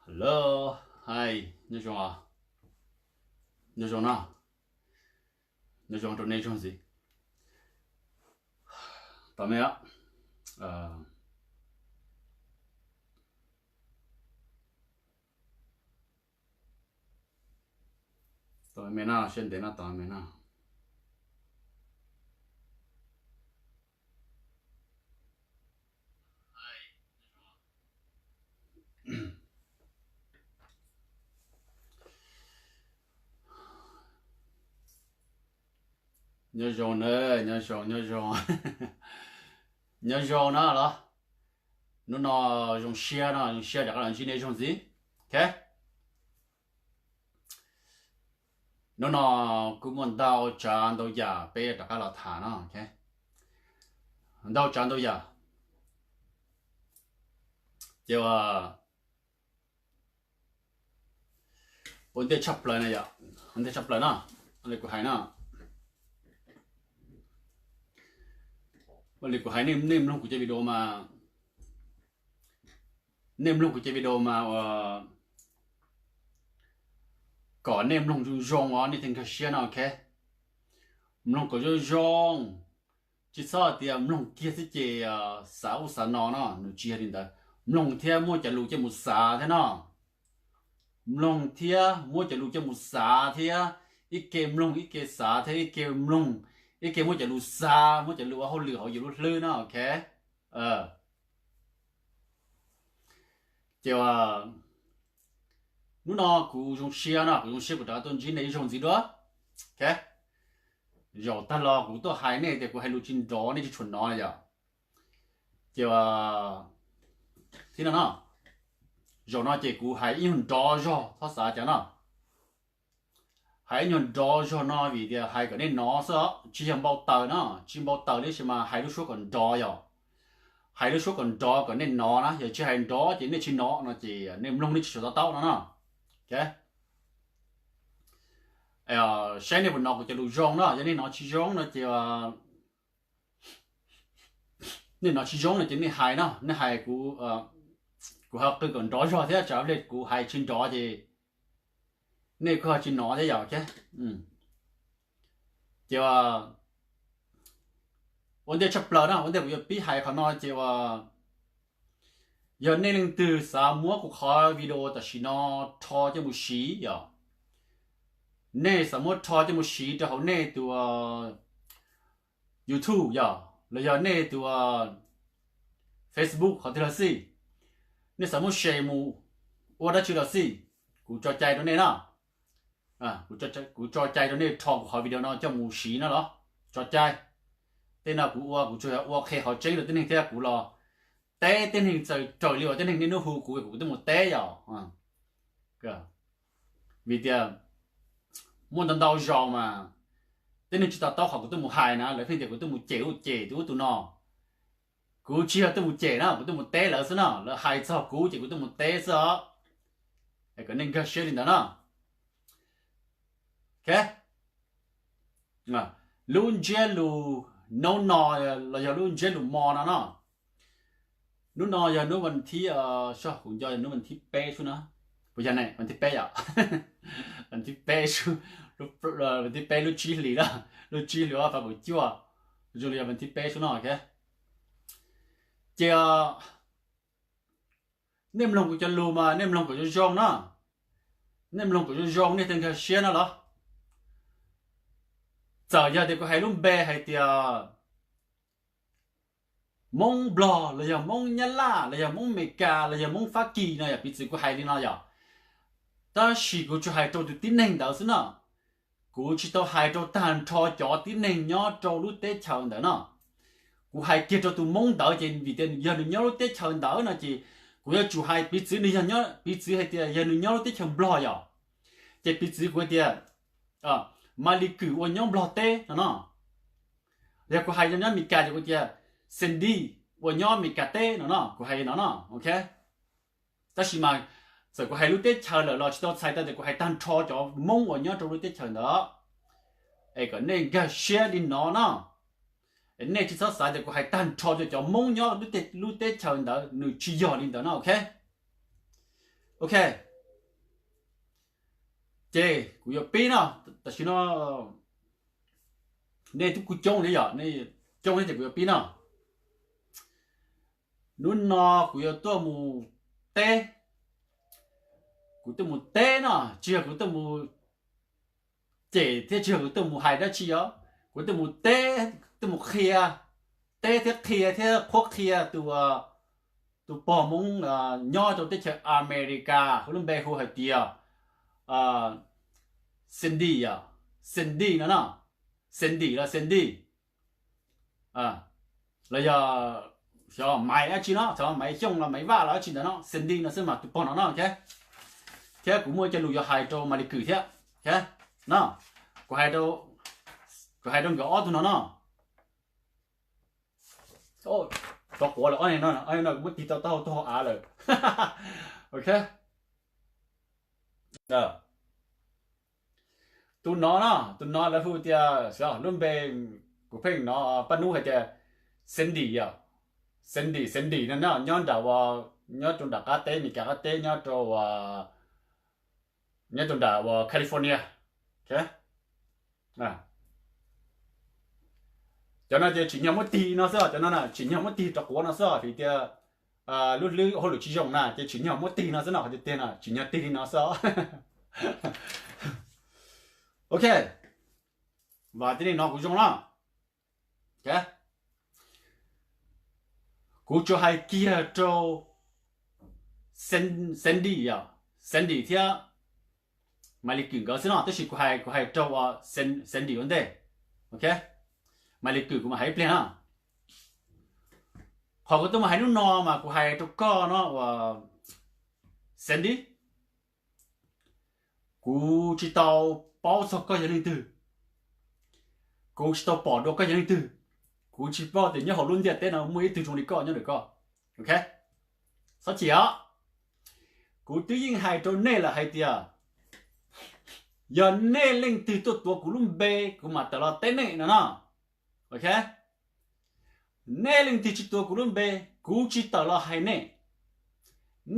Hello, hi, nyob zoo, nyob zoo no, nyob zoo rau nej zaug ntxiv. Tos me, tos me no, siab ntev no, tos me no. Nyob zoo na, nyob zoo, nyob zoo, nyob zoo na los. Hnub no zoo siab no, zoo siab rov qab los ntsib nej zaug ntxiv. Ok, hnub no kuj muaj ntau tsav ntau yam peb rov qab los tham no. Ntau tsav ntau yam, ces ua ntej tshaj plaws no, ua ntej tshaj plaws no, li kuv hais no, li kuv hais, nej mloog kuv cov video mas, nej mloog kuv cov video mas kom nej mloog zoo zoo os, nej thiaj nkag siab no, ok. Mloog kom zoo zoo, tsis txhob tias mloog kiag xwb ces xav ub xav no no, nws tsis yog li ntawd. Mloog thiab muab cov lus coj mus xav thiab no. Mloog thiab muab cov lus coj mus xav thiab, ib ke mloog ib ke xav thiab, ib ke mloog ib ke muab cov lus xav, muab cov lus ua hauj lwm hauv yus lub hlwb no, ok. Ces hnub no kuv zoo siab no, kuv zoo siab kuv rov qab tuaj ntsib nej ib zaug ntxiv dua. Ok, zaum tag los kuv tuaj hais nej tias kuv hais lus tsis nrov, nej tsis tshua hnov yom. Ces thib no no, zaum no ces kuv hais ib nyuag nrov zog, txhob xav cas no. Hais ib nyuag nrov zog no vim tias hais kom nej hnov xwb os, tsis yog npau taws no, tsis npau taws li, tab sis mas hais lub suab kom nrov yom. Hais lub suab kom nrov kom nej hnov na, yog tsis hais nrov ces nej tsis hnov no ces nej mloog nej tsis tshua to taub no no. Ok, saib nej puas hnov kuv cov lus zoo no, yog nej hnov tsis zoo no ces, nej hnov tsis zoo no ces nej hais no, nej hais kuv, kuv ho qw kom nrov zog thiab, tsam ib pliag kuv hais tsis nrov ces nej kuj ho tsis hnov thiab yom. Ok, ces ua ntej tshaj plaws no, ua ntej kuv yuav pib hais qhov no ces yog nej leej twg xav muab kuv qhov video tam sim no rho coj mus siv yom, nej xav muab rho coj mus siv rau hauv nej tus YouTube yom, los yog nej tus Facebook qhov twg los xij, nej xav muab share mus ua dab tsi los xij, kuv tso cai rau nej na. Kuv tso cai rau nej rho kuv qhov video no coj mus siv no los tso cai. Tej no kuv ua kuv tsuas yog ua qhia qhov tseeb rau tib neeg thiab kuv los teb tib neeg txawm raws li uas tib neeg niaj hnub hu kuv, kuv twb mus teb yom. Vim tias muaj ntau ntau zaus mas tib neeg tsis to taub qhov kuv twb mus hais na, lawv pheej tias kuv twb mus cem ub cem tus ub tus no. Kuv tsis yog twb mus cem na, kuv twb mus teb lawv xwb no, lawv hais txog kuv ces kuv twb mus teb xwb os. Es kom nej nkag siab li ntawd no. Ok, lub ntsiab lus hnub no los yog lub ntsiab lus mo no no, hnub no yog hnub vas thib, soj kuv nco yog hnub vas thib peb sub na, puas yog ne? Vas thib peb yom, vas thib peb sub, vas thib peb lub tsib hlis na, lub tsib hlis ob phav kaum cuaj, zoo li yog vas thib peb sub no. Ok, ces nej mloog kuv cov lus mas nej mloog kom zoo zoo na, nej mloog kom zoo zoo nej thiaj nkag siab no los. Txawm yog tias kuv hais lub npe hais tias Hmoob Nplog los yog Hmoob Nyab Laj los yog Hmoob Amelikas los yog Hmoob Fab Kis no yom, piv txwv kuv hais li no yom, tab sis kuv tsuas hais rau tus tib neeg ntawd xwb no. Kuv tsis tau hais rau tag nrho cov tib neeg nyob rau lub teb chaws ntawd no. Kuv hais kiag rau tus Hmoob ntawd ces vim tias yog nws nyob lub teb chaws ntawd no ces kuv yuav tsum hais piv txwv nws yog, piv txwv hais tias yog nws nyob lub teb chaws Nplog yom, ces piv txwv kuv hais tias Malis Kwm uas nyob Nplog teb no no. Yog kuv hais nyob Amelikas ces kuv tias Cindy uas nyob Amelikas teb no no, kuv hais li no no, ok. Tab sis mas txawm kuv hais lub teb chaws lawm los tsis tau txhais tau tias kuv hais tag nrho cov Hmoob uas nyob rau lub teb chaws ntawd. Es kom nej nkag siab li no no. Nej tsis txhob xav tias kuv hais tag nrho rau cov Hmoob nyob lub teb chaws ntawd, nws tsis yog li ntawd no, ok. Ok, ces kuv yuav pib no, tam sim no nej twb kuj coob thiab yom, nej coob thiab ces kuv yuav pib no. Hnub no kuv yuav tuaj mus teb, kuv tuaj mus teb no, tsis yog kuv tuaj mus cem thiab tsis yog kuv tuaj mus hais dab tsi os, kuv tuaj mus teb, tuaj mus qhia, teb thiab qhia thiab qhuab qhia tus, tus pog Hmoob nyob rau teb chaws Amelikas, hu lub npe hu hais tias Cindy, Cindy no no, Cindy los Cindy, los yog xyov Maiv dab tsi no, xyov Maiv Xyooj los Maiv Vaj los dab tsi ntawd no, Cindy no xwb mas tus pog no no, ok. Thiab kuv muaj cov lus yuav hais rau Malis Kwm thiab, no, kuv hais rau nkawd ob tug no no. Rov quav lawm, ob no kuv muab tig tau taub hau tuaj hauv av lawm. Ok. Tus no no, tus no lawv hu tias, lub npe kuv pheej no, Paj Nub hais tias Cindy yom, Cindy, Cindy no no nyob nram, nyob rau nram qab teb, Meskas qab teb, nyob rau, nyob rau nram uas California. Cov no ces tsim nyog muab tig no xwb, cov no tsim nyog muab tig rov quav no xwb, vim tias lub hlwb hauj lwm tsis zoo na ces tsim nyog muab tig no xwb no, qhov tiag tiag no tsim nyog tig li no xwb. Ok, vam tias nej hnov kuv zoo na. Kuv tsuas hais kiag rau Cindy, Cindy thiab Malis Kwm nkawd xwb no, tab sis kuv hais, kuv hais rau Cindy ua ntej. Ok, Malis Kwm kuv mam hais ib pliag na. Qhov kuv tuaj mus hais hnub no mas kuv hais rau koj no uas Cindy, kuv tsis tau paub txog koj yog leej twg, kuv tsis tau pom dua koj yog leej twg, kuv tsis paub tias nyob hauv lub ntiaj teb no muaj ib tug zoo li koj nyob ntawm koj. Ok, txhob chim os. Kuv twb yeej hais rau nej lawm hais tias yog nej leej twg tuaj tuav kuv lub npe, kuv mam tawm los teb nej no no. Ok, nej leej twg tsis tuav kuv lub npe, kuv tsis tawm los hais nej.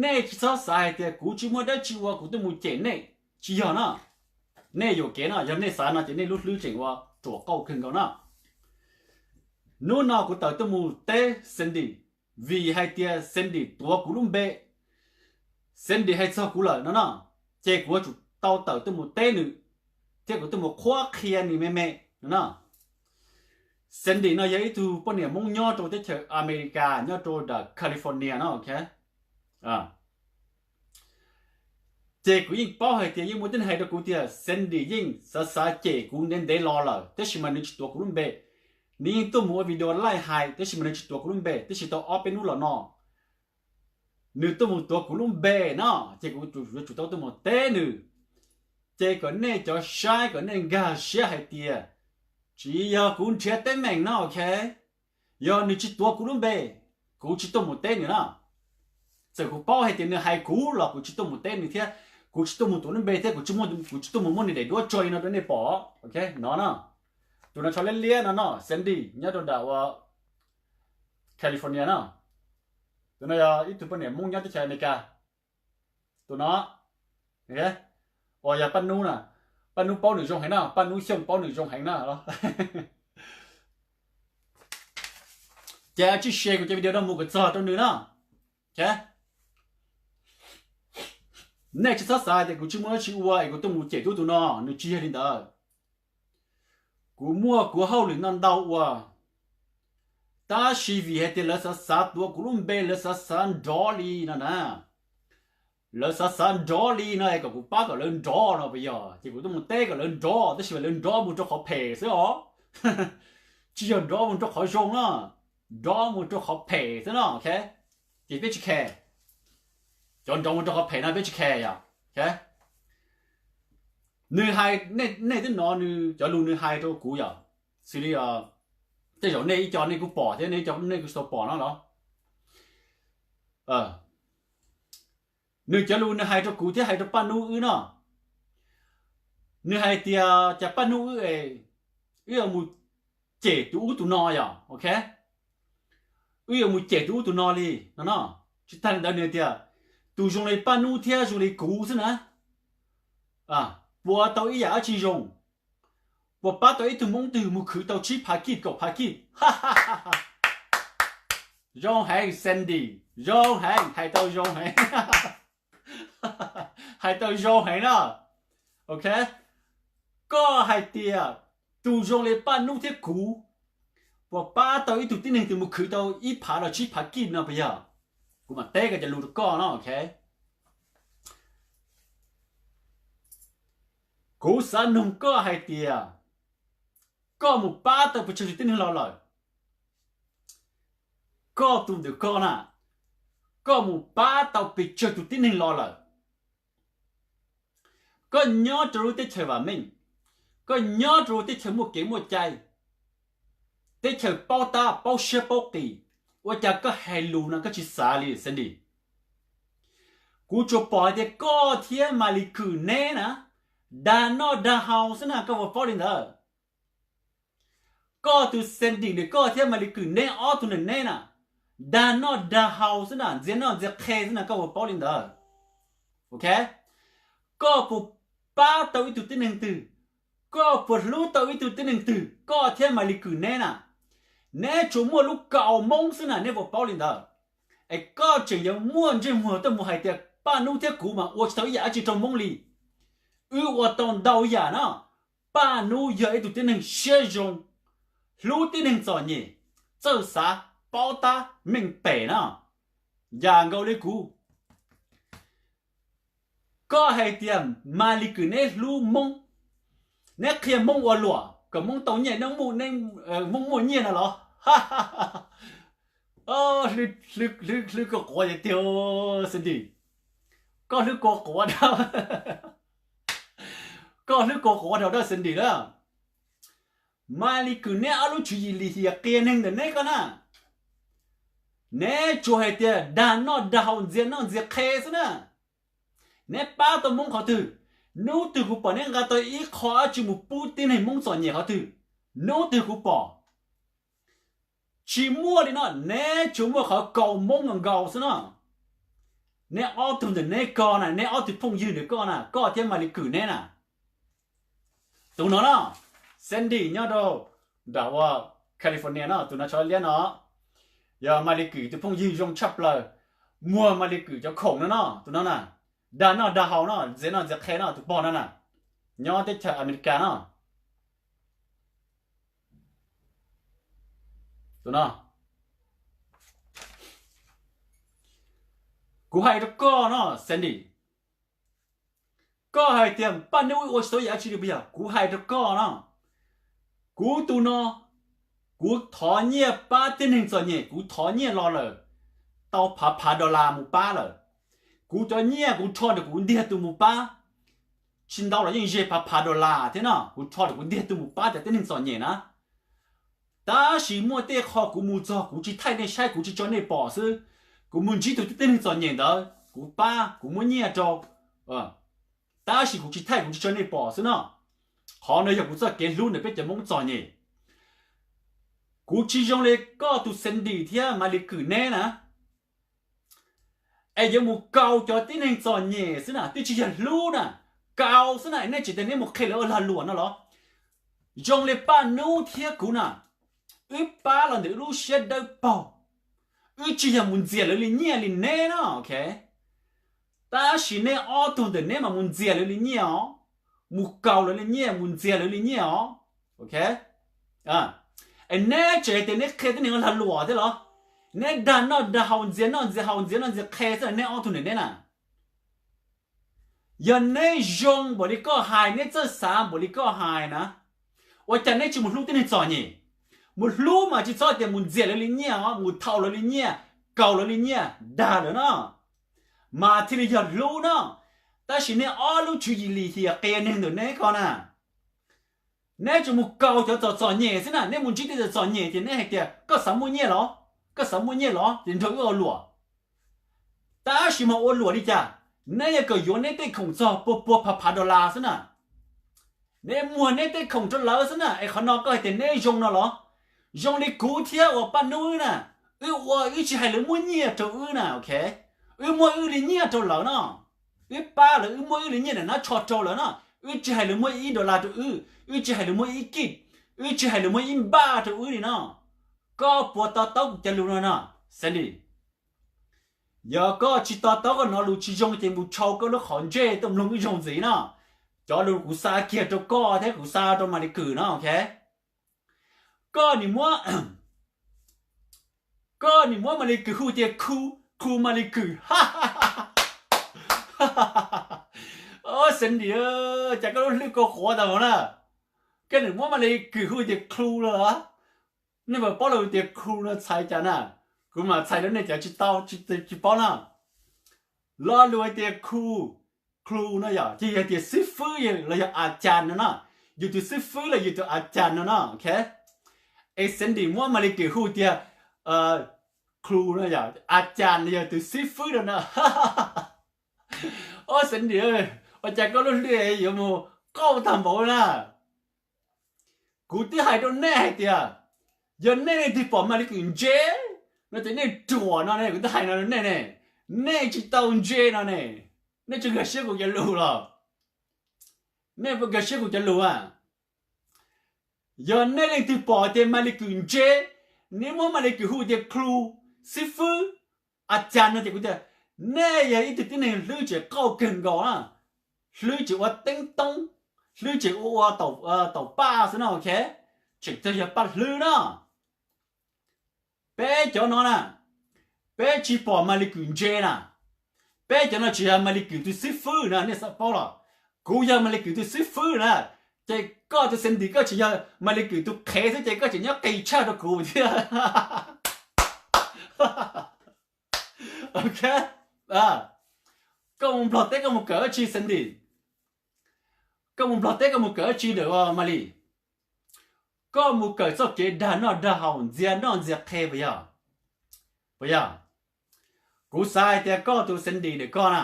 Nej tsis txhob xav hais tias kuv tsis muaj dab tsi ua kuv tuaj mus cem nej, tsis yog no. Nej yuam kev no, yog nej xav no ces nej lub hlwb tseem ua ruam qauj kawg nkaus no. Hnub no kuv tawm tuaj mus teb Cindy, vim hais tias Cindy tuav kuv lub npe, Cindy hais txog kuv lawm no no, ces kuv yuav tsum tau tawm tuaj mus teb nws, thiab kuv tuaj mus qhuab qhia nws me me no no. Cindy no yog ib tug poj niam Hmoob nyob rau teb chaws Amelikas, nyob rau nram California no, ok. Ces kuv yeej paub hais tias yeej muaj tib neeg hais rau kuv tias Cindy yeej xav xav cem kuv ntev ntev los lawm, tab sis mas nws tsis tuav kuv lub npe. Nws yeej tuaj mus ua video live hais, tab sis mas nws tsis tuav kuv lub npe, tab sis tau ob peb hnub los no nws tuaj mus tuav kuv lub npe no, ces kuv yuav tsum tau tuaj mus teb nws. Ces kom nej cov saib kom nej nkag siab hais tias tsis yog kuv nrhiav teeb meem no, ok. Yog nws tsis tuav kuv lub npe, kuv tsis tuaj mus teb nws na. Txawm kuv paub hais tias nws hais kuv los kuv tsis tuaj mus teb nws thiab, kuv tsis tuaj mus tuav lub npe thiab kuv tsis, kuv tsis tuaj mus muab nws daim duab tso li no rau nej pom, ok no na. Tus no tsho liab liab no no, Cindy nyob rau nram uas California no. Tus no yog ib tug poj niam Hmoob nyob teb chaws Amelikas. Tus no, uas yog Paj Nub na, Paj Nub paub nws zoo heev na, Paj Nub Xyooj paub nws zoo heev na. Ces tsij share kuv cov video no mus kom txog rau nws na. Nej tsis txhob xav tias kuv tsis muaj dab tsi ua es kuv tuaj mus cem tub tus no, nws tsis yog li ntawd. Kuv muaj kuv hauj lwm ntau ntau ua, tab sis vim hais tias lawv xav xav tuav kuv lub npe, lawv xav xav nrov li no na. Lawv xav xav nrov li no es kom kuv pab kom lawv nrov no puas yog? Ces kuv tuaj mus teb kom lawv nrov, tab sis mas lawv nrov mus rau qhov phem xwb os. Tsis yog nrov mus rau qhov zoo na, nrov mus rau qhov phem xwb no, ok. Ces peb tsis khe, cov nrov mus rau qhov phem no peb tsis khe yom. Nws hais, nej twb hnov nws cov lus nws hais rau kuv yom, xws li tej zaum nej ib co nej kuj pom thiab, nej ib co nej kuj tsis tau pom no los. Nws cov lus nws hais rau kuv thiab hais rau Paj Nub wb no, nws hais tias cas Paj Nub wb es wb yuav mus cem tus ub tus no yom, ok. Wb yuav mus cem tus ub tus no li no no. Tsis tag li ntawd nws tias tus zoo li Paj Nub thiab zoo li kuv xwb na, puas tau ib yam dab tsi zoo? Puas pab tau ib tug Hmoob twg mus khwv tau tsib phav kij kaum phav kij? Zoo heev Sandy, zoo heev, hais tau zoo heev, hais tau zoo heev na. Ok, koj hais tias tus zoo li Paj Nub thiab kuv puas pab tau ib tug tib neeg twg mus khwv tau ib phav los tsib phav kij no puas yog? Kuv mam teb koj cov lus rau koj no, ok. Kuv xav nug koj hais tias koj mus pab tau pes tsawg tus tib neeg los lawm? Koj tus ntawm koj na, koj mus pab tau pes tsawg tus tib neeg los lawm? Koj nyob rau lub teb chaws vam meej, koj nyob rau lub teb chaws muaj kev muaj cai, teb chaws paub tab paub siab paub qis, ua cas koj hais lus no koj tsis xav li Sandy? Kuv tsuas pom hais tias koj thiab Malis Kwm neb na, dag noj dag haus xwb na koj puas paub li ntawd? Koj tus Sandy ntawm koj thiab Malis Kwm neb ob tug ntawm neb na, dag noj dag haus xwb na, ntxias noj ntxias qhe xwb na koj puas paub li ntawd? Ok, koj puas pab tau ib tug tib neeg twg? Koj puas hlub tau ib tug tib neeg twg? Koj thiab Malis Kwm neb na, neb tsuas muaj lub kaus Hmoob xwb na neb puas paub li ntawd? Es koj tseem yuav muaj ntsej muag tuaj mus hais tias Paj Nub thiab kuv mas ua tsis tau ib yam dab tsi rau Hmoob li. Wb ua tau ntau yam no. Paj Nub yog ib tug tib neeg siab zoo, hlub tib neeg txom nyem, txawj xav, paub tab, meej pem na, yam nkaus li kuv. Koj hais tias Malis Kwm neb hlub Hmoob, neb qhia Hmoob ua luam kom Hmoob tau nyiaj, Hmoob muaj nyiaj no los? Hlwb koj quav tiag tiag Sandy, koj hlwb koj quav, koj hlwb koj quav dhau dab Sandy na. Malis Kwm neb ob lub tswv yim lim hiam qias neeg ntawm neb ko na, neb tsuas hais tias dag noj dag haus ntxias noj ntxias qhe xwb na. Neb pab tau Hmoob qhov twg? Hnub twg kuv pom neb nqa tau ib qho dab tsi mus pub tib neeg Hmoob txom nyem qhov twg? Hnub twg kuv pom? Tsis muaj li no, neb tsuas muaj qhov kaus Hmoob nkaus nkaus xwb no. Neb ob tug ntawm neb ko na, neb ob tug phooj ywg ntawm koj na, koj thiab Malis Kwm neb na. Tus no na, Sandy nyob rau nram ua California no, tus no tsho liab no, yog Malis Kwm tus phooj ywg zoo tshaj plaws, muag Malis Kwm cov khoom no no, tus no na, dag noj dag haus no, ntxias noj ntxias qhe no, tus pog no na, nyob teb chaws Amelikas no. Tus no, kuv hais rau koj no Sandy, koj hais tias Paj Nub ua tsis tau yam dab tsi li puas yog? Kuv hais rau koj no, kuv tus no, kuv thov nyiaj pab tib neeg txom nyem, kuv thov nyiaj los lawm tau phav phav dollar mus pab lawm. Kuv cov nyiaj kuv rho ntawm kuv ntiag tug mus pab, tsis ntau los yeej ze phav phav dollar thiab no, kuv rho ntawm kuv ntiag tug mus pab cov tib neeg txom nyem na. Tab sis muaj tej qho kuv mus txog kuv tsis thaij nej saib, kuv tsis tso nej pom xwb. Kuv mus ntsib tus tib neeg txom nyem ntawd kuv pab, kuv muab nyiaj rau, tab sis kuv tsis thaij, kuv tsis tso nej pom xwb no. Qhov no yog kuv txoj kev hlub ntawm peb cov Hmoob txom nyem. Kuv tsis zoo li koj tus Sandy thiab Malis Kwm neb na, es yuav mus kaus cov tib neeg txom nyem xwb na, twb tsis yog hlub na, kaus xwb na, nej tseem tias neb mus qhia lawv ua lag luam no los? Zoo li Paj Nub thiab kuv na, wb pab los ntawm wb lub siab dawb paug, wb tsis yog mus ntxias lawv li nyiaj li neb no, ok. Tab sis nej ob tug ntawm neb mas mus ntxias lawv li nyiaj os, mus kaus lawv li nyiaj, mus ntxias lawv li nyiaj os, ok. Es neb tseem tias neb qhia tib neeg ua lag luam thiab los? Neb dag noj dag haus, ntxias noj ntxias haus, ntxias noj ntxias qhe xwb neb ob tug ntawm neb na. Yog neb zoo npaum li koj hais, neb txawj xav npaum li koj hais na, ua cas neb tsis mus hlub tib neeg txom nyem? Mus hlub mas tsis txhob tias mus ntxias lawv li nyiaj os, mus thau lawv li nyiaj, kaus lawv li nyiaj, dag lawv no, mas thiaj li yog hlub no. Tab sis neb ob lub tswv yim lim hiam qias neeg ntawm neb ko na, neb tsuas mus kaus cov txom txom nyem xwb na. Neb mus ntsib tej txom txom nyem ces neb hais tias koj xav muaj nyiaj los, koj xav muaj nyiaj los ces nrog wb ua luam. Tab sis mas ua luam li cas? Neb yuav kom yuav neb tej khoom txog puas puas phav phav dollar xwb na. Neb muag neb tej khoom rau lawv xwb na, es qhov no koj hais tias neb zoo no los? Zoo li kuv thiab uas Paj Nub na, wb ua wb tsis hais lawv muab nyiaj rau wb na, ok. Wb muab wb li nyiaj rau lawv no, wb pab lawv, wb muab wb li nyiaj na nab tsho rau lawv no, wb tsis hais lawv muab ib dollar rau wb, wb tsis hais lawv muab ib kij, wb tsis hais lawv muab ib npaj rau wb li no. Koj puas to taub kuv cov lus no no, Sandy? Yog koj tsis to taub, koj hnov lus tsis zoo ces mus tshau koj lub qhov ntsej tuaj mloog wb zaug ntxiv no. Cov lus kuv xa kiag rau koj thiab kuv xa rau Malis Kwm no, ok? Koj nim muab, koj nim muab Malis Kwm hu tias khu, khu Malis Kwm. Sandy, cas koj lub hlwb koj qhuav tas mus na. Koj nim muab Malis Kwm hu tias khu lawm. Nej puas paub lo lus tias khu no txhais cas na? Kuv mam txhais rau nej cov tsis tau, tsis paub na. Lo lus hais tias khu, khu no yog ces yog tias xib fwb los yog a cas no na. Yus tus xib fwb los yus tus a cas no na, ok? Es Sandy muab Malis Kwm hu tias khu no yog a cas no yog tus xib fwb no na. Ua Sandy, ua cas koj lub hlwb yuav mus qauj tag npaum na? Kuv twb hais rau nej hais tias yog nej leej twg pom Malis Kwm ntse no ces nej ruam no ne, kuv twb hais no rau nej ne. Nej tsis tau ntse no ne, nej tsis nkag siab kuv cov lus los? Nej puas nkag siab kuv cov lus a? Yog nej leej twg pom tias Malis Kwm ntse, nej muab Malis Kwm hu tias khu, xib fwb, a cas no ces kuv tias nej yog ib tug tib neeg hlwb tseem qauj kawg nkaus na. Hlwb tseem ua teeb toob, hlwb tseem ua ua taum paj xwb no, ok? Tseem txog yog paj hlwb no. Peb cov no na, peb tsis pom Malis Kwm ntse na. Peb cov no tsis yog Malis Kwm tus xib fwb na, nej xav paub los? Kuv yog Malis Kwm tus xib fwb na. Ces koj tus Sandy koj tsis yog Malis Kwm tus qhev xwb ces koj tseem nyob qis tshaj rau kuv thiab. Ok, koj mus Nplog teb koj mus kawm dab tsi Sandy? Koj mus Nplog teb koj mus kawm dab tsi lawm Malis? Koj mus kawm txoj kev dag noj dag haus ntxias noj ntxias qhe puas yog? Puas yog? Kuv xav hais tias koj tus Sandy ntawm koj na,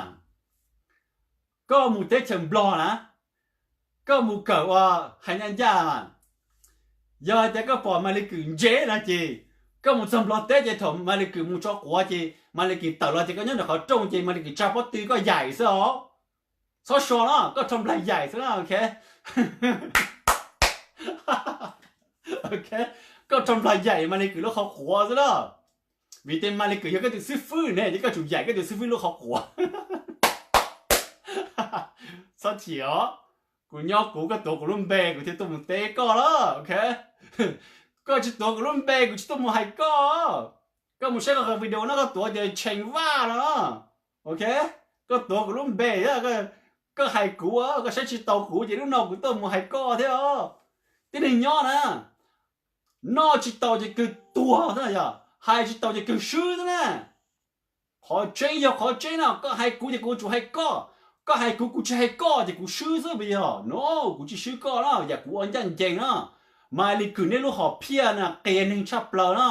koj mus teb chaws Nplog na, koj mus kawm ua hais ncaj ncaj mas, yog hais tias koj pom Malis Kwm ntse no ces koj mus txog Nplog teb ces thaum Malis Kwm mus tso quav ces Malis Kwm tawm los ces koj nyob nram qhov rooj ces Malis Kwm tsa pob tw koj yaim xwb os. Txhob so no, koj rho nplag yaim xwb na, ok? Koj rho nplag yaim Malis Kwm lub qhov quav xwb na. Vim tias Malis Kwm yog koj tus xib fwb ne, ces koj tsum yaim koj tus xib fwb lub qhov quav. Txhob chim os, kuv nyob kuv, koj tuav kuv lub npe kuv thiaj tuaj mus teb koj los, ok? Koj tsis tuav kuv lub npe kuv tsis tuaj mus hais koj. Koj mus saib koj qhov video no koj tuav tias Tsheej Vaj no, ok? Koj tuav kuv lub npe, koj hais kuv, koj saib tsis taus kuv ces lub no kuv tuaj mus hais koj thiab os. Tib neeg nyob na, noj tsis taus ces kawg tuag xwb na, yog hais tsis taus ces kawg swb xwb na. Qhov tseeb yog qhov tseeb no, koj hais kuv ces kuv tsum hais koj, koj hais kuv kuv tsis hais koj ces kuv swb xwb puas yog? No, kuv tsis swb koj na, yam kuv ua ncaj ncees na. Malis Kwm nej lub hom phiaj na qias neeg tshaj plaws na,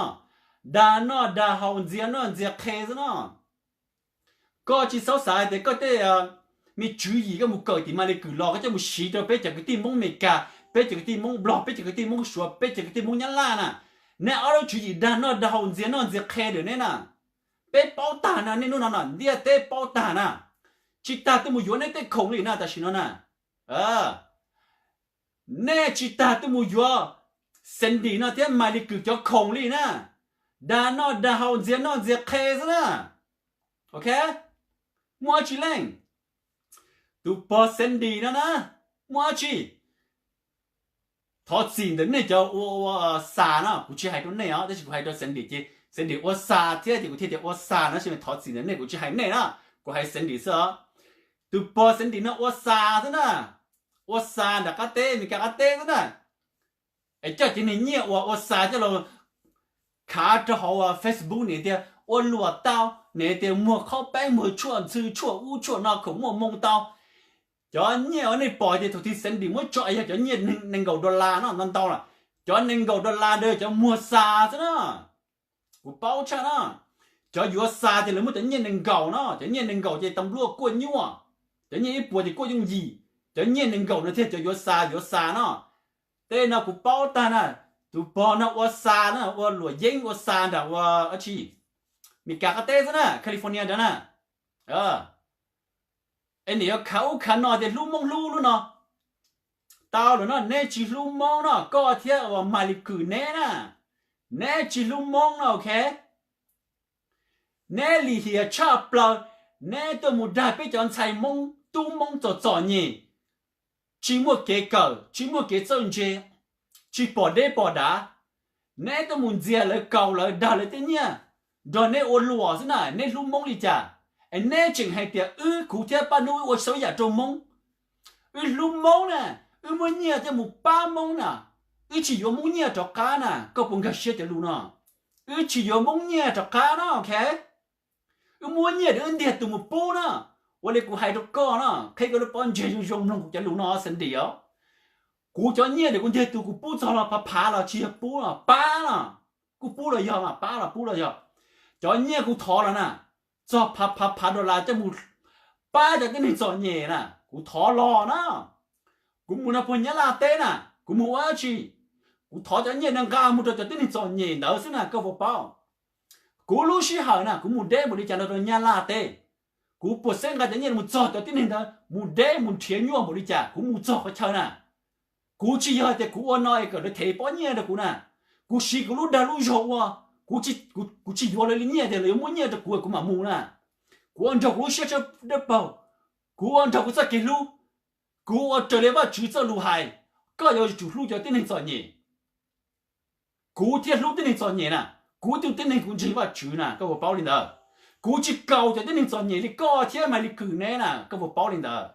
dag noj dag haus ntxias noj ntxias qhe xwb na. Koj tsis txhob xav tias koj tej me tswv yim koj mus kawm tim Malis Kwm los koj coj mus siv rau peb cov kwv tij Hmoob Amelikas, peb cov kwv tij Hmoob Nplog, peb cov kwv tij Hmoob Suav, peb cov kwv tij Hmoob Nyab Laj na. Nej ob lub tswv yim dag noj dag haus ntxias noj ntxias qhe lawm nej na. Peb paub tag na, nej hnub no no ntiaj teb paub tag na. Tsis tas tuaj mus yuav nej tej khoom li na tam sim no na. Nej tsis tas tuaj mus yuav Sandy no thiab Malis Kwm cov khoom li na. Dag noj dag haus ntxias noj ntxias qhe xwb na. Ok, muaj dab tsi leej? Tus pog Sandy no na, muaj dab tsi? Thov txim ntawm nej cov ua ua xa no, kuv tsis hais rau nej os, tab sis kuv hais rau Sandy ces Sandy ua xa thiab ces kuv thiaj tias ua xa no, tab sis thov txim ntawm nej, kuv tsis hais nej na, kuv hais Sandy xwb os. Tus pog Sandy no ua xa xwb na, ua xa nram qab teb, Amelikas qab teb xwb na. Es coj cov niag nyiaj uas ua xa coj los khav rau hauv Facebook, nws tias ua luam tau, nws tias muag qhaub peeb, muag tshuaj ntxhw, tshuaj ub tshuaj no, khoom muaj moo tau. Cov nyiaj uas nej pom tias thaum twg Sandy muab tso yog cov nyiaj nees nkaum dollar no ntau ntau lawm. Cov nees nkaum dollar ntawd cov muag xa xwb na. Kuv paub tshaj na. Cov yuav xa ces lawv muab cov nyiaj nees nkaum no, cov nyiaj nees nkaum ces tas npluaj kuaj nyuaj, cov nyiaj ib puas ces kuaj yooj yim, cov nyiaj nees nkaum no thiaj cov yuav xa yuav xa no. Tej no kuv paub tag na. Tus pog no ua xa na, ua luam yeeb ua xa nram ua dab tsi, Amelikas qab teb xwb na, California ntawd na. Es nim yuav khav ub khav no tias hlub Hmoob hlub lub no. Tau lawm no, neb tsis hlub Hmoob no, koj thiab uas Malis Kwm neb na, neb tsis hlub Hmoob no, ok. Neb lim hiam tshaj plaws, neb tuaj mus dag peb cov ntxhais Hmoob, tub Hmoob txom txom nyem, tsis muaj kev kawm, tsis muaj kev txawj ntse, tsis pom deb pom dav. Neb tuaj mus ntxias lawv, kaus lawv, dag lawv tej nyiaj, nrog neb ua luam xwb na. Neb hlub Hmoob li cas? Es neb tseem hais tias wb, kuv thiab Paj Nub wb ua txhua yam rau Hmoob. Wb hlub Hmoob na, wb muaj nyiaj thiaj mus pab Hmoob na, wb tsis yuav Hmoob nyiaj rov qab na. Koj puas nkag siab cov lus no? Wb tsis yuav Hmoob nyiaj rov qab na, ok. Wb muaj nyiaj ces wb ntiag tus mus pub na. Ua li kuv hais rau koj na, qhib koj lub pob ntseg zoo zoo mloog kuv cov lus no, Sandy os. Kuv cov nyiaj ces kuv ntiag tus kuv pub txog los phav phav los tsis yog pub los pab los, kuj pub los yog mas pab los pub los yog. Cov nyiaj kuv thov los na, txog phav phav phav dollar coj mus pab cov tib neeg txom nyem na, kuv thov los na. Kuv mus no puag Nyab Laj teb na, kuv mus ua dab tsi? Kuv thov cov nyiaj no nqa mus rau cov tib neeg txom nyem ntawd xwb na, koj puas paub? Kuv lub sij hawm na, kuv mus deb npaum li cas no rau Nyab Laj teb, kuv puas xeeb nqa cov nyiaj mus txog cov tib neeg ntawd, mus deb mus nrhiav nyuaj npaum li cas, kuv mus txog qhov chaw na. Kuv tsis yog tias kuv ua no es kom lawv them pob nyiaj rau kuv na. Kuv siv kuv lub dag lub zog ua, kuv tsis yuav lawv li nyiaj tias lawv yuav muab nyiaj rau kuv kuv mam mus na. Kuv ua nrog kuv lub siab dawb paug, kuv ua nrog kuv txoj kev hlub, kuv ua raws li Vajtswv txoj lus hais. Koj yuav tsum hlub cov tib neeg txom nyem, kuv thiaj hlub tib neeg txom nyem na. Kuv tus tib neeg kuv ntseeg Vajtswv na, koj puas paub li ntawd? Kuv tsis kaus cov tib neeg txom nyem li koj thiab Malis Kwm neb na, koj puas paub li ntawd?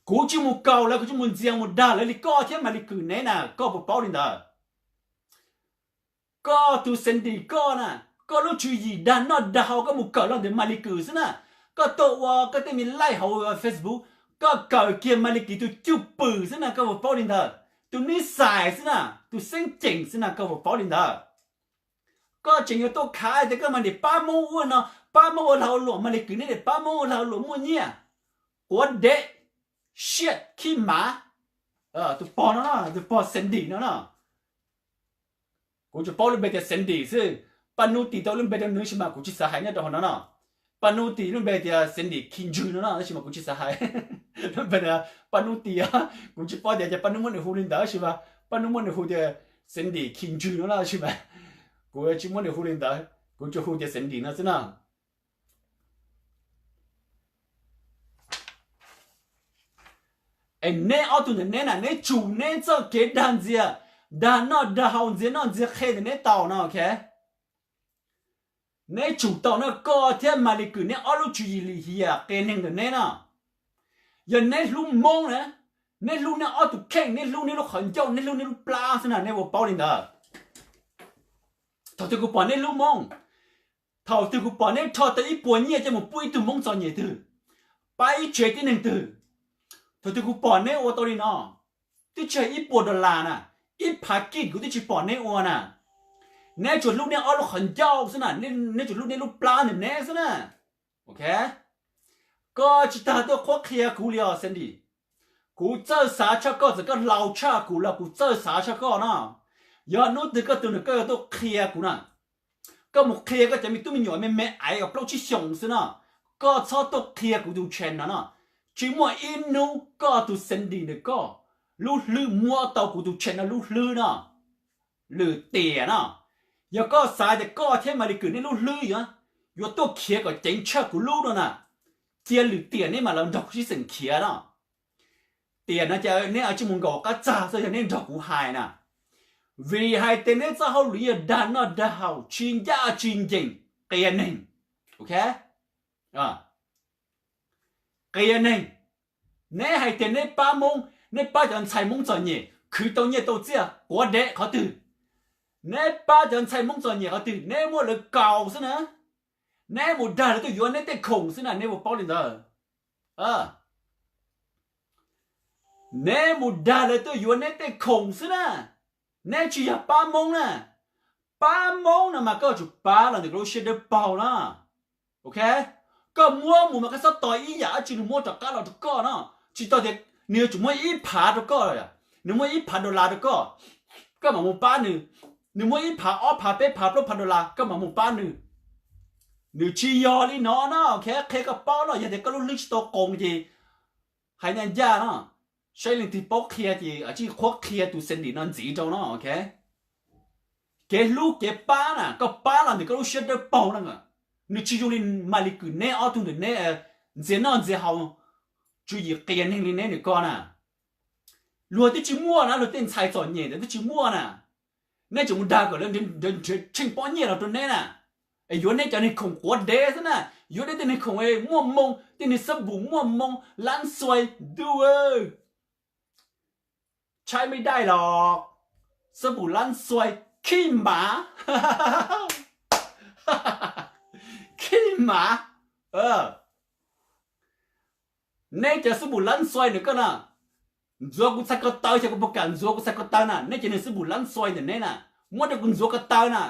Kuv tsis mus kaus lawv, kuv tsis mus ntxias mus dag lawv li koj thiab Malis Kwm neb na, koj puas paub li ntawd? Koj tus Sandy koj na, koj lub tswv yim dag noj dag haus, koj mus kawm los ntawm Malis Kwm xwb na. Koj tuaj ua koj tej me live hauv Facebook, koj kawm kiag Malis Kwm tus cwj pwm xwb na, koj puas paub li ntawd? Tus nib xais xwb na, tus xeeb ceem xwb na, koj puas paub li ntawd? Koj tseem yuav tuaj khav tias koj mas niam pab Hmoob ua no, pab Hmoob ua lag ua luam, Malis Kwm neb niam pab Hmoob ua lag ua luam muaj nyiaj. Quav dev, siaj khib mav. Tus pog no, tus pog Sandy no na. Kuv tsuas paub lub npe tias Sandy xwb. Paj Nub tis tau lub npe rau nws sis mas kuv tsis xav hais nyob rau hauv no no. Paj Nub tis lub npe tias Sandy khi ntswg no no, tab sis mas kuv tsis xav hais lub npe. Paj Nub tis, kuv tsis paub tias ces Paj Nub muab nws hu li ntawd sis mas Paj Nub muab nws hu tias Sandy khi ntswg no no sis mas kuv tsis muab nws hu li ntawd, kuv tsuas hu tias Sandy no xwb na. Es neb ob tug ntawm neb na, neb tsum neb txoj kev dag ntxias, dag noj dag haus, ntxias noj ntxias qhe ntawm neb tau no, ok. Neb tsum tau no, koj thiab Malis Kwm neb ob lub tswv yim lim hiam qias neeg ntawm neb na. Yog neb hlub Hmoob na, neb hlub neb ob tug kheej, neb hlub neb lub qhov ncauj, neb hlub neb lub plab xwb na, neb puas paub li ntawd? Thaum twg kuv pom neb hlub Hmoob? Thaum twg kuv pom neb rho tau ib puas nyiaj coj mus pub ib tug Hmoob txom nyem twg, pab ib tsev tib neeg twg? Thaum twg kuv pom neb ua tau li no? Twb tsis hais ib puas dollar na, ib phav kij kuv twb tsis pom neb ua na. Neb tsuas hlub neb ob lub qhov ncauj xwb na, neb tsuas hlub neb lub plab ntawm neb xwb na. Ok, koj tsis tas tuaj qhuab qhia kuv li os Sandy. Kuv txawj xav tshaj koj, txawm koj laus tshaj kuv los kuv txawj xav tshaj koj no. Yog hnub twg koj tus nws koj yuav tuaj qhia kuv na, koj mus qhia koj cov me tub me nyuam me me aiv uas plaub tsib xyoos xwb no. Koj txhob tuaj qhia kuv tus channel no no. Tsis muaj ib hnub koj tus Sandy ntawm koj lub hlwb muab tau kuv tus channel no lub hlwb no. Lwm tiam no, yog koj xav tias koj thiab Malis Kwm neb lub hlwb yuav, yuav tuaj khiav kom ceev tshaj kuv lub no na, cia lwm tiam neb mam los nrog kuv sib xeem khiav no. Tiam no ces neb tsis mus nkaum qab txag xwb yog neb nrog kuv hais na. Vim hais tias neb txoj hauj lwm yog dag noj dag haus, tsis ncaj tsis ncees, qias neeg. Ok, qias neeg. Neb hais tias neb pab Hmoob, neb pab cov ntxhais Hmoob txom nyem, khwv tau nyiaj tau txiaj, quav dev qhov twg? Neb pab cov ntxhais Hmoob txom nyem qhov twg? Neb muab lawv kaus xwb na. Neb mus dag lawv tuaj yuav neb tej khoom xwb na, neb puas paub li ntawd? Neb mus dag lawv tuaj yuav neb tej khoom xwb na. Neb tsis yog pab Hmoob na. Pab Hmoob no mas koj yuav tsum pab los ntawm koj lub siab dawb paug na. Ok, koj muab mus mas koj txhob tos ib yam dab tsi nws muab rov qab los rau koj no. Tsis tau tias nws yuav tsum muab ib phav rau koj, nws muab ib phav dollar rau koj, koj mam mus pab nws. Nws muab ib phav, ob phav, peb phav, plaub phav dollar, koj mam mus pab nws. Nws tsis yog li no no, ok, qhia koj paub no, yog tias koj lub hlwb tsis tau qoos ces hais ncaj ncaj no, saib leej twg paub qhia ces tsij qhuab qhia tus Sandy no ntxiv rau no, ok. Kev hlub kev pab na, koj pab los ntawm koj lub siab dawb paug na, nws tsis zoo li Malis Kwm neb ob tug ntawm neb ntxias noj ntxias haus, tswv yim qias neeg li neb ntawm ko na. Luag twb tsis muaj na, luag tej ntxhais txom nyem ntawd twb tsis muaj na, neb tseem mus dag kom lawv nrhiav tsheej pob nyiaj los rau neb na, es yuav neb cov neeg khoom quav dev xwb na, yuav neb tej neeg khoom muaj moo, tej neeg xab npum muaj moo lab xuais duj, tshaib me dai los xab npum lab xuais khib mav, khib mav. Neb cov xab npum lab xuais ntawm koj na, ntxuav kuv txhais ko taw, xyov kuv puas kam ntxuav kuv txhais ko taw na, neb cov neeg xab npum lab xuais ntawm neb na, muab rau kuv ntxuav ko taw na,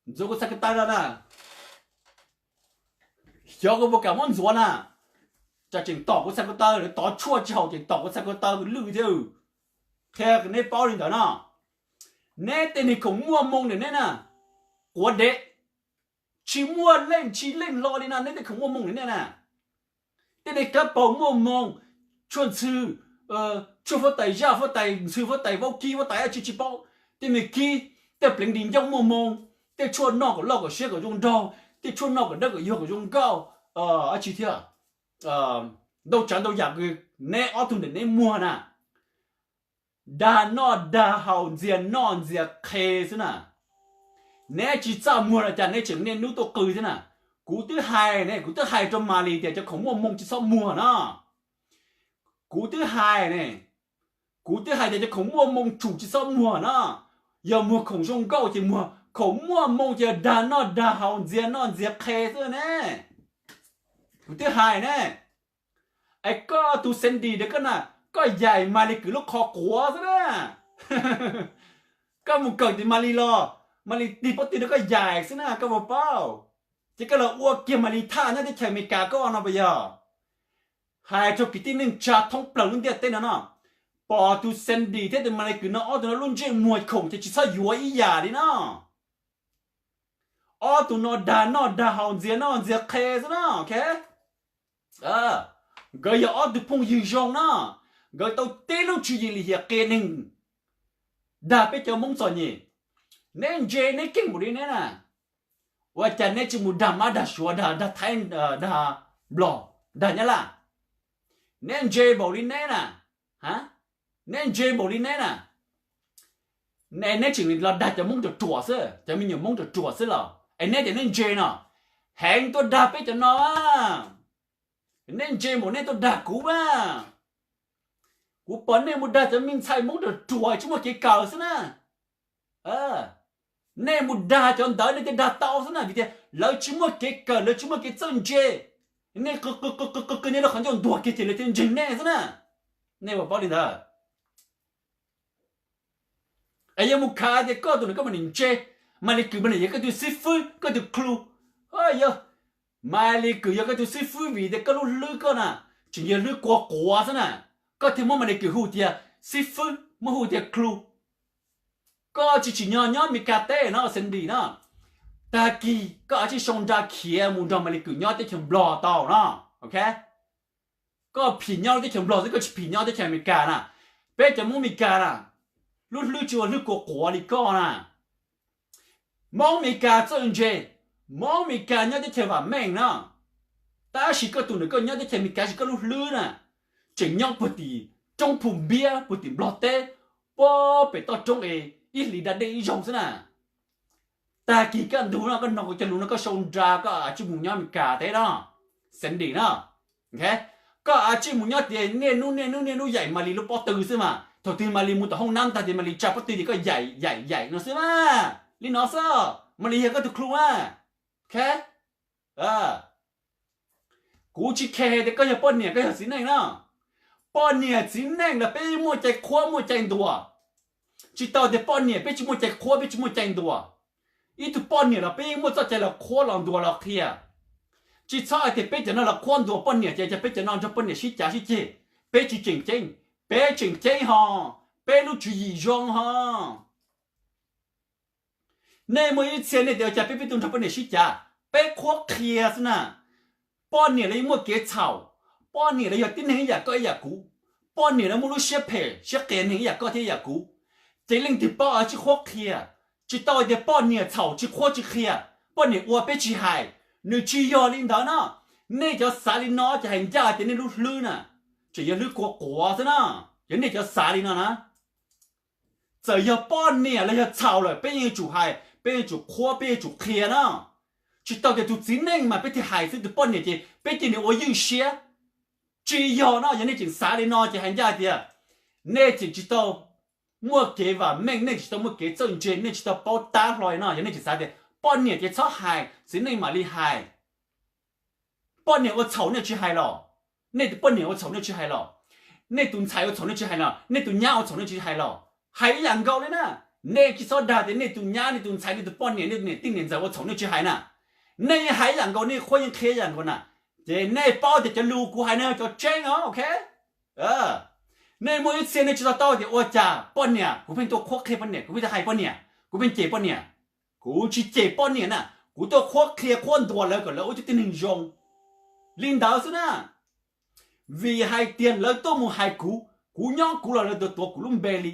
ntxuav kuv txhais ko taw no na, xyov kuv puas kam muab ntxuav na. Tsam tseem tom kuv txhais ko taw, lawv tov tshuaj tsis haum tseem tom kuv txhais ko taw lwj thiab. Qhia neb paub li ntawd no, neb tej neeg khoom muaj moo ntawm neb na, quav dev, tsis muaj leej tsis leej hlo li no, neb tej khoom muaj moo ntawm neb na. Tej neeg kab paug muaj moo, tshuaj ntxhw, tshuaj huab tais, zaj huab tais, ntxhw huab tais, vaub kib huab tais, dab tsi tsis paub, tej me kib, tej pleev di ncauj muaj moo, tej tshuaj noj kom loj kom siab kom zoo nraug, tej tshuaj noj kom dawb kom yuag kom zoo nkauj, dab tsi thiab, ntau tsav ntau yam, neb ob tug ntawm neb muag na. Dag noj dag haus ntxias noj ntxias qhe xwb na. Neb tsis txaj muag los cas neb tseem niaj hnub tuaj qw thiab na. Kuv twb hais ne, kuv twb hais rau Malis tias cov khoom muaj moo tsis txhob muag na. Kuv twb hais ne, kuv twb hais tias cov khoom muaj moo tsum tsis txhob muag na. Yog muag khoom zoo nkauj ces muag, khoom muaj moo ces dag noj dag haus ntxias noj ntxias qhe xwb ne. Kuv twb hais ne. Es koj tus Sandy ntawd koj na, koj yaim Malis Kwm lub qhov quav xwb na. Koj mus kawm tim Malis los, Malis tig pob tw rau koj yaim xwb na, koj puas paub? Ces koj los ua kiag Malis thaj nyob teb chaws Amelikas koj no puas yog? Hais rau kwv tij neej tsa thoob plaws lub ntiaj teb no no, pom tus Sandy thiab tus Malis Kwm no ob tug no lub ntsej muag khoom ces tsis txhob yuav ib yam li no. Ob tug no dag noj dag haus ntxias noj ntxias qhe xwb no, ok. Nkawd yog ob tug phooj ywg zoo no, nkawd tau tib lub tswv yim lim hiam qias neeg dag peb cov Hmoob txom nyem. Neb ntse neb keej npaum li neb na, ua cas neb tsis mus dag Mab dag Suav dag Thaib dag Nplog dag Nyab Laj? Neb ntse npaum li neb na, neb ntse npaum li neb na, neb tseem los dag cov Hmoob ruam ruam xwb, cov me nyuam Hmoob ruam ruam xwb los es neb tias neb ntse no, heev tuaj dag peb cov no. Neb ntse npaum neb tuaj dag kuv mas, kuv pom nej mus dag cov me ntxhais Hmoob ruam ruam tsis muaj kev kawm xwb na. Nej mus dag cov ntawd nej thiaj dag tau xwb na, vim tias lawv tsis muaj kev kawm, lawv tsis muaj kev txawj ntse. Nej qw qw qw qw qw qw nej lub qhov ncauj ntuag kiag ces lawv thiaj ntseeg nej xwb na. Nej puas paub li ntawd? Es yog mus khav tias koj tus ntawd koj mam li ntse, Malis Kwm mas nws yog koj tus xib fwb, koj tus clue. Yog Malis Kwm yog koj tus xib fwb vim tias koj lub hlwb koj na, tseem yog hlwb kua quav xwb na, koj thiaj muab Malis Kwm hu tias xib fwb, muab hu tias clue. Koj tsis tsim nyog nyob Amelikas teb no, Sandy no. Tag kis koj tsij sau nra khiav mus nrog Malis Kwm nyob teb chaws Nplog tau no, ok. Koj phim nyob teb chaws Nplog xwb, koj tsis phim nyob teb chaws Amelikas na. Peb cov Hmoob Amelikas na, lub hlwb tsis ua hlwb kua quav li koj na. Hmoob Amelikas txawj ntse, Hmoob Amelikas nyob teb chaws vam meej na. Tab sis koj tus ntawm koj nyob teb chaws Amelikas sis koj lub hlwb na, tseem nyob puag tim roob Phu Npiab puag tim Nplog teb, puag pem toj roob es ib hlis da dej ib zaug xwb na. Tag kis kaj ntug no koj hnov kuv cov lus no koj sau nra koj tsij mus nyob Amelikas teb no, Sandy no. Koj tsij mus nyob tias niaj hnub niaj hnub niaj hnub yaim Malis lub pob tw xwb mas, thaum twg Malis mus tom hoob nab tag tias Malis tsa pob tw tias koj yaim yaim yaim no xwb mas, li no xwb, Malis yog koj tus clue mas. Kuv tsis khe tias koj yog poj niam koj yog txiv neej na. Poj niam txiv neej los peb muaj cai qhuab muaj cai ntuas. Tsis tau tias poj niam peb tsis muaj cai qhuab peb tsis muaj cai ntuas. Ib tug poj niam los peb muaj txoj cai los qhuab los ntuas los qhia. Tsis txhob hais tias peb cov no los qhuab ntuas poj niam ces peb cov no nrog poj niam sib cav sib ceg. Peb tsis tseem ceeb, peb tseem ceeb ho, peb lub tswv yim zoo ho. Nej muaj ib txhia nej tias ua cas peb peb tug nrog poj niam sib cav, peb qhuab qhia xwb na. Poj niam lawv yeej muaj kev txhaum, poj niam lawv yog tib neeg ib yam koj ib yam kuv, poj niam lawv muaj lub siab phem siab qias neeg ib yam koj thiab ib yam kuv. Ces leej twg paub tsis qhuab qhia, tsis tau hais tias poj niam txhaum tsis qhuab tsis qhia, poj niam ua peb tsis hais, nws tsis yog li ntawd no. Nej cov xav li no ces hais ncaj tias nej lub hlwb na, tseem yog hlwb kua quav xwb na. Yog nej cov xav li no na, txawm yog poj niam los yog txhaum lawm peb yeej yuav tsum hais, peb yeej yuav tsum qhuab, peb yuav tsum qhia na. Tsis tau tias tus txiv neej mas peb thiaj hais xwb, tus poj niam ces peb cia nws ua ywj siab. Tsis yog no, yog nej tseem xav li no ces hais ncaj tias nej tseem tsis tau muaj kev vam meej, nej tsis tau muaj kev txawj ntse, nej tsis tau paub tab hlo li no. Yog nej tseem xav tias poj niam ces txhob hais, txiv neej mam li hais. Poj niam ua txhaum nej tsis hais los? Nej tus poj niam ua txhaum nej tsis hais los? Nej tus ntxhais ua txhaum nej tsis hais los? Nej tus nyab ua txhaum nej tsis hais los? Hais ib yam nkaus li na. Nej tsis txhob dag tias nej tus nyab, nej tus ntxhais, nej tus poj niam, nej niam tij niam ntxawm ua txhaum nej tsis hais na. Nej yeej hais ib yam nkaus, nej qhuab yeej qhia ib yam nkaus na. Ces nej paub tias cov lus kuv hais no yog cov tseeb os, ok? Nej muaj ib txhia nej tsis to taub tias ua cas poj niam, kuv pheej tuaj qhuab qhia poj niam, kuv pheej tuaj hais poj niam, kuv pheej cem poj niam. Kuv tsis cem poj niam na, kuv tuaj qhuab qhia qhuab ntuas lawv kom lawv ua ib tug tib neeg zoo li ntawd xwb na. Vim hais tias lawv tuaj mus hais kuv, kuv nyob kuv los lawv tuav tuav kuv lub npe li.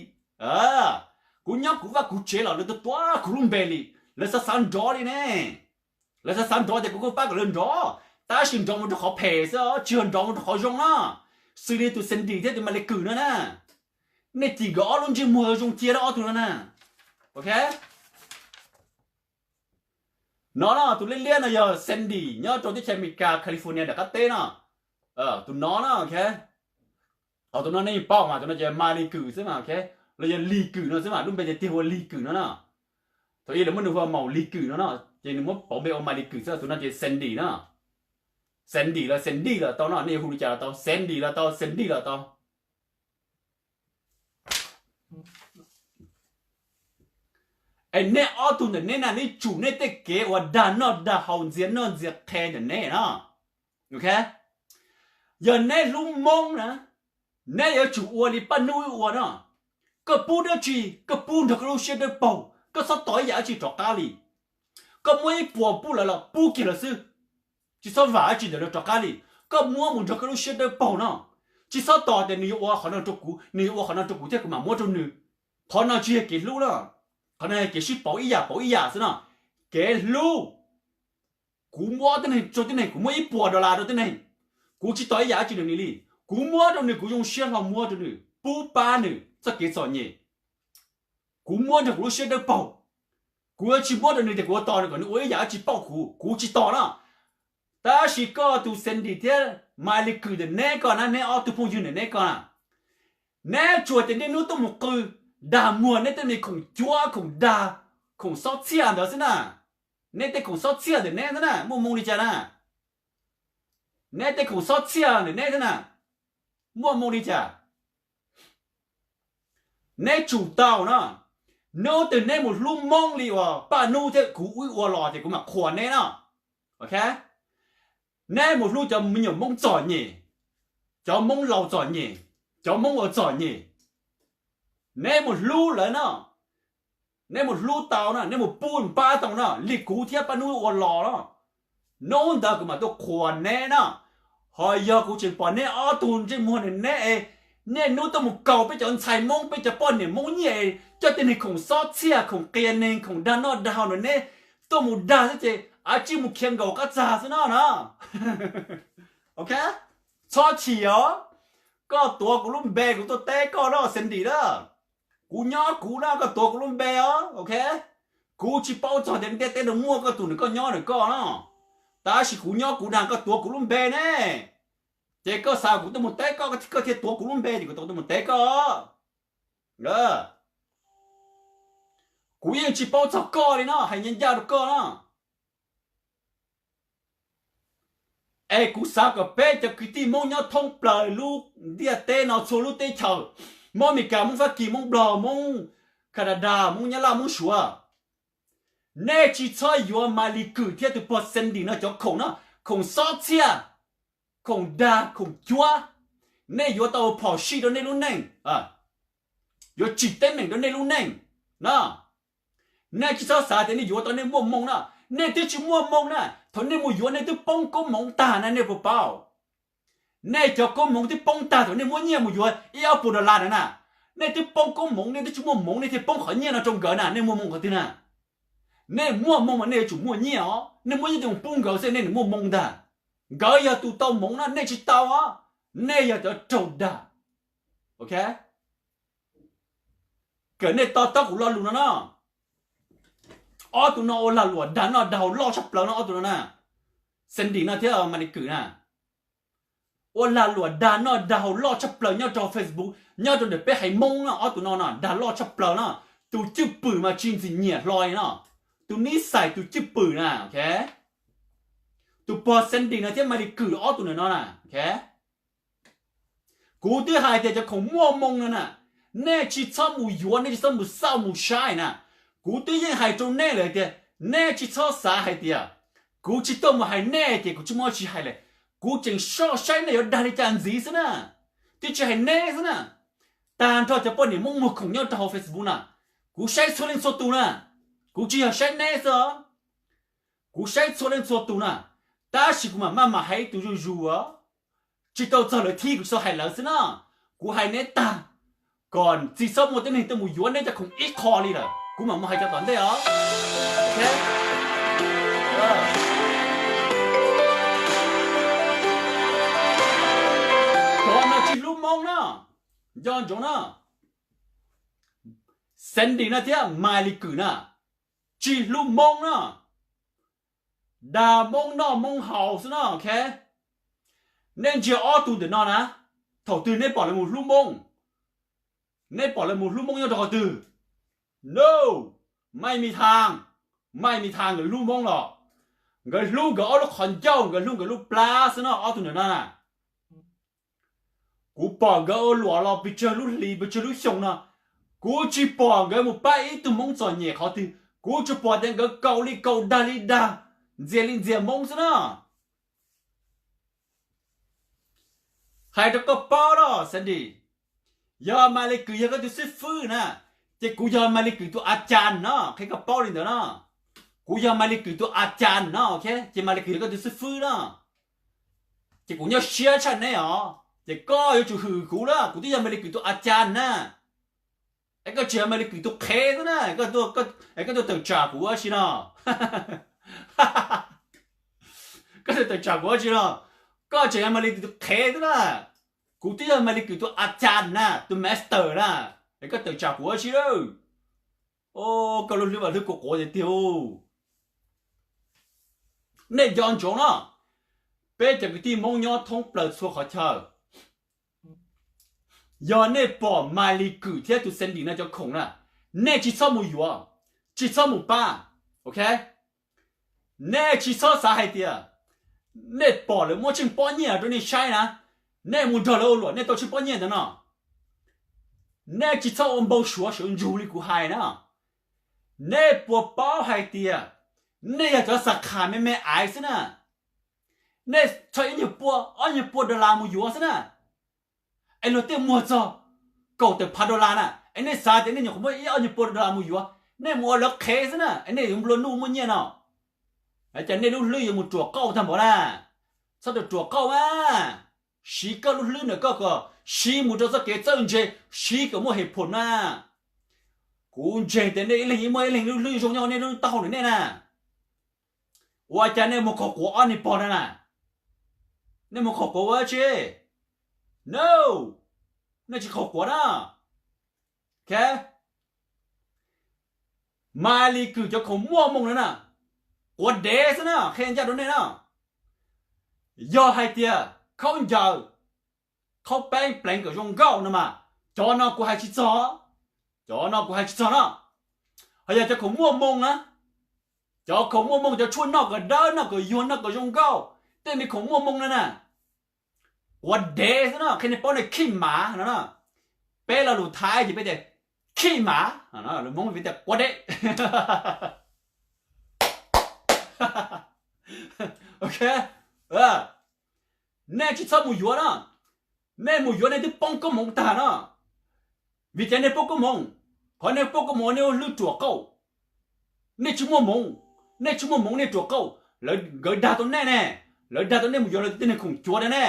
Kuv nyob kuv vaj kuv tsev los lawv tuav tuav kuv lub npe li. Lawv xav xav nrov li ne. Lawv xav xav nrov tias kuv kuj pab kom lawv nrov, tab sis nrov mus rau qhov phem xwb, tsis yog nrov mus rau qhov zoo na. Xws li tus Sandy thiab tus Maiv Lis Kws no na, nej cim nkawd ob lub ntsej muag zoo cia rau ob tug no na. Ok. No na, tus liab liab no yog Sandy nyob rau teb chaws Amelikas California nram qab teb no. Tus no na, ok. Tus no nej yeej paub mas, tus no ces Maiv Lis Kws xwb mas, ok. Los yog Lis Kws no xwb mas, lub npe tiag tiag hu ua Lis Kws no na. Thaum ub lawv muab nws hu ua Maum Lis Kws no na, ces nws muab pauv npe ua Maiv Lis Kws xwb. Tus no ces Sandy na. Sandy los Sandy los tau no, nej yuav hu li cas los tau, Sandy los tau, Sandy los tau. Es neb ob tug ntawm neb na, neb tsum neb tej kev uas dag noj dag haus ntxias noj ntxias qhe ntawm neb na. Ok, yog neb hlub Hmoob na, neb yuav tsum ua li Paj Nub ua no. Koj pub dab tsi, koj pub nrog koj lub siab dawb paug, koj txhob tos ib yam dab tsi rov qab li. Koj muab ib puas pub lawv los pub kiag lawv xwb, tsis txhob vam dab tsi ntawm lawv rov qab li. Koj muab mus nrog koj lub siab dawb paug no, tsis txhob tos tias nws yuav ua qhov no rau kuv, nws yuav ua qhov no rau kuv thiab kuv mam muab rau nws. Qhov no tsis yog kev hlub na, qhov no yog kev sib pauv ib yam pauv ib yam xwb no. Kev hlub, kuv muab tib neeg rau tib neeg, kuv muab ib puas dollar rau tib neeg, kuv tsis tos ib yam dab tsi ntawm nws li. Kuv muab rau nws, kuv zoo siab hlo muab rau nws, pub pab nws txoj kev txom nyem. Kuv muab nrog kuv lub siab dawb paug, kuv yuav tsis muab rau nws tias kuv ua tos nws kom nws ua ib yam dab tsi pauj kuv, kuv tsis tos na. Tab sis koj tus Sandy thiab Maiv Lis Kws ntawm neb ko na, neb ob tug phooj ywg ntawm neb ko na, neb tsuas tias niaj hnub tuaj mus qw dag muag neb tej me khoom cuab khoom dag, khoom xob txhiaj ntawd xwb na. Neb tej khoom xob txhiaj ntawm neb xwb na, muaj hmoo li cas na? Neb tej khoom xob txhiaj ntawm neb xwb na, muaj hmoo li cas? Neb tsum tau no, hnub twg neb mus hlub Hmoob li uas Paj Nub thiab kuv wb ua los ces kuv mam qhuas neb no. Ok, neb mus hlub cov me nyuam Hmoob txom nyem, cov Hmoob laus txom nyem, cov Hmoob uas txom nyem, neb mus hlub lawv no. Neb mus hlub tau na, neb mus pub pab tau na, li kuv thiab Paj Nub ua los no, hnub ntawd kuv mam tuaj qhuas neb na. Ho yog kuv tseem pom neb ob tug ntsej muag ntawm neb es niaj hnub tuaj mus kaus peb cov ntxhais Hmoob, peb cov poj niam Hmoob nyiaj, coj tej neeg khoom xob txhiaj, khoom qias neeg, khoom dag noj dag haus ntawm neb tuaj mus dag xwb ces av tsij mus khiav nkaum qab txag xwb no na. Ok, txhob chim os. Koj tuav kuv lub npe, kuv tuaj teb koj no, Sandy na. Kuv nyob kuv na, koj tuav kuv lub npe os, ok. Kuv tsis paub txog tias ntiaj teb no muaj koj tus nws koj nyob nws koj no, tab sis kuv nyob kuv na, koj tuav kuv lub npe ne. Ces koj xav kuv tuaj mus teb koj, koj thiaj tuav kuv lub npe ces kuv tau tuaj mus teb koj. Kuv yeej tsis paub txog koj li no, hais ncaj ncaj rau koj na. Es kuv xav kom peb cov kwv tij Hmoob nyob thoob plaws lub ntiaj teb no, txhua lub teb chaws, Hmoob Amelikas, Hmoob Fab Kis, Hmoob Nplog, Hmoob Kanadas, Hmoob Nyab Laj, Hmoob Suav, nej tsis txhob yuav Maiv Lis Kws thiab tus pog Sandy no cov khoom no, khoom xob txhiaj, khoom dag khoom cuab. Nej yuav tau phom sij rau nej lub neej, yuav tsim teeb meem rau nej lub neej na. Nej tsis txhob xav tias nej yuav tau nej muaj hmoo na. Nej twb tsis muaj hmoo na, Thaum nej mus yuav nej twb poob koob hmoov tag na, nej puas paub? Nej cov koob hmoov twb poob tag thaum nej muab nyiaj mus yuav ib ob puas dollar na na. Nej twb poob koob hmoov, nej twb tsis muaj hmoov nej thiaj poob qhov nyiaj no rau nkawd na, nej muaj hmoo qhov twg na? Nej muaj hmoo mas nej yuav tsum muaj nyiaj os, nej muab nyiaj coj mus pub nkawd xwb nej muaj hmoo ntag. Nkawd yog tus tau hmoov na, nej tsis tau os, nej yog cov raug dag. Ok, kom nej to taub kuv lo lus no na. Ob tug no ua lag luam dag noj dag haus loj tshaj plaws no, ob tug no na, Sandy no thiab Malis Kwm na. Ua lag luam dag noj dag haus loj tshaj plaws nyob rau Facebook, nyob rau ntawm peb haiv Hmoob no, ob tug no no dag loj tshaj plaws no. Tus cwj pwm mas tsis ntxim nyiam hlo li no, tus nib xais tus cwj pwm na, ok. Tus pog Sandy no thiab Malis Kwm ob tug ntawm no na, ok. Kuv twb hais tias cov khoom muaj hmoo no na, nej tsis txhob mus yuav, nej tsis txhob mus xauj mus saib na. Kuv twb yeej hais rau nej lawm tias nej tsis txhob xav hais tias kuv tsis tuaj mus hais nej ces kuv tsis muaj tsis hais lawm. Kuv tseem soj saib nej yuav dag li cas ntxiv xwb na, twb tsis hais nej xwb na. Tag nrho cov poj niam Hmoob muag khoom nyob rau hauv Facebook na, kuv saib txhua leej txhua tus na, kuv tsis yog saib nej xwb os. Kuv saib txhua leej txhua tus na, tab sis kuv mam maj mam hais ib tus zuj zus, tsis tau txog lawv thib kuv tsis tau hais lawv xwb na. Kuv hais neb tag, kom tsis txhob muaj tib neeg tuaj mus yuav neb cov khoom ib qho li lawm, kuv mam mus hais cov tom ntej os. Cov no tsis hlub Hmoob na, nco ntsoov na. Sandy no thiab Malis Kwm na, tsis hlub Hmoob na, dag Hmoob noj Hmoob haus xwb no, ok. Nej ntsia ob tug ntawm no na, thaum twg nej pom lawv mus hlub Hmoob? Nej pom lawv mus hlub Hmoob nyob rau qhov twg? No, Maj Mis Thas, Maj Mis Thas nkawd hlub Hmoob los? Nkawd hlub nkawd ob lub qhov ncauj, nkawd hlub nkawd lub plab xwb no, ob tug ntawm no na. Kuv pom nkawd ua luam los pes tsawg lub hlis pes tsawg lub xyoo no, kuv tsis pom nkawd mus pab ib tug Hmoob txom nyem qhov twg, kuv tsuas pom tias nkawd kaus li kaus dag li dag, ntxias li ntxias Hmoob xwb na. Hais rau koj paub los Sandy, yog Malis Kwm yog koj tus xib fwb na, ces kuv yog Malis Kwm tus a cas no, qhia koj paub li ntawd na. Kuv yog Malis Kwm tus a cas no, ok, ces Malis Kwm yog koj tus xib fwb na. Ces kuv nyuaj siab tshaj neb os, ces koj yuav tsum hwm kuv na, kuv twb yog Malis Kwm tus a cas na. Es koj tseem yog Malis Kwm tus qhev xwb na, es koj tuaj tawm tsam kuv ua si no. Koj tuaj tawm tsam kuv ua si no, koj tseem yog Malis Kwm tus qhev xwb na. Kuv twb yog Malis Kwm tus a cas na, tus master na, es koj tawm tsam kuv ua si lawm. Koj lub hlwb mas hlwb kuv quav tiag tiag. Nej nco ntsoov no, peb cov kwv tij Hmoob nyob thoob plaws txhua qhov chaw, yog nej pom Malis Kwm thiab tus Sandy no cov khoom na, nej tsis txhob mus yuav, tsis txhob mus pab, ok? Nej tsis txhob xav hais tias nej pom lawv muab tsheej pob nyiaj rau nej saib na, nej mus nrog lawv ua luam nej tau tsheej pob nyiaj ntawd no. Nej tsis txhob ua npau suav sawv ntsug li kuv hais na. Nej puas paub hais tias nej yog cov xa khas me me aiv xwb na? Nej tso ib nyuag pua ob nyuag pua dollar mus yuav xwb na, es luag tej muag txog kaum tawm phav dollar na, es nej xav tias nej nyuam qhuav muab ib ob nyuag pua dollar mus yuav, nej mus ua lawv qhev xwb na, es nej yuav nplua nuj muaj nyiaj no. Cas nej lub hlwb yuav mus ruam qauj tag npaum na? Txhob ruam ruam qauj mas, siv koj lub hlwb ntawm koj kom siv mus rau txoj kev txawj ntse, siv kom muaj hem phom na. Kuv ntseeg tias nej ib leeg muaj ib leeg lub hlwb zoo nyob nej lub taub hau ntawm nej na. Ua cas nej mus qaug quav ob niag pog no na? Nej mus qaug quav ua dab tsi? No, nej tsis qaug quav na. Ok, Malis Kwm cov khoom muaj hmoo no na, quav dev xwb na, qhia ncaj rau nej na. Yog hais tias khaub ncaws, khaub peeb pleev kom zoo nkauj no mas, cov no kuv hais tsis txog, cov no kuv hais tsis txog no. Ho yog cov khoom muaj hmoo na, cov khoom muaj hmoo, cov tshuaj noj kom dawb noj kom yuag noj kom zoo nkauj, tej me khoom muaj hmoo no na, quav dev xwb no, qhia nej paub nej khij mav no na. Peb lo lus Thaib ces peb tias khij mav, lus Hmoob peb tias quav dev. Ok, nej tsis txhob mus yuav na. Nej mus yuav nej twb poob koob hmoov tag na. Vim tias nej poob koob hmoov, qhov nej poob koob hmoov nej ua hlwb ruam qauj. Nej tsis muaj hmoov, nej tsis muaj hmoov nej ruam qauj. Nkawd dag tau nej ne, lawv dag tau nej mus yuav lawv tej niag khoom cuav na ne.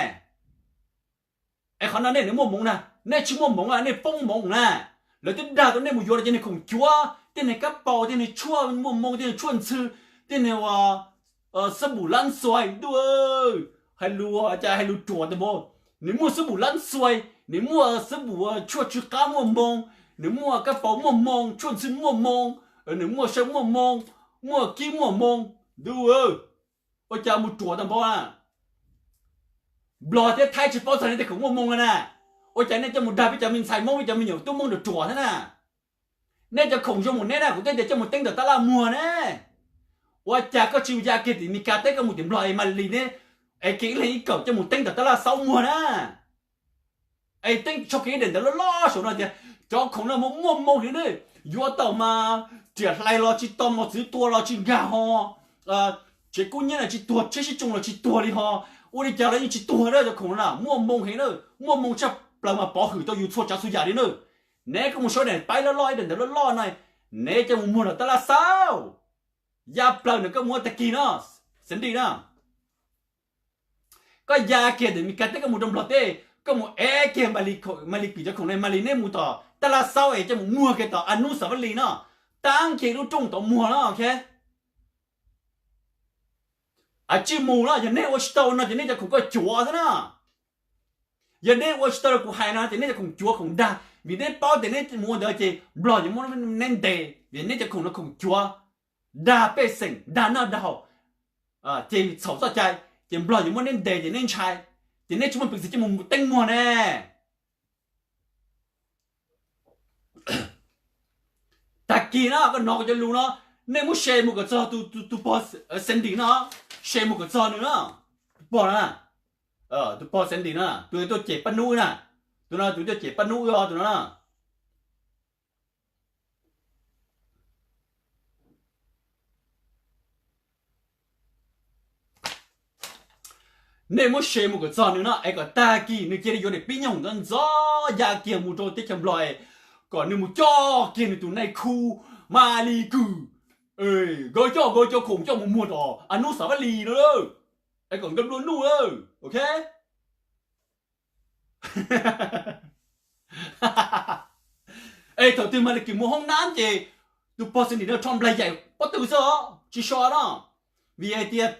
Es qhov no nej nws muaj moov na, nej tsis muaj moov, nej poob moov na. Lawv twb dag tau nej mus yuav lawv tej niag khoom cuav, tej niag kab paus, tej niag tshuaj muaj moo, tej niag tshuaj ntxhw, tej niag ua xab npum lab xuais ntuj, hais lus cas hais lus ruam tas npaum. Nws muaj xab npum lab xuais, nws muaj xab npum tshuaj tsw qab muaj moo, nws muaj kab paus muaj moo, tshuaj ntxhw muaj moo, nws muaj saw muaj moo, muaj kib muaj moo ntuj. Ua cas mus ruam tas npaum na. Nplog thiab Thaib tsis paub txog nej tej khoom muaj moo li na. Ua cas nej coj mus dag peb cov me ntxhais Hmoob, peb cov me nyuam tub Hmoob ruam ruam thiab na. Nej cov khoom zoo mus neb na, kuv twb tias coj mus teeb tom tab laj muag ne. Ua cas koj tsis ya kiag tim Meskas teb, koj mus tim Nplog es Malis ne, es kiag ib leeg ib kawm coj mus teeb tom tab laj xaub muag na. Es teeb tso kiag ib daim ntawv loj loj saum no tias cov khoom no mas muaj moo heev na, yuav tau mas riam hlais los tsis tau, mos txwv tua los tsis nkag ho, tsev kub nyiab los tsis tuag, tsheb sib tsoo los tsis tuag li ho, ua li cas los yeej tsis tuag na. Cov khoom no na muaj moo heev na, muaj moo tshaj plaws mas pov hwm tau yus txhua tsav txhua yam li na. Neb koj mus sau daim paib loj loj, ib daim ntawv loj loj no, neb coj mus muag tom tab laj xaub. Ya plaws ntawm koj mus ua tag kis no, Sandy na. Koj ya kiag ntawm Meskas teb koj mus rau Nplog teb, koj mus ev kiag Malis Kwm cov khoom na, Malis neb mus tom tab laj xaub es coj mus muag kiag tom Anusavali no, taab kiag lub rooj tod muag no, ok. Ab, tsis mus no, yog neb ua tsis tau no ces neb cov khoom koj cuav xwb na. Yog neb ua tsis tau li kuv hais no ces neb cov khoom cuav khoom dag, vim neb paub tias neb mus ua ntawd ces Nplog yuav muab neb ntes, vim neb cov khoom no khoom cuav, dag pej xeem, dag noj dag haus, ces txhaum txoj cai, ces Nplog yuav muab neb ntes ces neb ntshai, ces neb tsis muaj peev xwm coj mus teeb muag ne. Tag kis no koj hnov kuv cov lus no, nej muab share mus kom txog tus pog Sandy no, share mus kom txog nws no, tus pog no, tus pog Sandy no, tus tuaj cem Paj Nub na, tus no tus tuaj cem Paj Nub os, tus no na. Nej muab share mus kom txog nws no es kom tag kis nws cia li yuav niam pib nyoog ntxov ntxov ya kiag mus rau teb chaws Nplog es kom nws mus coj kiag nws tus nai khu Malis Kwm, nkawd coj nkawd cov khoom coj mus muag tom Anusavali no lawm, es kom nkawd nplua nuj lawm, ok. Es thaum twg Malis Kwm mus hoob nab ces tus pog Sandy no rho nplaig yaim pob tw xwb os, tsis so no, vim hais tias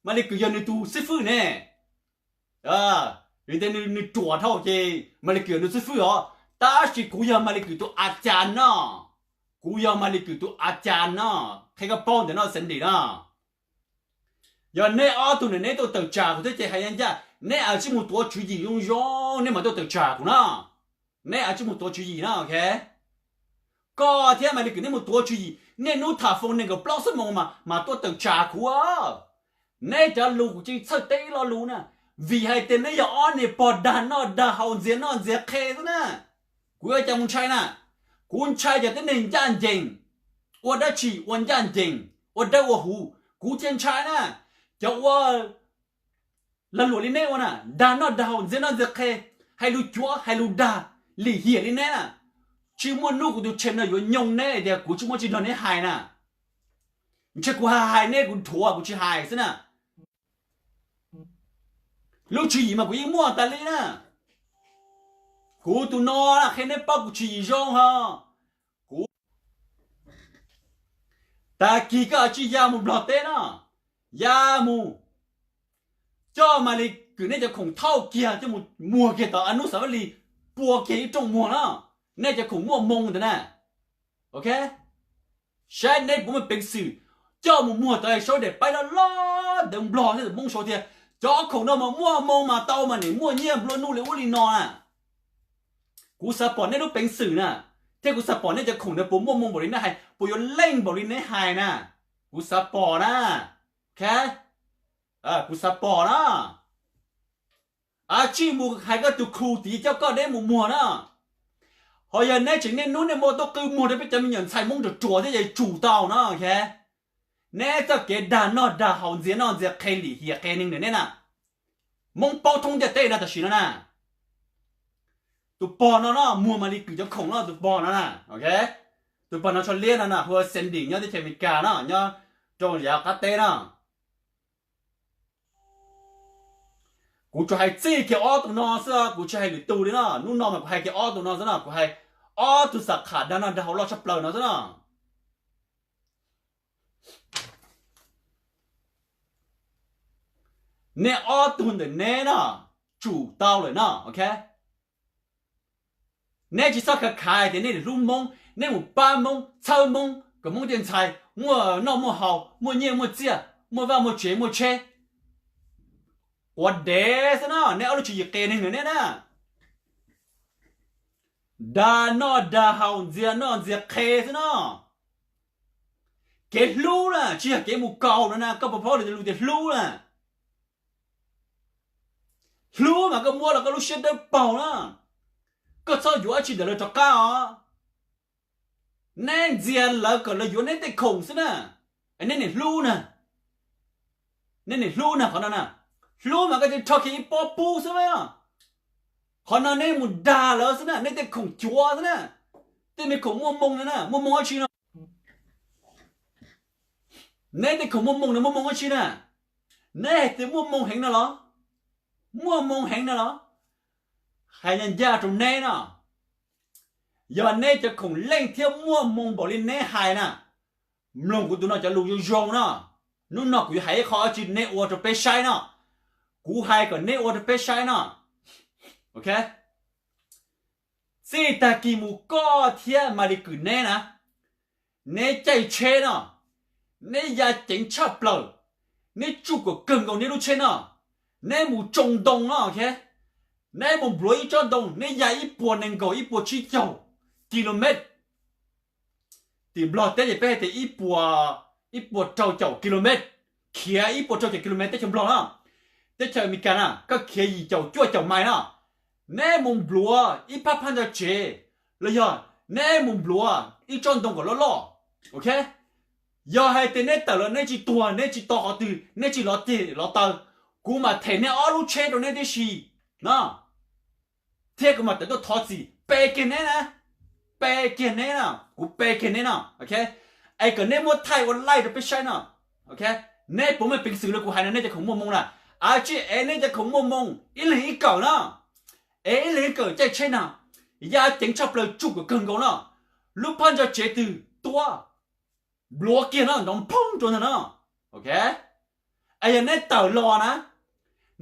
Malis Kwm yog nws tus xib fwb ne. Vim tias nws ruam dhau ces Malis Kwm yog nws xib fwb os, tab sis kuv yog Malis Kwm tus a cas no, kuv yog Malis Kwm tus a cas no, qhia koj paub ntawm no Sandy no. Yog neb ob tug neb tuaj tawm tsam kuv thiab ces hais ncaj ncaj, neb a tsij mus tuav tswv yim zoo zoo neb mam tuaj tawm tsam kuv no. Neb a tsij mus tuav tswv yim no, ok. Koj thiab Malis Kwm neb mus tuav tswv yim, niaj hnub tham phone nees nkaum plaub xuab moos mas tuaj tawm tsam kuv. Neb cov lus kuv tsis txhawj teb ib lo lus na, vim hais tias neb yog ob niag pog dag noj dag haus ntxias noj ntxias qhe xwb na. Kuv yuav cas mus ntshai na? Kuv ntshai cov tib neeg ncaj ncees, ua dab tsi ua ncaj ncees, ua dawb ua huv kuv thiaj ntshai na. Cov ua lag luam li neb ua na, dag noj dag haus ntxias noj ntxias qhe, hais lus cuav hais lus dag, lim hiam li neb na, tsis muaj hnub kuv tus channel no yuav nyoo neb tias kuv tsis muaj tsis nrog neb hais na. Ntshe kuv hais hais neb kuv dhuav kuv tsis hais xwb na. Lub tswv yim mas kuv yeej muaj tas li na. Kuv tus no na qhia neb paub kuv tswv yim zoo ho. Kuv, tag kis koj a tsij ya mus Nplog teb no, ya mus coj Malis Kwm neb cov khoom thauj kiag coj mus muag kiag tom Anusavali, pua kiag ib rooj muag no, neb cov khoom muaj moo ntawd na. Ok, saib neb puas muaj peev xwm coj mus muag tod, sau daim paib loj loj ntawv Nplog thiab Hmoob sau tias cov khoom no mas muaj moo mas tau mas nim muaj nyiaj nplua nuj li ub li no na. Kuv xav pom neb lub peev xwm na, thiab kuv xav pom neb cov khoom ntawd puas muaj moo npaum li neb hais, puas yuav leej npaum li neb hais na. Kuv xav pom na. Ok, kuv xav pom na. A tsij mus hais koj tus khu tid coj koj neb mus muag na. Ho yog neb tseem niaj hnub niaj hmo tuaj qw muag rau peb cov me nyuam ntxhais Hmoob ruam ruam thiab ces tsum tau no. Neb txoj kev dag noj dag haus ntxias noj ntxias qhe lim hiam qhe neeg ntawm neb na, Hmoob paub thoob ntiaj teb no tam sim no na. Tus pog no no muag Malis Kwm cov khoom no tus pog no na. Tus pog no tsho liab no na hu ua Sandy nyob teb chaws Amelikas no, nyob rau yav qab teb no. Kuv tsuas hais txij kiag ob tug no xwb, kuv tsis hais lwm tus li no. Hnub no mas kuv hais kiag ob tug no xwb no, kuv hais ob tug xam kham dag noj dag haus loj tshaj plaws no xwb no. Neb ob tug ntawm neb no tsum tau lawm no, ok. Neb tsis txhob khav khav tias neb hlub Hmoob, neb mus pab Hmoob, txhawb Hmoob kom Hmoob tej ntxhais muaj noj muaj haus, muaj nyiaj muaj txiaj, muaj vaj muaj tsev muaj tsheb. Quav dev xwb no, neb ob lub tswv yim qias neeg lawm neb na. Dag noj dag haus, ntxias noj ntxias qhev xwb no. Kev hlub na tsis yog kev mus kaus no na, koj puas paub lus tias hlub na? Hlub mas koj muab los koj lub siab dawb paug na, koj txhob yuav dab tsi ntawm lawv rov qab os. Neb ntxias lawv kom lawv yuav neb tej khoom xwb na, neb niam hlub na. Neb niam hlub na qhov no na. Hlub mas koj cia rho kiag ib pob pub xwb na. Qhov no neb mus dag lawv xwb na, neb tej khoom cuav xwb na. Tej me khoom muaj moo na, muaj moo dab tsi no? Neb tej khoom muaj moo no muaj moo dab tsi na? Neb hais tias muaj moo heev no los? Muaj moo heev no los? Hais ncaj ncaj rau neb no, yog neb cov khoom leej thiab muaj moo npaum li neb hais na, mloog kuv tus no cov lus zoo zoo no. Hnub no kuv yuav hais ib qho dab tsi neb ua rau peb saib no. Kuv hais kom neb ua rau peb saib no. Ok. Txij tag kis mus koj thiab Malis Kwm neb na, neb caij tsheb no, neb ya ceev tshaj plaws, neb tsuj kom kawg nkaus neb lub tsheb no, neb mus tsoo ntoo no, ok. Neb mus npluav ib tsob ntoo, neb ya ib puas nees nkaum ib puas tsib caug kilomev. Tim Nplog teb ces peb hais tias ib puas, ib puas rau caum kilomev, khiav ib puas rau caum kilomev teb chaws Nplog na. Teb chaws Amelikas na koj khiav yim caum cuaj caum mais no, neb mus npluav ib phab phab ntsa tsev, los yog neb mus npluav ib tsob ntoo kom loj loj, ok. Yog hais tias neb tawm los neb tsis tuag, neb tsis to qhov twg, neb tsis lov ceg lov taw, kuv mam them neb ob lub tsheb rau neb tib si no, thiab kuv mam tawm tuaj thov txim pe kiag neb na, pe kiag neb na, kuv pe kiag neb no, ok. Es kom neb muab thaij ua laij rau peb saib no, ok. Neb puas muaj peev xwm li kuv hais no, neb cov khoom muaj moo na? Ab tsi es neb cov khoom muaj moo ib leeg ib kawm no, es ib leeg ib kawm caij tsheb na, ya ceev tshaj plaws tsuj kom kawg nkaus no, lub phab ntsa tsev twg tuab, npluav kiag no nrov nphoob rau ntag no, ok. Es yog neb tawm los na,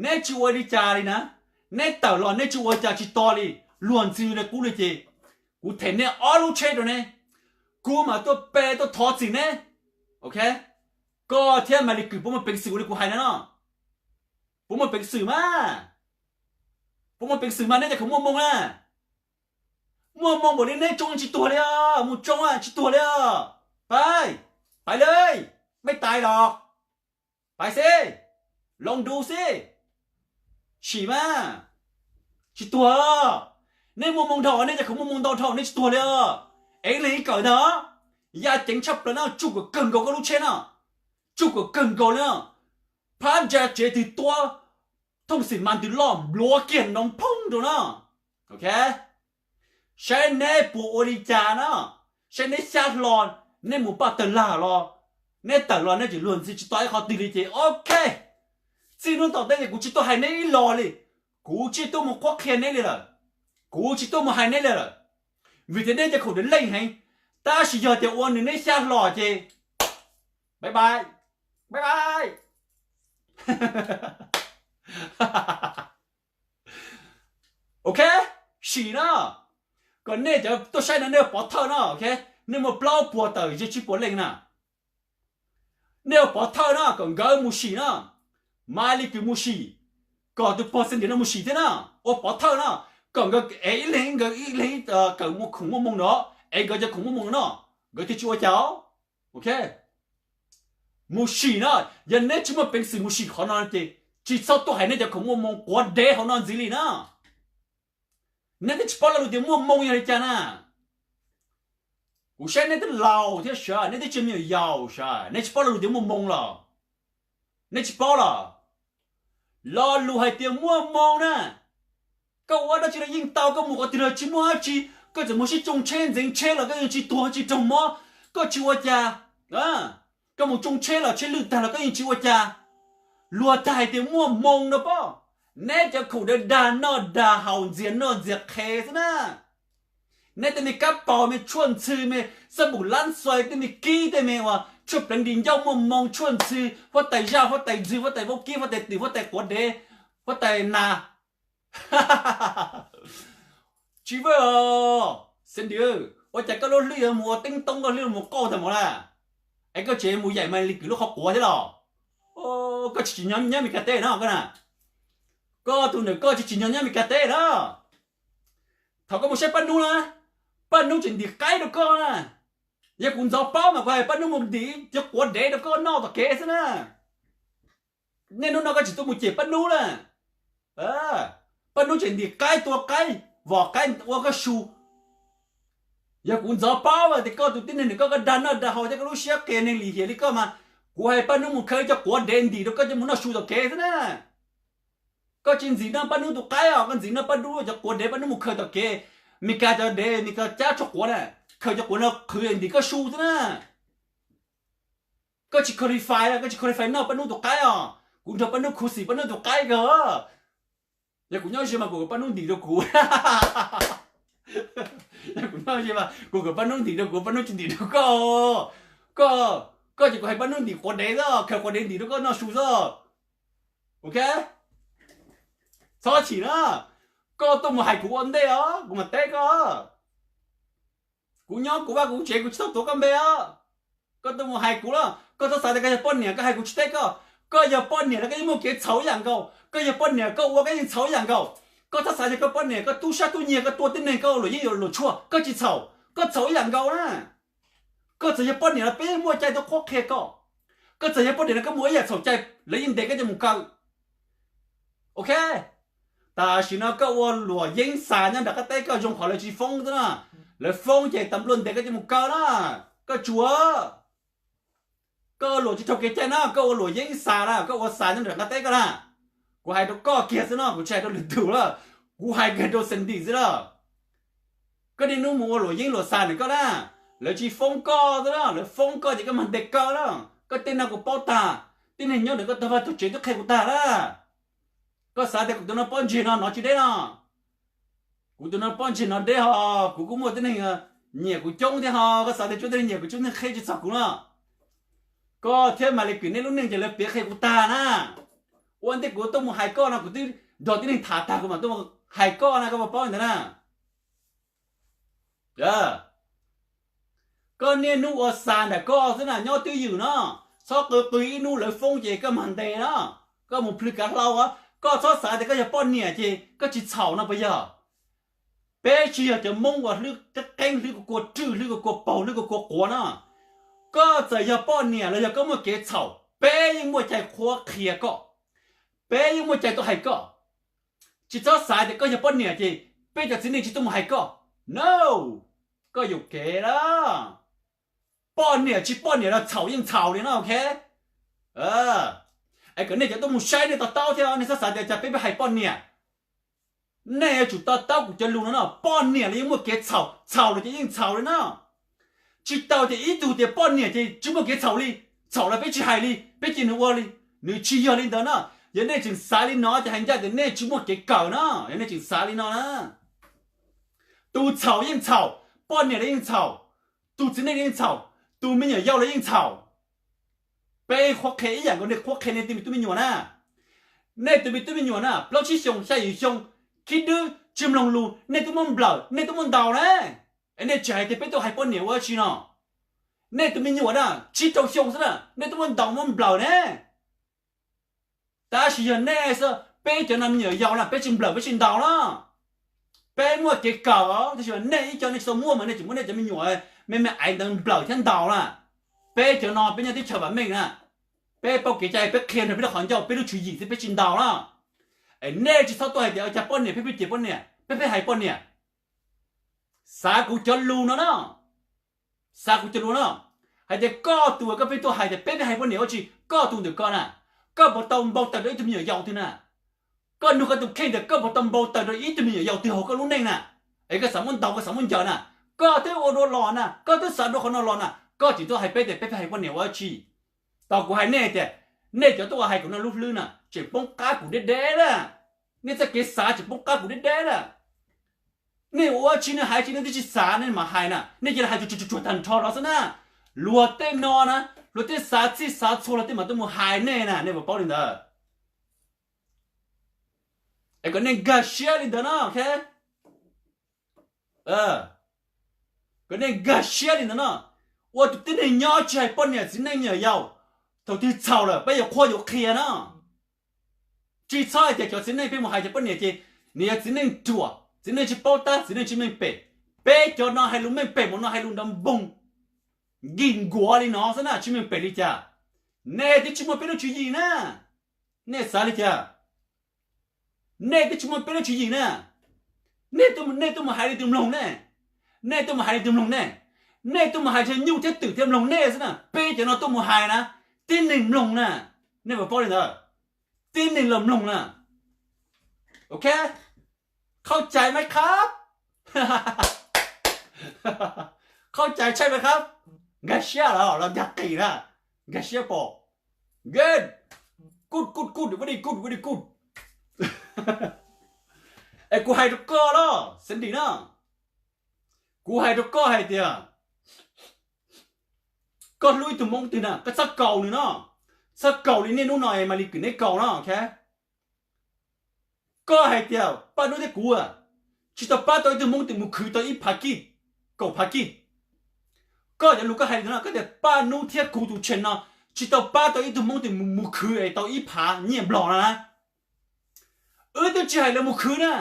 neb tsis ua li cas li na, neb tawm los neb tsis ua cas tsis to li, luag ntxhi li qub li ces kuv them neb ob lub tsheb rau neb, kuv mam tuaj pe tuaj thov txim neb, ok. Koj thiab Malis Kwm puas muaj peev xwm ua li kuv hais no no? Puas muaj peev xwm mas? Puas muaj peev xwm mas neb cov khoom muaj moo na? Muaj moo npaum li neb tsoo tsis tuag li os, mus tsoo tsis tuag li os. Pais, pais li, mej tais los, pais xib, loo du xib, sim mas, tsis tuag. Neb muaj moo dhau, neb cov khoom muaj moo ntau dhau, neb tsis tuag li os. Ev leeg ib kawm ntag, ya ceev tshaj plaws no, tsuj kom kawg nkaus koj lub tsheb no, tsuj kom kawg nkaus li no, phab ntsa tsev twg tuab, thooj xim mas ntws loj npluav kiag nrov nphoob rau no, ok. Saib neb puas ua li cas no, saib neb xyab hlo, neb mus paj tawg lag los, neb tawm los neb tseem luag ntxhi tsis to ib qhov twg li ces ok. Txij hnub tom ntej kuv tsis tuaj hais neb ib los li, kuv tsis tuaj mus qhuab qhia neb li lawm, kuv tsis tuaj mus hais neb li lawm, vim tias neb cov khoom dawb leej heev. Tab sis yog tias ua nws neb xyab hlo ces pais pais, pais pais. Ok, sim no, kom nej cov tuaj saib no nej ua pov thawj no, ok, nej muaj plaub puas tawm ze tsib puas leej na, nej ua pov thawj no kom nkawd mus sim no, Malis Kwm mus sim, kom tus pog Xeeb Diam no mus sim thiab no, ua pov thawj no, kom nkawd ev ib leeg nkawd ib leeg kawm muaj khoom muaj moo no, ev nkawd cov khoom muaj moo no, nkawd thiaj tsis ua cas os, ok. Mus sim no, yog neb tsis muaj peev xwm mus sim qhov no ces tsis txhob tuaj hais neb cov khoom muaj moo quav dev hauv no ntxiv li na. Neb twb tsis paub lo lus tias muaj moo yog li cas na. Kuv saib neb twb laus thiab sav, neb twb tsis me nyuam yaus sav, neb tsis paub lo lus tias muaj moo los? Neb tsis paub los? Lo lus hais tias muaj moo na, koj ua dab tsi los yeej tau, koj mus qhov twg los tsis muaj dab tsi, koj txawm mus sib tsoo tsheb ntxeev tsheb los koj yeej tsis tuag tsis raug mob, koj tsis ua cas. Koj mus tsoo tsheb los tsheb lwj tag los koj yeej tsis ua cas. Luag tag hais tias muaj moo no pob, Neb cov khoom dag dag noj dag haus ntxias noj ntxias qhev xwb na. Neb tej me kab paus me tshuaj ntxhw me xab npum lab xais tej me kib tej me uas tshuaj pleev di ncauj muaj moo tshuaj ntxhw huab tais zaj huab tais ntxhw huab tais vaub kib huab tais twm huab tais quav dev huab tais nas. Tsis vwj os Sandy, ua cas koj lub hlwb yuav mus ua teeb toob koj hlwb mus qauj tag mus na? Es koj tseem mus yaim Malis Kwm lub qhov quav thiab los? Koj tsis tsim nyog nyob Meskas teb no koj na. Koj tus ntawm koj tsis tsim nyog nyob Meskas teb na. Thaum koj mus saib Paj Nub na, Paj Nub tseem ntim qaib rau koj na. Yog kuv ntxov paub mas kuv hais Paj Nub mus ntim cov quav dev rau koj noj tom kev xwb na. Niaj hnub no koj tsis tuaj mus cem Paj Nub na. Paj Nub tseem ntim qaib tua qaib vom qaib ua koj su. Yog kuv ntxov paub tias koj tus tib neeg nws koj koj dag noj dag haus thiab koj lub siab qias neeg lim hiam li koj mas, kuv hais Paj Nub mus khaws cov quav dev ntim rau koj coj mus noj su tom kev xwb na. Koj tsis ntxim noj Paj Nub tus qaib os, koj ntxim noj Paj Nub cov quav dev Paj Nub mus khaws tom kev. Meskas cov dev Meskas cab tshuaj quav na, khaws cov quav no qhwv ntim koj su xwb na. Koj tsis qualify, koj tsis qualify noj Paj Nub tus qaib os. Kuv nrog Paj Nub khuv xim Paj Nub tus qaib kawg. Yog kuv nyob ze mas kuv kom Paj Nub ntim rau kuv. Yog kuv nyob ze mas kuv kom Paj Nub ntim rau kuv, Paj Nub tsis ntim rau koj. Koj, koj ces kuv hais Paj Nub ntim quav dev xwb, khaws quav dev ntim rau koj noj su xwb. Ok, txhob chim na. Koj tuaj mus hais kuv ua ntej os, kuv mam teb koj. Kuv nyob kuv vaj kuv tsev kuv tsis tau tuav koj npe os. Koj tuaj mus hais kuv los, koj txhob xav tias koj yog poj niam koj hais kuv tsis teb koj. Koj yog poj niam los koj yeej muaj kev txhaum ib yam nkaus, koj yog poj niam koj ua koj yeej txhaum ib yam nkaus. Koj txhob xav tias koj poj niam koj tub sab tub nyiag koj tua tib neeg koj ua luam yeeb luam tshuaj koj tsis txhaum, koj txhaum ib yam nkaus na. Koj txawm yog poj niam los peb yeej muaj cai tuaj qhuab qhia koj. Koj txawm yog poj niam los koj muaj ib yam txhaum cai, lawv yeej ntes koj coj mus kaw. Ok, tam sim no koj ua luam yeeb xa nyob nram qab teb koj zoo qhov lawv tsis foob xwb na. Lawv foob ces tas npluaj ntes koj coj mus kaw na. Koj tsuav, koj ua luam tsis raug kev cai na, koj ua luam yeeb xa na, koj ua xa nyob nram qab teb koj na. Kuv hais rau koj kiag xwb no, kuv tsis hais rau lwm tus lawm, kuv hais kiag rau Sandy xwb na. Koj niaj hnub mus ua luam yeeb luam xa ntawm koj na, lawv tsis foob koj xwb na, lawv foob koj ces koj mag ntes kaw na. Koj tej no kuv paub tag, tib neeg nyob ntawm koj tog vaj tog tsev twb qhia kuv tag na. Koj xav tias kuv tus no pob ntseg no nov tsis deb no? Kuv tus no pob ntseg no deb ho, kuv kuj muaj tib neeg nyiam kuv coob thiab ho, koj xav tias tsuas tib neeg nyiam kuv coob tib neeg qheb tsis txog kuv no? Koj thiab Malis Kwm nej lub neej ces lawv piav qhia kuv tag na. Ua ntej kuv tuaj mus hais koj no kuv twb nrog tib neeg tham tag kuv mam tuaj mus hais koj na, koj puas paub li ntawd na? Koj niaj hnub ua xa ntawm koj xwb na, nyob twj ywm no, txhob qw qw ib hnub lawv foob ces koj mag ntes no, koj mus plhws kav hlau. Koj txhob xav tias koj yog poj niam ces koj tsis txhaum no puas yog? Peb tsis yog cov Hmoob uas hlwb qeeb qeeb, hlwb kua kua rwj, hlwb kua kua paug, hlwb kua kua quav no. Koj txawm yog poj niam los yog koj muaj kev txhaum, peb yeej muaj cai qhuab qhia koj, peb yeej muaj cai tuaj hais koj. Tsis txhob xav tias koj yog poj niam ces peb cov txiv neej tsis tuaj mus hais koj. No, koj yuam kev lawm. Poj niam tsis poj niam los txhaum yeej txhaum li no, ok? Es kom nej cov tuaj mus saib nej to taub thiab, nej txhob xav tias cas peb peb hais poj niam. Nej yuav tsum to taub kuv cov lus no no, poj niam los yeej muaj kev txhaum, txhaum los ces yeej txhaum li no. Tsis tau tias ib tug tias poj niam ces tsis muaj kev txhaum li, txhaum los peb tsis hais li, peb cia nws ua li. Nws tsis yog li ntawd no. Yog nej tseem xav li no ces hais ncaj tias nej tsis muaj kev kawm no, yog nej tseem xav li no na. Tus txhaum yeej txhaum, poj niam los yeej txhaum, tus txiv neej los yeej txhaum, tus me nyuam yaus los yeej txhaum. Peb qhuab qhia ib yam nkaus nej qhuab qhia nej tus me tub me nyuam na. Nej tus me tub me nyuam na, plaub tsib xyoo xya yim xyoo, khib dwb tsis mloog lus, nej twb muab nplawm, nej twb muab ntaus na. Es nej tseem hais tias peb tuaj hais poj niam ua dab tsi no? Nej tus me nyuam na, tsib rau xyoo xwb na, nej twb muab ntaus muab nplawm ne. Tab sis yog nej xwb, peb cov no me nyuam yaus na, peb tsis nplawm peb tsis ntaus na. Peb muaj kev kawm os, tab sis nej ib co nej tsis tau muaj mas nej tseem muab nej cov me nyuam me me aiv ntawd nplawm thiab ntaus na. Peb cov no peb nyob teb chaws vam meej na, peb paub kev cai, peb qhia nrog peb lub qhov ncauj, peb lub tswv yim xwb, peb tsis ntaus na. Es nej tsis txhob tuaj hais tias cas poj niam peb pheej cem poj niam, peb pheej hais poj niam. Xav kuv cov lus no na, xav kuv cov lus no, hais tias koj tus uas koj pheej tuaj hais tias peb pheej hais poj niam ua tsi, koj tus ntawm koj na, koj puas tau npau taws rau ib tug me nyuam yaus twg na? Koj nug koj tus kheej tias koj puas tau npau taws rau ib tug me nyuam yaus twg hauv koj lub neej na? Es koj xav muab ntaus, koj xav muab ncaws na, koj twb ua dua los na, koj twb xav dua qhov no los na, koj tseem tuaj hais peb tias peb pheej hais poj niam ua dab tsi? Tos kuv hais nej tias, nej cov tuaj ua hais kuv no lub hlwb na tseem poob qab kuv deb deb na. Nej txoj kev xav tseem poob qab kuv deb deb na. Nej ua tsi nej hais tsi nej twb tsis xav nej mam hais na, nej cia li hais tsuag tsuag tag nrho los xwb na. Luag tej no na, luag tej xav txhij xav txhua luag tej mam tuaj mus hais nej na, nej puas paub li ntawd? Es kom nej nkag siab li ntawd no, ok? Kom nej nkag siab li ntawd no. Ua tus tib neeg nyob tsis hais poj niam txiv neej me nyuam yaus, thaum twg txhaum lawm peb yuav qhuab yuav qhia no. Tsis txhob hais tias cov txiv neej peb mus hais cov poj niam ces nws yog txiv neej ruam, txiv neej tsis paub tab, txiv neej tsis meej pem. Peb cov no hais lus meej pem mus no hais lus nrov npoog nkig nkuav li no xwb na, tsis meej pem li cas. Nej twb tsis muaj peb lub tswv yim na. Nej xav li cas? Nej twb tsis muaj peb lub tswv yim na. Nej tuaj, nej tuaj mus hais li twg mloog ne? Nej tuaj mus hais li twg mloog ne? Nej tuaj mus hais ntshe nyuj thiab twm thiaj mloog nej xwb na. Peb cov no tuaj mus hais na, tib neeg mloog na. Nej puas paub li ntawd? Tib neeg los mloog na. Ok, เข้าใจไหมครับ? เข้าใจใช่ไหมครับ? Nkag siab los los nkag qis na. Nkag siab pom. Good, good, good, very good, very good. Es kuv hais rau koj los Sandy na, kuv hais rau koj hais tias koj hlub ib tug Hmoob twg na koj txhob kaus nws no, txhob kaus li niaj hnub no es Malis Kwm neb kaus no, ok? Koj hais tias Paj Nub thiab kuv tsis tau pab tau ib tug Hmoob twg mus khwv tau ib phav kij, kaum phav kij. Koj cov lus koj hais li no koj tias Paj Nub thiab kuv tus channel no tsis tau pab tau ib tug Hmoob twg mus khwv es tau ib phav nyiaj Nplog no na. Wb twb tsis hais lawv mus khwv na,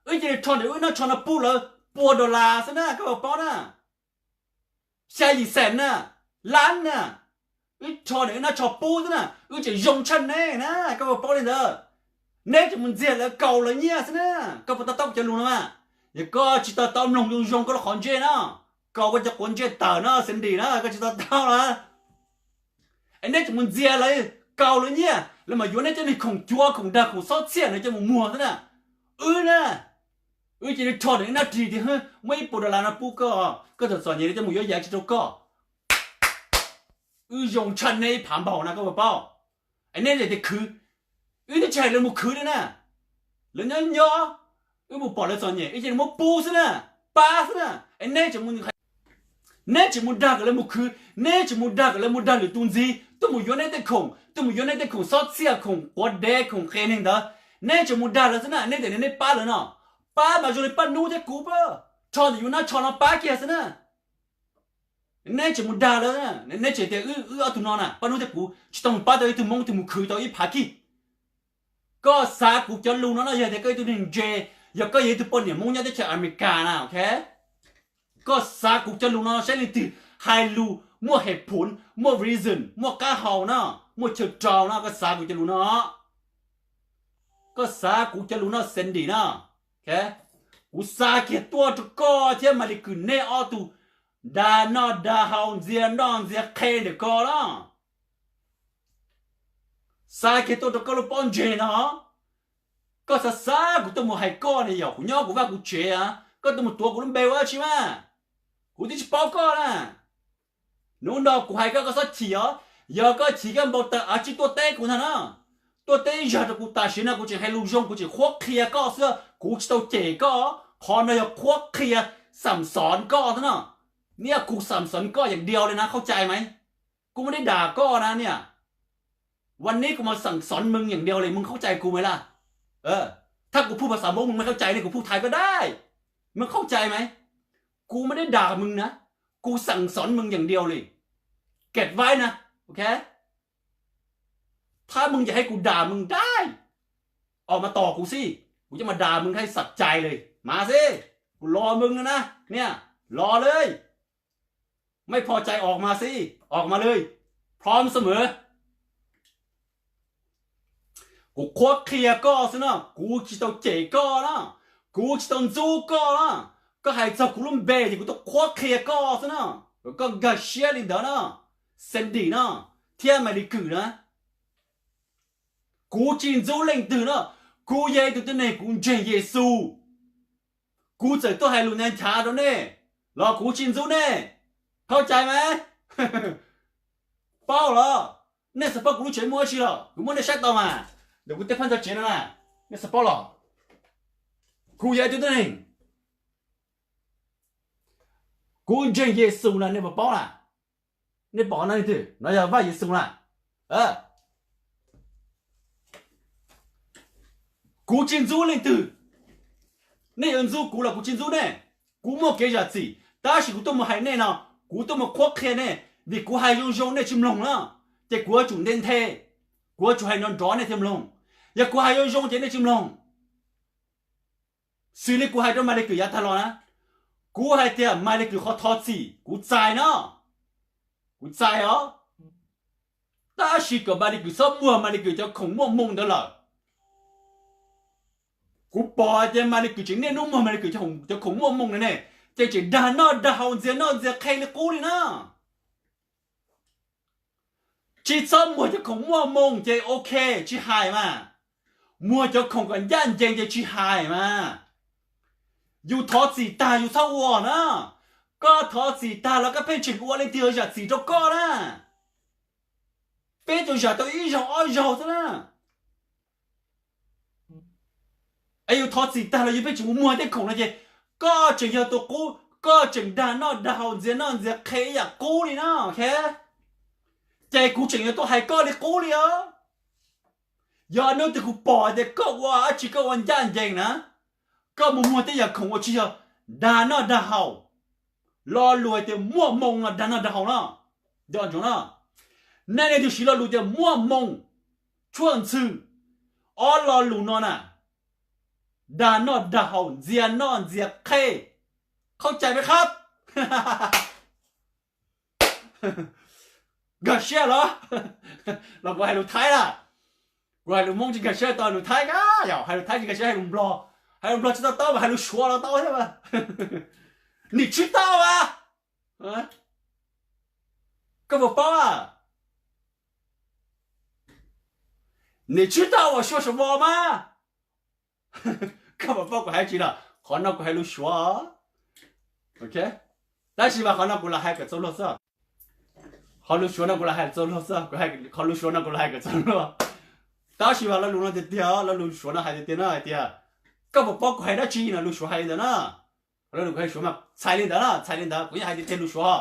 wb cia li rho ntawm wb nab tsho no pub lawv pua dollar xwb na, koj puas paub na? Xya yim xees na, lab na, wb rho ntawm wb nab tsho pub xwb na, wb tseem zoo tshaj neb na, koj puas paub li ntawd? Neb tseem mus ntxias lawv kaus lawv nyiaj xwb na, koj puas to taub kuv cov lus no mas? Yog koj tsis to taub mloog zoo zoo koj lub qhov ntsej no, kaus koj cov quav ntsej tawm no Sandy na, koj tsis to taub los es neb tseem mus ntxias lawv kaus lawv nyiaj, lawv mam yuav neb cov neeg khoom cuav khoom dag khoom xob txhiaj no coj mus muag xwb na. Wb na, wb cia li rho ntawm wb nab rig tias muaj ib puas dollar no pub koj, koj txom txom nyem li coj mus yuav yam tsis rau koj. Wb zoo tshaj neb ib phav npaug na koj puas paub? Es neb tias khwv, wb twb tsis hais lawv mus khwv li na. Lawv nyob nyob, wb mus pom lawv txom nyem wb cia li muab pub xwb na, pab xwb na. Es neb tseem mus, neb tseem mus dag kom lawv mus khwv, neb tseem mus dag kom lawv mus dag lwm tus ntxiv, tuaj mus yuav neb tej khoom, tuaj mus yuav neb tej khoom xob txhiaj khoom quav dev khoom qia neeg ntawd. Neb tseem mus dag lawv xwb na, neb tias neb pab lawv no. Pab mas zoo li Paj Nub thiab kuv pab, rho ntawm yus nab tsho no pab kiag xwb na. Neb tseem mus dag lawv, neb tseem tias wb, wb ob tug no na, Paj Nub thiab kuv tsis tau mus pab tau ib tug Hmoob twg mus khwv tau ib phav kij. Koj xav kuv cov lus no no yog tias koj ib tug neeg ntse, yog koj yog ib tug poj niam Hmoob nyob teb chaws Amelikas na, ok? Koj xav kuv cov lus no saib leej twg hais lus muaj hem phuv, muaj reason, muaj qab hau no, muaj chaw rau no, koj xav kuv cov lus no. Koj xav kuv cov lus no Sandy na, ok? Kuv xa kiag tuaj rau koj thiab Malis Kwm neb ob tug dag noj dag haus ntxias noj ntxias qhe ntawm ko na. Xa kiag tuaj rau koj lub pob ntseg no. Koj xav xav kuv tuaj mus hais koj ne, yog kuv nyob kuv vaj kuv tsev, koj tuaj mus tuav kuv lub npe ua dab tsi mas? Kuv twb tsis paub koj na. Hnub no kuv hais koj, koj txhob chim os. Yog koj chim koj npau taws a tsij tuaj teb kuv ntag na. Tuaj teb ib zaug rau kuv, tam sim no kuv tseem hais lus zoo, kuv tseem qhuab qhia koj xwb, kuv tsis tau cem koj. Qhov no yog qhuab qhia xam xov koj xwb no. Niaj kuv xam xov koj yeem diau li na, khaub cai mas. Kuv muaj dej dam koj na niaj. Vas nib kuv mas xam xov mws yeem diau li, mws khaub cai kuv mas laj. Thab kuv phuj phas xav Hmoob mws muaj khaub cai ne, kuv phuj thaiv koj dai. Mws khaub cai mas. Kuv muaj dej dam mws na, kuv xam xov mws yeem diau li. Ked vaib na, ok. Thab mws yeem hais kuv dam mws dai. Os mas tos kuv xij, kuv coj mas dam mws hais xam cai li mas xij. Kuv los mws na na, niaj, los li. Mej pho cai os mas xij, os mas li. Prom xwb mas. Kuv qhuab qhia koj xwb na, kuv tsis tau cem koj na, kuv tsis tau ntxub koj na. Koj hais txog kuv lub npe ces kuv tau qhuab qhia koj xwb na. Koj nkag siab li ntawd na, Sandy na, thiab Malis Kwm na. Kuv tsis ntxub leej twg na, kuv yog ib tug tib neeg kuv ntseeg Yexus. Kuv txawm tuaj hais lus nyav nchav rau nej los kuv tsis ntxub nej, khaub cai mas. Paub los? Nej xav paub kuv lub tsev muaj dab tsi los kuv muab nej saib tau mas. Ntawm kuv tej phab ntsa tsev no na, nej xav paub los? Kuv yog ib tug tib neeg, kuv ntseeg Yexus na, nej puas paub na? Nej pom no leej twg? No yog Vaj Yexus na. Kuv tsis ntxub leej twg, nej yuav ntxub kuv los kuv tsis ntxub nej. Kuv muaj kev zam txim, tab sis kuv tuaj mus hais nej no, kuv tuaj mus qhuab qhia nej, vim kuv hais zoo zoo nej tsis mloog na, ces kuv yuav tsum nte nthe, kuv yuav tsum hais nrov nrov nej thiaj mloog. Yog kuv hais zoo zoo ces nej tsis mloog. Xws li kuv hais rau Malis Kwm yav tag los na, kuv hais tias Malis Kwm qhov thov txim kuv txais no, kuv txais os, tab sis kom Malis Kwm txhob muag Malis Kwm cov khoom muaj moo ntawd lawm. Kuv pom hais tias Malis Kwm tseem niaj hnub muag Malis Kwm cov khoom muaj moo ntawd ne, ces tseem dag noj dag haus ntxias noj ntxias qhe li qub li na. Tsis txhob muag cov khoom muaj moo ces ok, tsis hais mas. Muag cov khoom kom ncaj ncees ces tsis hais mas. Yus thov txim tag yus txhob ua na. Koj thov txim tag los koj pheej tseem ua leej twg zam txim rau koj na. Peb tus zam tau ib zaug ob zaug xwb na. Es yus thov txim tag los yus pheej tseem mus muag tej khoom no ces koj tseem yog tus qub, koj tseem dag noj dag haus ntxias noj ntxias qhe ib yam qub li na. Ces kuv tseem yuav tuaj hais koj li qub li os. Yog hnub twg kuv pom tias koj ua dab tsi koj ua ncaj ncees na, koj mus muag tej yam khoom uas tsis yog dag noj dag haus, lo lus hais tias muaj moo no dag noj dag haus no, nco ntsoov no. Nej leej twg siv lo lus tias muaj moo, tshuaj ntxhw, ob lo lus no na, dag noj dag haus ntxias noj ntxias qhe, khaub cai me khab. Nkag siab los? Los kuv hais lus Thaib na. Kuv hais lus Hmoob tsis nkag siab tau hais lus Thaib na, yog hais lus Thaib tsis nkag siab hais lus Nplog. Hais lus Nplog tsis tau tau mas hais lus Suav los tau thiab mas. Nim tswb tau as. Koj puas paub a? Nim tswb tau as, sua sa vos mas. Koj puas paub kuv hais tsi no? Qhov no kuv hais lus Suav. Tab sis mas qhov no kuv lam hais kom txaus luag xwb. Qhov lus Suav no kuv lam hais txaus luag xwb, qhov lus Suav no kuv lam hais kom txaus luag. Tab sis mas lo lus no tiag tiag, lo lus Suav no hais tiag tiag no hais tias, koj puas paub kuv hais dab tsi no, lus Suav hais li ntawd na. Qhov no kuv hais Suav mas txhais li ntawd na, txhais li ntawd, kuv yeej hais tiag tiag lus Suav.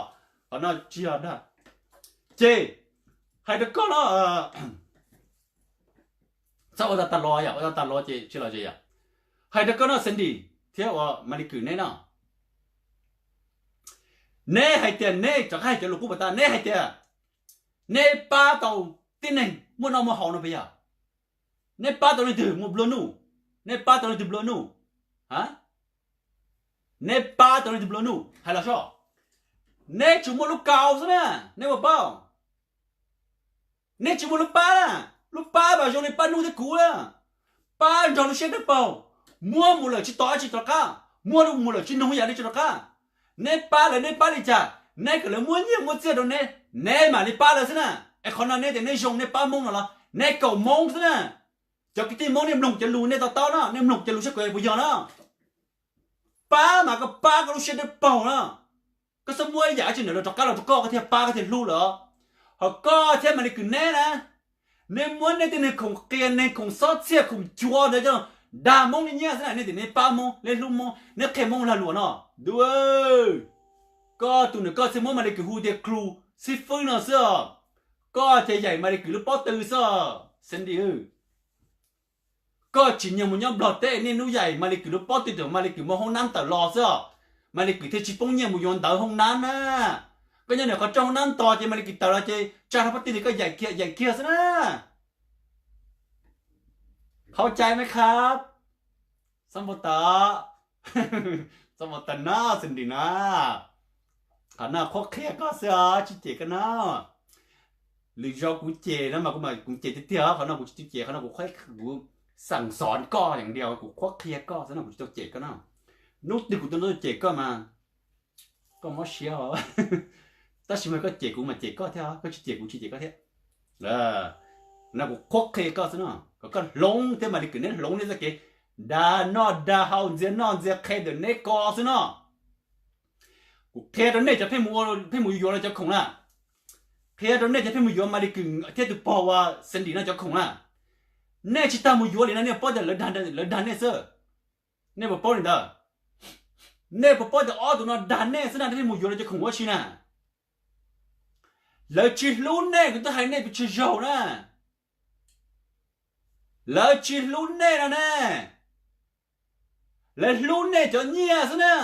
Qhov no tsis yog dag. Ces hais rau koj no, txhob ua tag tag los yom, ua tag tag los ces tsis los ces yom. Hais rau koj no Sandy thiab uas Malis Kwm neb no, neb hais tias neb rov qab hais cov lus qub pas tas, neb hais tias neb pab tau tib neeg muaj noj muaj haus no puas yog? Neb pab tau leej twg muaj nplua nuj? Neb pab tau leej twg nplua nuj? Neb pab tau leej twg nplua nuj? Hais los sob. Neb tsuas muaj lub kaus xwb na, neb puas paub? Neb tsis muaj lub pab na, lub pab mas zoo li pab nub thiab kuv na. Pab nrog lub siab dawb paug, muab mus lawm tsis tos dab tsi rov qab, muab mus lawm tsis nug yam dab tsi rov qab. Neb pab lawv neb pab li cas? Neb kom lawv muab nyiaj muab txiaj rau neb, neb mam li pab lawv xwb na. Es qhov no neb tias neb zoo neb pab Hmoob no los neb kaum Hmoob xwb na. Cov kwv tij Hmoob nej mloog cov lus nej to taub no, nej mloog cov lus saib kuv puas yog no. Pab mas koj pab koj lub siab dawb paug na. Koj xub muab ib yam dab tsi ntawm lawv rov qab los rau koj, koj thiaj pab koj thiaj hlub lawm. Ho koj thiab Malis Kwm neb na, neb muab neb tej neeg khoom qias neeg khoom xob txhiaj khoom cuav ntawd coj dag Hmoob li nyiaj xwb na, neb tias neb pab Hmoob neb hlub Hmoob neb qhia Hmoob lag luam no. Dua, koj tus nws koj thiaj muab Malis Kwm hu tias klu xib fwb no xwb os. Koj ces yaim Malis Kwm lub pob tw xwb os Sandy. Koj tsis nyiag mus nyob Nplog teb niaj hnub yaim Malis Kwm lub pob tw, Malis Kwm mus hoob nab tawm los xwb os. Malis Kwm thiaj tsis poob nyiaj mus yuav ntawv hoob nab na. Koj nyob nim qhov rooj hoob nab tos ces Malis Kwm tawm los ces tsa rau pob tw ces koj yaim kiag yaim kiag xwb na. Khaub cai me khab. Xab npau taws, xab npau taws no Sandy na. Qhov no qhuab qhia koj xwb os, tsis cem koj no. Lwm zaus kuv cem no mas kuv cem tiag tiag, qhov no kuv tsis tau cem, qhov no kuv, kuv xeem xov koj yeem dias, kuv qhuab qhia koj xwb no, kuv tsis tau cem koj no. Hnub twg kuv tau cem koj mas koj mob siab os. Tab sis mas koj cem kuv mas cem koj thiab, koj tsis cem kuv tsis cem koj thiab. No kuv qhuab qhia koj xwb no, kom koj hloov thiab Malis Kwm neb hloov neb txoj kev dag noj dag haus ntxias noj ntxias qhe ntawm neb ko xwb no. Kuv qhia rau nej cov pheej mus yuav lawv cov khoom na, qhia rau nej cov pheej mus yuav Malis Kwm thiab tus pog uas Sandy no cov khoom na. Nej tsis tas mus yuav li no nej paub tias lawv dag nej xwb. Nej puas paub li ntawd? Nej puas paub tias ob tug no dag nej xwb na, nej mus yuav lawv cov khoom ua si na? Lawv tsis hlub nej, kuv twb hais nej pes tsawg zaug na. Lawv tsis hlub nej no ne. Lawv hlub nej cov nyiaj xwb na.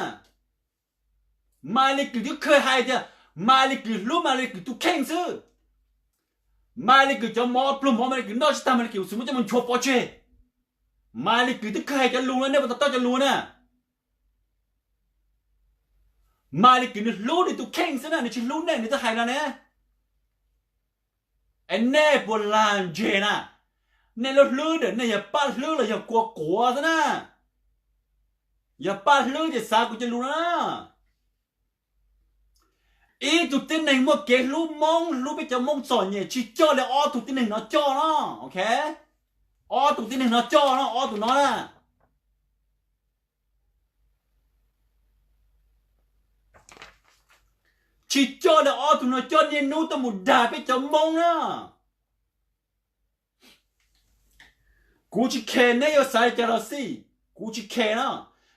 Maiv Lis Kwm twb kheev hais tias Maiv Lis Kwm hlub Maiv Lis Kwm tus kheej xwb. Maiv Lis Kwm cov mov pluag mov Maiv Lis Kwm noj tsis tag, Maiv Lis Kwm xub muab coj mus nchuav pov tseg. Maiv Lis Kwm twb kheev hais cov lus no, nej puas tau cov lus na? Maiv Lis Kwm nws hlub nws tus kheej xwb na, nws tsis hlub nej, nws twb hais no ne. Es nej puas lag ntseg na? Nej lub hlwb ntawm nej yog paj hlwb los yog kua quav xwb na? Yog paj hlwb ces xav kuv cov lus no na. Ib tug tib neeg muaj kev hlub Hmoob, hlub peb cov Hmoob txom nyem tsis coj li ob tug tib neeg no coj no, ok? Ob tug tib neeg no coj no, ob tug no na. Tsis coj li ob tug no coj, niaj hnub tuaj mus dag peb cov Hmoob na. Kuv tsis khe neb yuav xav li cas los xij, kuv tsis khe na.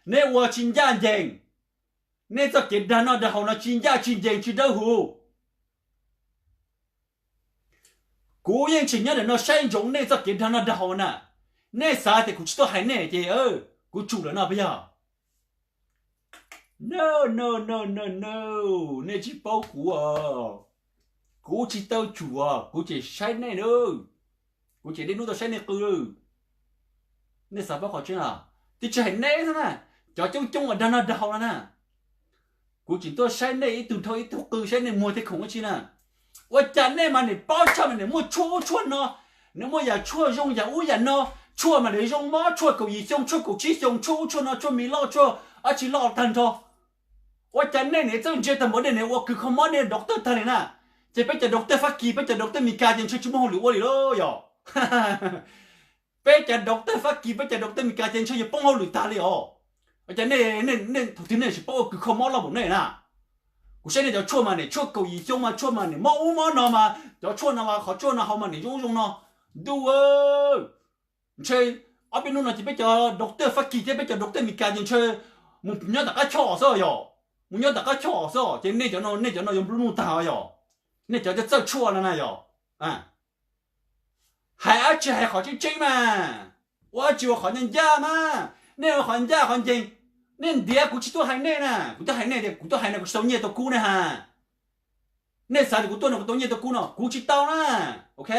Neb ua tsis ncaj ncees, nej txoj kev dag noj dag haus no tsis ncaj tsis ncees tsis dawb huv. Kuv yeej tseem nyob ntawm no saib ntsoov nej txoj kev dag noj dag haus na. Nej xav tias kuv tsis tuaj hais nej ces kuv tsum lawm no puas yog? No, no, no, no, no, nej tsis paub kuv os. Kuv tsis tau tsum os, kuv tseem saib nej na. Kuv tseem niaj hnub tuaj saib nej qw. Nej xav paub qhov tseeb los? Twb tsis hais nej xwb na, cov coob coob uas dag noj dag haus no na. Kuv tseem tuaj saib nej ib tug dhau ib tug qw saib nej muag tej khoom dab tsi na. Ua cas nej mas nim paub tshaj mas nim muaj tshuaj ub tshuaj no, nim muaj yam tshuaj zoo yam ub yam no, tshuaj mas nim zoo mob, tshuaj kaum yim xyoo, tshuaj kaum tsib xyoo, tshuaj ub tshuaj no, tshuaj mis loj tshuaj dab tsi loj tag nrho. Ua cas nej nim txawj ntse tag npaum nej nim ua kws kho mob nej doctor tag li na? Ces peb cov doctor Fab Kis, peb cov doctor Mes Kas ces ntshe tsis muaj hauj lwm ua li lauj yog? Peb cov doctor Fab Kis, peb cov doctor Mes Kas ces ntshe yuav poob hauj lwm tag li os. Ua cas nej, nej thaum twg nej tsis paub ua kws kho mob loj npaum nej na? Kuv saib nej cov tshuaj mas nim tshuaj kaum yim xyoo mas tshuaj mas nim mob ub mob no mas cov tshuaj no mas qhov tshuaj no haus mas nim zoo zoo no. Ntuj, ntshe ob peb hnub no ces peb cov doctor Fab Kis thiab peb cov doctor Mes Kas ces ntshe mus nyob tom qab choj xwb yog, mus nyob tom qab choj xwb ces nej cov no, nej cov no yuav nplua nuj tag yog, nej cov txawj tshuaj no na yog. Hais dab tsi hais qhov tseeb tseeb mas, ua dab tsi ua qhov ncaj ncaj mas, nej ua qhov ncaj qhov ncees. Nej ntiav kuv tsis tuaj hais nej na, kuv tuaj hais nej tias kuv tuaj hais no kuv tsis tau nyiaj tau kub ne ha. Nej xav tias kuv tuaj no kuv tau nyiaj tau kub no, kuv tsis tau na, ok?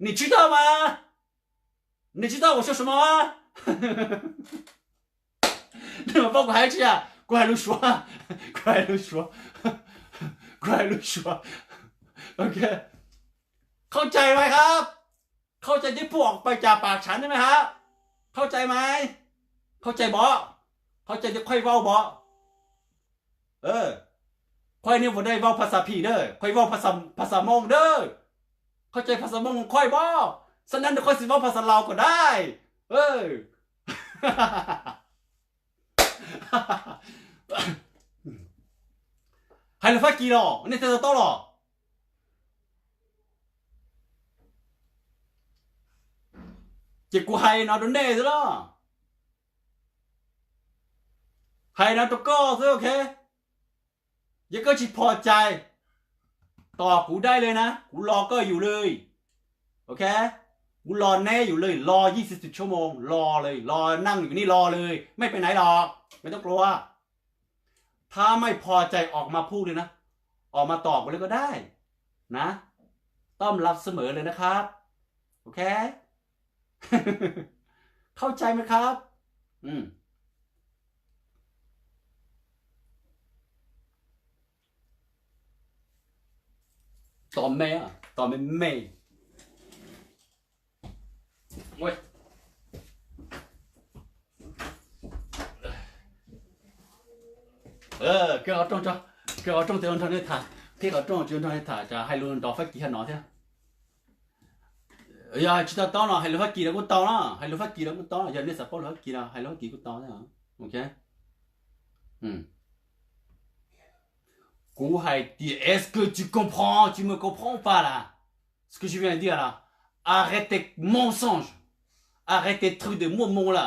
Nim tsis tau mas, nim tsis tau ua xyoo sum no. Nej mas paub kuv hais tsi a, kuv hais lus Suav, kuv hais lus Suav, kuv hais lus Suav, ok. เข้าใจไหมครับ เข้าใจที่พูดออกไปจากปากฉันใช่ไหมครับ เข้าใจไหม เข้าใจบ่ เข้าใจที่ข้อยเว้าบ่ ข้อยนี่บ่ได้เว้าภาษาผีเด้อ ข้อยเว้าภาษา ภาษามงเด้อ เข้าใจภาษามงของข้อยบ่ ฉะนั้นข้อยสิเว้าภาษาลาวก็ได้ เออ hais lus Fab Kis los nej thiaj to taub los. Ces kuv hais no rau nej xwb los, hais no rau koj xwb, ok. Yog koj tsis phom cai, tos kuv dai li na, kuv los koj yus li, ok. Kuv los neb yus li, los yim sib txwm tshuaj moo los li, los neej yus ni los li, ไม่ไปไหนหรอก ไม่ต้องกลัว ถ้าไม่พอใจออกมาพูดเลยนะ ออกมาตอบกันเลยก็ได้นะ ต้อนรับเสมอเลยนะครับ โอเค เข้าใจไหมครับ อืม Tos me, tos me me. Qhib qhov rooj, qhib qhov rooj tsis nrog nej tham, qhib qhov rooj tsis nrog nej tham, tsam hais lus nrov Fab Kis hab no thiab. Yog tsis tau taub no hais lus Fab Kis los kuj tau na, hais lus Fab Kis los kuj tau, yog nej xav paub lus Fab Kis los hais lus Fab Kis kuj tau thiab, ok. Kuv hais tias, est-ce que tu comprends, tu me comprends pas là? Ce que je viens de dire là? Arrête tes mensonges. Arrête tes trucs de muaj moo là.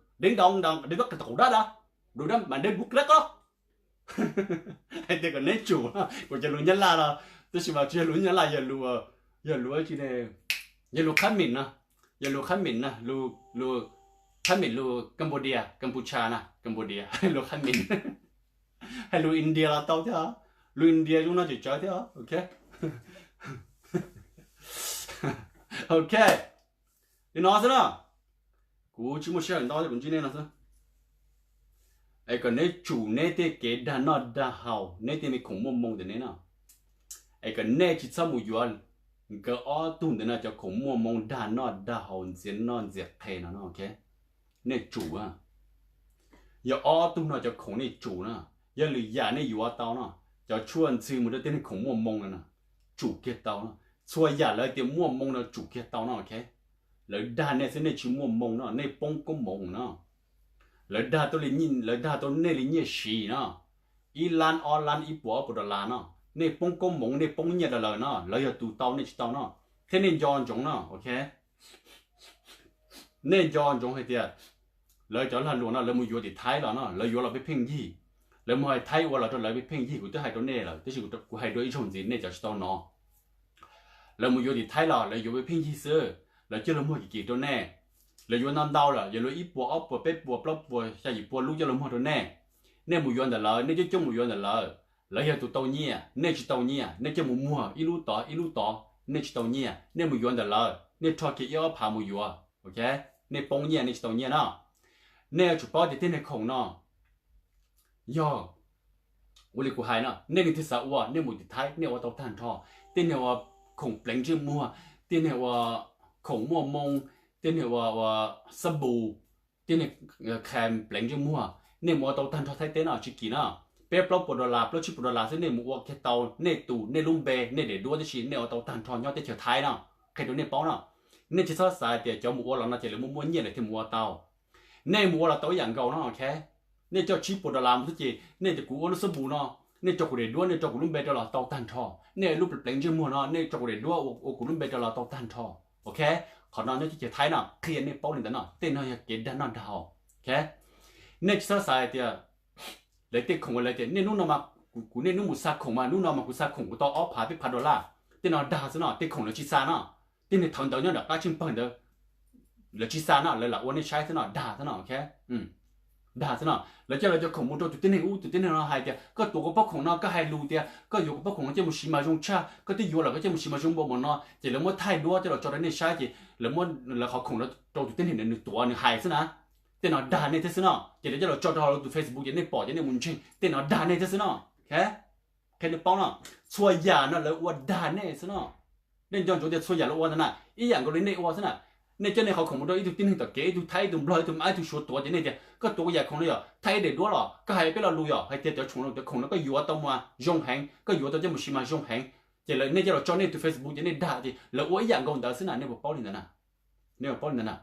Đến đâu, đến đó, cái tàu đó đó. Rồi đó mà đến Phú Quốc đó. Hais tias kom neb tsum, kuv cov lus Nyab Laj los, tab sis mas tsis yog lus Nyab Laj, yog lus, yog lus tsi ne, yog lus khab mim no, yog lus khab mim no, lus, lus khab mim lus Cambodia, Kampuchea na, Cambodia, lus khab mim. Hais lus India los tau thiab, lus India zoo no tseem tsawv thiab, ok. Ok, li no xwb na. Kuv tsis muaj sij hawm ntau, kuv ntsib nej no xwb. Es kom neb tsum neb tej kev dag noj dag haus, neb tej me khoom muaj moo ntawm neb no. Es kom nej tsis txhob mus yuav nkawd ob tug ntawd no cov khoom muaj moo dag noj dag haus ntxias noj ntxias qhe no, ok. Nej tsum, yog ob tug no cov khoom nej tsum na. Yog lwm yam nej yuav tau no, cov tshuaj ntxhw mus rau tej neeg khoom muaj moo no na, tsum kiag tau no. Txhua yam lawv tias muaj moo no tsum kiag tau no, ok. Lawv dag nej xwb, nej tsis muaj moo no, nej poob koob moov no. Lawv dag tau li, lawv dag tau nej li nyiaj siv no, ib lab ob lab ib puas ob puas dollar no, nej poob koob moov, nej poob nyiaj rau lawv no, lawv yog tus tau nej tsis tau no, thiab nej nco ntsoov no, ok. Nej nco ntsoov hais tias lawv cov lag luam no lawv mus yuav tim Thaib los no, lawv yuav los pheej pheej yig, lawv mus hais Thaib ua los rau lawv pheej pheej yig, kuv twb hais rau nej lawm, tab sis kuv hais dua ib zaug ntxiv nej cov tsis tau hnov. Lawv mus yuav tim Thaib los lawv yuav pheej pheej yig xwb, lawv coj los muag kim kim rau nej. Lawv yuav ntau ntau lawm, yuav luag ib puas ob puas peb puas plaub puas xya yim puas lub coj los muag rau nej. Nej mus yuav ntawm lawv, nej coob coob mus yuav ntawm lawv, lawv yog tus tau nyiaj, nej tsis tau nyiaj, nej coj mus muag ib lub tod ib lub tod, nej tsis tau nyiaj, nej mus yuav ntawm lawv, nej rho kiag ib ob phav mus yuav, ok, nej poob nyiaj, nej tsis tau nyiaj no. Nej yuav tsum paub tias tej neeg khoom no yog ua li kuv hais no, nej leej twg xav ua, nej mus tim Thaib nej ua tau tag nrho. Tej neeg ua khoom pleev ntsej muag, tej neeg ua khoom muaj moo, tej neeg ua, ua xab npus, tej neeg kha pleev ntsej muag, nej mus ua tau tag nrho Thaib teb no tsis kim no. Peb plaub puas dollar, plaub tsib puas dollar xwb nej mus ua kiag tau nej tus, nej lub npe, nej daim duab tib si, nej ua tau tag nrho nyob teb chaws Thaib no. Qhia rau nej paub no, nej tsis txhob xav tias cov mus ua los no ces lawv muaj muaj nyiaj lawm thiaj mus ua tau. Nej mus ua los tau ib yam nkaus no, ok. Nej coj tsib puas dollar mus xwb ces nej tias kuv ua lub xab npus no, nej tso kuv daim duab, nej tso kuv lub npe rau los tau tag nrho. Nej ua lub pleev ntsej muag no, nej tso kuv daim duab ua kuv lub npe rau los tau tag nrho, ok. Qhov no nyob teb chaws Thaib no, qhia nej paub li ntawd no, tej no yog kev dag noj dag haus, ok. Nej tsis txhob xav hais tias lawv tej khoom uas lawv tias nej hnub no mas, kuv niaj hnub mus xa khoom mas hnub no mas kuv xa khoom kuv tau ob phav peb phav dollar, tej no dag xwb no, tej khoom lawv tsis xa no. Tej neeg thawv ntawv nyob nram qab tsheej pawg ntawd, lawv tsis xa no, lawv lam ua nej saib xwb no, dag xwb no, ok. Dag xwb no, lawv coj lawv cov khoom mus rau tus tib neeg ub, tus tib neeg no hais tias koj tuav kuv pob khoom no, koj hais lus tias koj yuav kuv pob khoom no coj mus siv mas zoo tshaj, koj twb yuav lawm koj coj mus siv mas zoo npaum npaum no, ces lawv muab thaij duab coj los tso rau nej saib ces lawv muab lawv qhov khoom rau tus tib neeg ntawd nws tuav nws hais xwb na. Tej no dag nej thiab xwb no, ces lawv coj los tso rau hauv lawv tus Facebook ces nej pom ces nej mus ntseeg, tej no dag nej thiab xwb no, ok. Qhia nej paub no, txhua yam no lawv ua dag nej xwb no. Nej nco ntsoov tias txhua yam lawv ua ntawd na, ib yam nkaus li nej ua xwb na. Nej coj nej qhov khoom mus rau ib tug tib neeg tom kev, ib tug Thaib, ib tug Nplog, ib tug Mab, ib tug Suav tuav ces nej tias koj tuav kuv yam khoom no yog thaij ib daim duab los, koj hais peb lo lus yog hais tias cov khoom no, cov khoom no koj yuav tau mas zoo heev, koj yuav tau coj mus siv mas zoo heev, ces lawv nej coj los tso nej tus Facebook ces nej dag ces lawv ua ib yam nkaus ntawd xwb na, nej puas paub li ntawd na? Nej puas paub li ntawd na?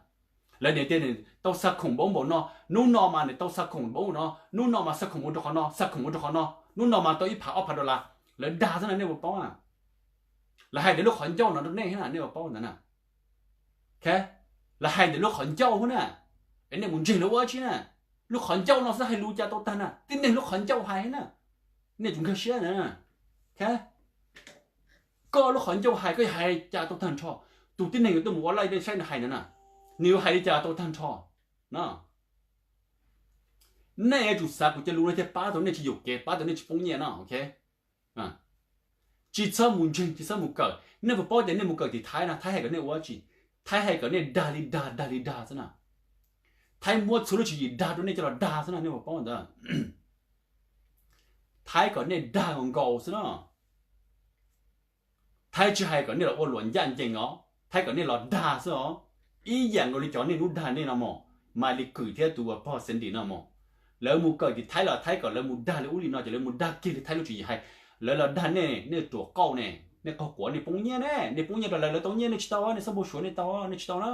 Lawv niam tias tau xa khoom npaum npaum no, hnub no mas nws tau xa khoom npaum no, hnub no mas xa khoom mus rau qhov no, xa khoom mus rau qhov no, hnub no mas tau ib phav ob phav dollar, lawv dag xwb na, nej puas paub na? Lawv hais ntawm lub qhov ncauj no rau nej thiab na, nej puas paub ntawd na? Lawv hais ntawm lub qhov ncauj xwb na, es nej mus ntseeg lawv ua dab tsi na? Lub qhov ncauj no xwb hais lus cas tau tag na, tib neeg lub qhov ncauj hais na. Nej tsum nkag siab na. Koj lub qhov ncauj hais koj yuav hais li cas tau tag nrho? Tus tib neeg yuav tuaj mus ua live nej saib nws hais ntawd na, nws yuav hais li cas tau tag nrho no? Nej yuav tsum xav kuv cov lus no thiaj pab tau nej tsis yuam kev, pab tau nej tsis poob nyiaj no, ok? Tsis txhob mus ntseeg, tsis txhob mus kawm. Nej puas paub tias nej mus kawm tim Thaib na, Thaib hais kom nej ua dab tsi? Thaib hais kom nej dag li dag, dag li dag xwb na. Thaib muab txhua lub tswv yim dag rau nej coj los dag xwb na, nej puas paub ntawd? Thaib kom nej dag nkaus nkaus xwb na. Thaib tsis hais kom nej los ua luam ncaj ncees os, Thaib kom nej los dag xwb os. Ib yam nkaus li cov nej hnub dag nej no mog, Malis Kwm thiab tus pog Xeev Dis no mog. Lawv mus kawm tim Thaib los Thaib kom lawv mus dag li ub li no ces lawv mus dag kiag li Thaib lub tswv yim hais. Lawv los dag nej, nej ruam qauj ne, nej qaug quav, nej poob nyiaj ne, nej poob nyiaj rau lawv, lawv tau nyiaj nej tsis tau, nej xab npua suav nej tau, nej tsis tau na.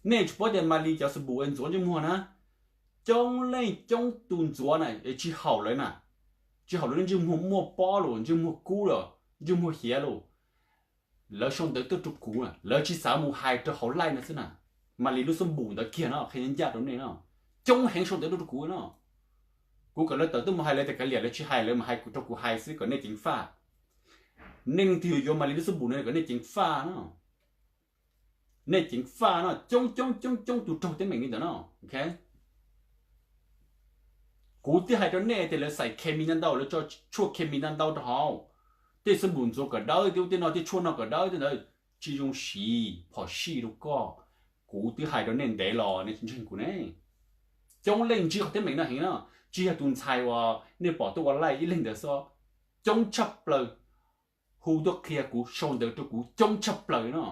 Nej tsis paub tias Malis cov xab npum ntxuav ntsej muag na, coob leej coob tus ntxuav na es tsis haum lawv na, tsis haum lawv ntsej muag muaj pob los, ntsej muag kub los, ntsej muag hiav los. Lawv sau ntawv tuaj rau kuv, lawv tsis xav mus hais rau hauv live no xwb na. Malis lub xab npum ntawd kiag no qhia ncaj rau nej no. Coob heev sau ntawv tuaj rau kuv no. Kuv kom lawv tawm tuaj mus hais lawv tias kav liam, lawv tsis hais, lawv mas hais rau kuv hais xwb kom nej ceev faj. Nej leej twg yuav yuav Malis lub xab npum no kom nej ceev faj no. Nej ceev faj no, coob coob coob coob tus raug teeb meem li ntawd no. Kuv twb hais rau nej tias lawv xais khes mis ntau ntau, lawv tso tshuaj khes mis ntau ntau rau hauv. Tej xab npum ntxuav kom dawb, tej ub tej no, tej tshuaj no kom dawb, tej ntawd tsis zoo siv, phom sij rau koj. Kuv twb hais rau nej ntev los nej tsis ntseeg kuv ne. Coob leej ntsib qhov teeb meem no heev no, tsis yog tus ntxhais uas nej pom tuaj ua live ib leeg ntawd xwb, coob tshaj plaws hu tuaj qhia kuv, sau ntawv rau kuv coob tshaj plaws no.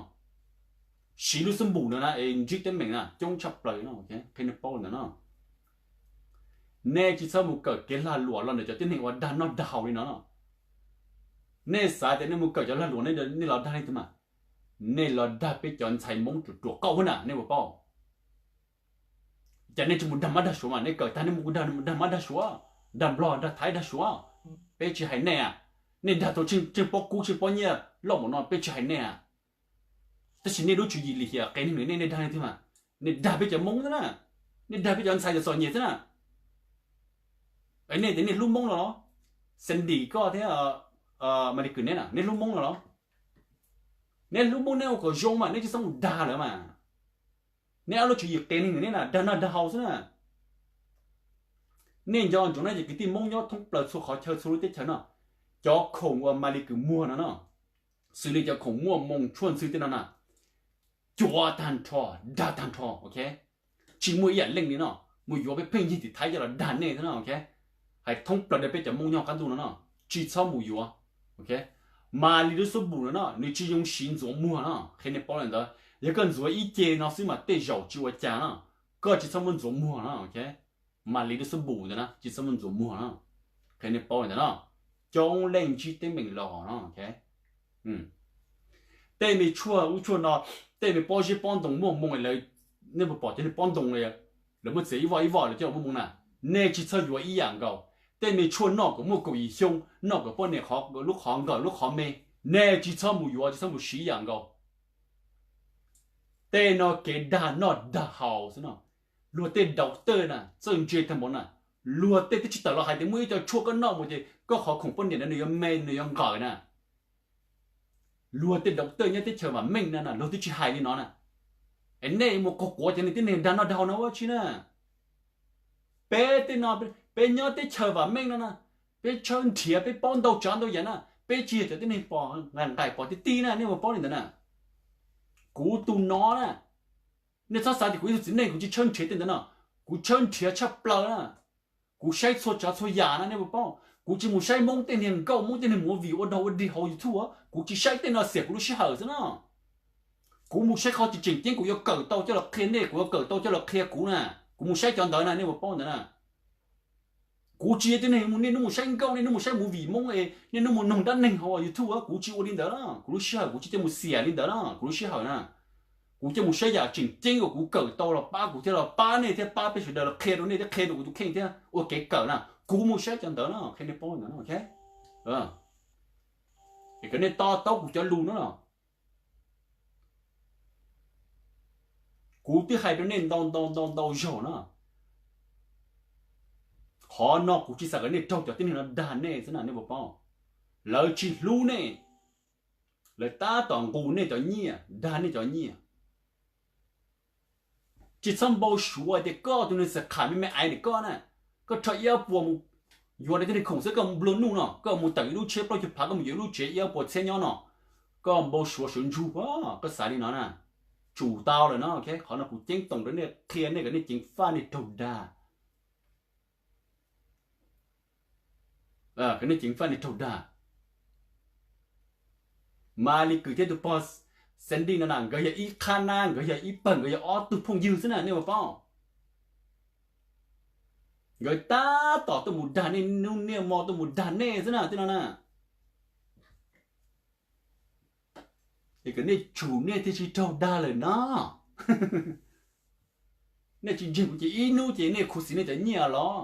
Siv lub xab npum ntawd na es ntsib teeb meem na coob tshaj plaws no, qhia nej paub ntawd no. Nej tsis txhob mus kawm kev lag luam los ntawm cov tib neeg uas dag noj dag haus li no no. Nej xav tias nej mus kawm cov lag luam, nej los dag leej twg mas? Nej los dag peb cov ntxhais Hmoob ruam ruam qauj na, nej puas paub? Cas nej tsis mus dag mab dag suav mas, nej kawm tag nej mus dag mab dag suav, dag Nplog, dag Thaib, dag Suav. Peb tsis hais nej a. Nej dag tau tsheej pob kub tsheej pob nyiaj loj npaum no peb tsis hais nej a. Tab sis nej lub tswv yim lim hiam qias neeg, nej, nej dag leej twg mas? Nej dag peb cov Hmoob xwb na. Nej dag peb cov ntxhais txom nyem xwb na. Nej tias nej hlub Hmoob no los? Xeev Dis koj thiab Malis Kwm neb na, nej hlub Hmoob no los? Nej hlub Hmoob nej ua kom zoo mas, nej tsis txhob mus dag lawv mas. Nej ob lub tswv yim qias neeg, nej na dag noj dag haus xwb na. Nej nco ntsoov na, ces kwv tij Hmoob nyob thoob plaws txhua qhov chaw txhua lub teb chaws no, cov khoom uas Malis Kwm muag no no, xws li cov khoom muaj moos tshuaj ntxhw tej no na, cuav tag nrho, dag tag nrho, ok. Tsis muaj ib yam leej li no mus yuav peb pheej yig tim Thaib coj los dag nej xwb no, ok. Hais thoob plaws rau peb cov Hmoob nyob qab ntuj no no, tsis txhob mus yuav, ok. Malis lub xab npum no no nws tsis zoo siv ntxuav muag no, qhia nej paub li ntawd. Yog koj ntxuav ib ce no xwb mas tej zaum tsis ua cas no, koj tsis txhob muab ntxuav muag no, ok. Malis lub xab npum ntawd na tsis txhob muab ntxuav muag no, qhia nej paub li ntawd no. Coob leej ntsib teeb meem los no, ok. Tej me tshuaj ub tshuaj no, tej me pob zeb pob ntoo muaj moos, nej puas pom cov niag pob ntoo lawv muab txiav ib voj ib voj lawv coj muaj moos na? Nej tsis txhob yuav ib yam nkaus. Tej me tshuaj noj kom muaj kaum yim xyoo, noj kom poj niam lub qhov nkawm lub qhov me, nej tsis txhob mus yuav, tsis txhob mus siv ib yam nkaus. Tej no kev dag noj dag haus xwb no. Luag tej doctor na txawj ntse tag npaum na, luag tej twb tsis tawm los hais tias muaj ib co tshuaj koj noj mus ces koj qhov khoom poj niam ntawd nws yuav me, nws yuav nqawm na. Luag tej doctor nyob teb chaws vam meej no na luag twb tsis hais li no na. Es nej mus qaug quav cov niag tib neeg dag noj dag haus no ua dab tsi na? Peb tej no, peb nyob teb chaws vam meej no na, peb tshawb nrhiav, peb paub ntau tsav ntau yam na, peb tsis yog cov tib neeg pom nqaim pom ti ti na, nej puas paub li ntawd na? Kuv tus no na, nej txhob xav tias kuv ib tug txiv neej kuv tsis tshawb nrhiav tej ntawd no. Kuv tshawb nrhiav tshaj plaws na. Kuv saib txhua tsav txhua yam na, nej puas paub? Kuv tsis mus saib Hmoob tej niag nkauj, Hmoob tej niag movie ua dog ua dig hauv YouTube, kuv tsis saib tej no, xiam kuv lub sij hawm xwb na. Kuv mus saib qhov tseem tseem ceeb kuv yuav kawm tau coj los qhia nej, kuv yuav kawm tau coj los qhia kuv na. Kuv mus saib cov ntawd na, nej puas paub ntawd na? Kuv tsis yog tej neeg niaj hnub mus saib nkauj, niaj hnub mus saib movie Hmoob, niaj hnub mus noog dab neeg hauv YouTube, kuv tsis ua li ntawd na. Kuv lub sij hawm kuv tsis coj mus xiam li ntawd na, kuv lub sij hawm na. Kuv coj mus saib yam tseem ceeb uas kuv kawm tau los pab kuv thiab los pab nej thiab pab peb sawv daws los qhia rau nej thiab qhia rau kuv tus kheej thiab ua kev kawm na. Kuv mus saib cov ntawd na, qhia nej paub ntawd na, ok. Es kom nej to taub kuv cov lus no na. Kuv twb hais rau nej ntau ntau ntau ntau zaug na. Qhov no kuv tsis xav kom nej raug cov tib neeg no dag nej xwb na, nej puas paub? Lawv tsis hlub nej, lawv tab tom nqus nej cov nyiaj, dag nej cov nyiaj. Tsis txhob npau suav tias koj tus neeg xab kham me me aiv ntawm koj na, koj rho ib ob puas mus yuav nws tej neeg khoom xwb, koj mus nplua nuj no, koj mus tawm ib lub tsheb plaub caug phav, koj mus yuav ib lub tsev ib ob puas txhiab nyob no, koj npau suav sawv ntsug, koj xav li no na, tsum tau lawm no. Qhov no kuv ceeb toom rau nej, qhia nej kom nej ceev faj nej raug dag. Kom nej ceev faj nej raug dag. Mas Lis Kwm thiab tus pog Sandy no na, nkawd yog ib qhab nab, nkawd yog ib pawg, nkawd yog ob tug phooj ywg xwb na, nej puas paub? Nkawd tab tom tuaj mus dag nej, hnub niaj hmo tuaj mus dag nej xwb na, tej no na. Es kom nej tsum nej thiaj tsis raug dag lawm no. Nej tsis ntseeg kuv ces ib hnub ces nej khuv xim nej cov nyiaj los.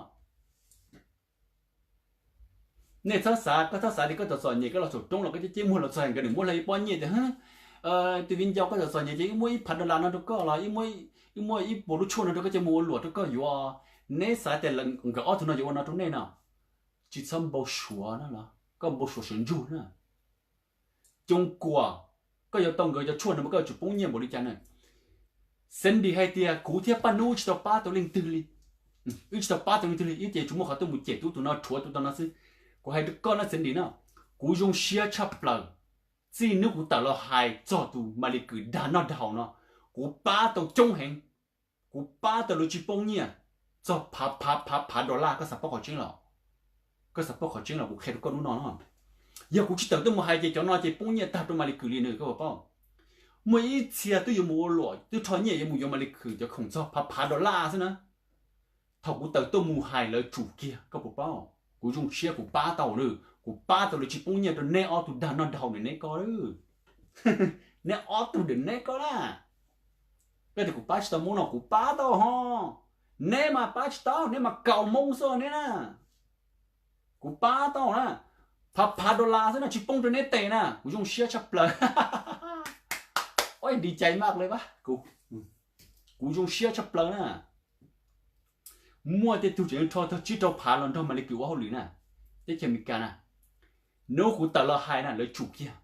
Nej txhob xav, koj txhob xav tias koj txom txom nyem koj los saum roob los koj ceb ceb muag los txog nkawd nws muab ib pob nyiaj tias, tus viv ncaus koj txom txom nyem ces wb muab ib phav dollar no rau koj los wb muab ib puas lub tshuaj no rau koj coj mus ua luam rau koj yuav. Neb xav tias nkawd ob tug no yuav ua no rau nej no? Tsis txhob npau suav na los koj npau suav sawv ntsug na. Coo kuas koj yuav tau nkawd cov tshuaj no mas koj yuav tsum poob nyiaj npaum li cas na. Sandy hais tias kuv thiab Paj Nub tsis tau pab tau leej twg li. Wb tsis tau pab tau leej twg li, wb ces tsuas muaj qhov tuaj mus cem tub tus no, rhuav tub tus no xwb. Kuv hais rau koj na Sandy na, kuv zoo siab tshaj plaws. Txij hnub kuv tawm los hais txog tus Malis Kwm dag noj dag haus no, kuv pab tau coob heev. Kuv pab tau lawv tsis poob nyiaj txog phav phav phav phav dollar, koj xav paub qhov tseeb los? Koj xav paub qhov tseeb los kuv qhia rau koj hnub no no. Yog kuv tsis tawm tuaj mus hais ces cov no ces poob nyiaj tag rau Malis Kwm li nws, koj puas paub? Muaj ib txhia twb yuav mus ua luam, twb rho nyiaj yuav mus yuav Malis Kwm cov khoom txog phav phav dollar xwb na. Thaum kuv tawm tuaj mus hais lawv tsum kiag, koj puas paub? Kuv zoo siab kuv pab tau lawm, kuv pab tau lawv tsis poob nyiaj rau neb ob tug dag noj dag haus ntawm neb ko. Neb ob tug ntawm neb ko na. Koj tias kuv pab tsis tau Hmoob no kuv pab tau ho. Neb mas pab tsis tau, neb mas kaus Hmoob xwb neb na. Kuv pab tau na, phav phav dollar xwb no tsis poob rau neb tes na, kuv zoo siab tshaj plaws. Ua li cai maj li, kuv zoo siab tshaj plaws na. Muaj tej tug tseem rho txog tsib rau phav los nrog Malis Kwm ua hauj lwm na, teb chaws Amelikas na. Hnub kuv tawm los hais na lawv tsum kiag,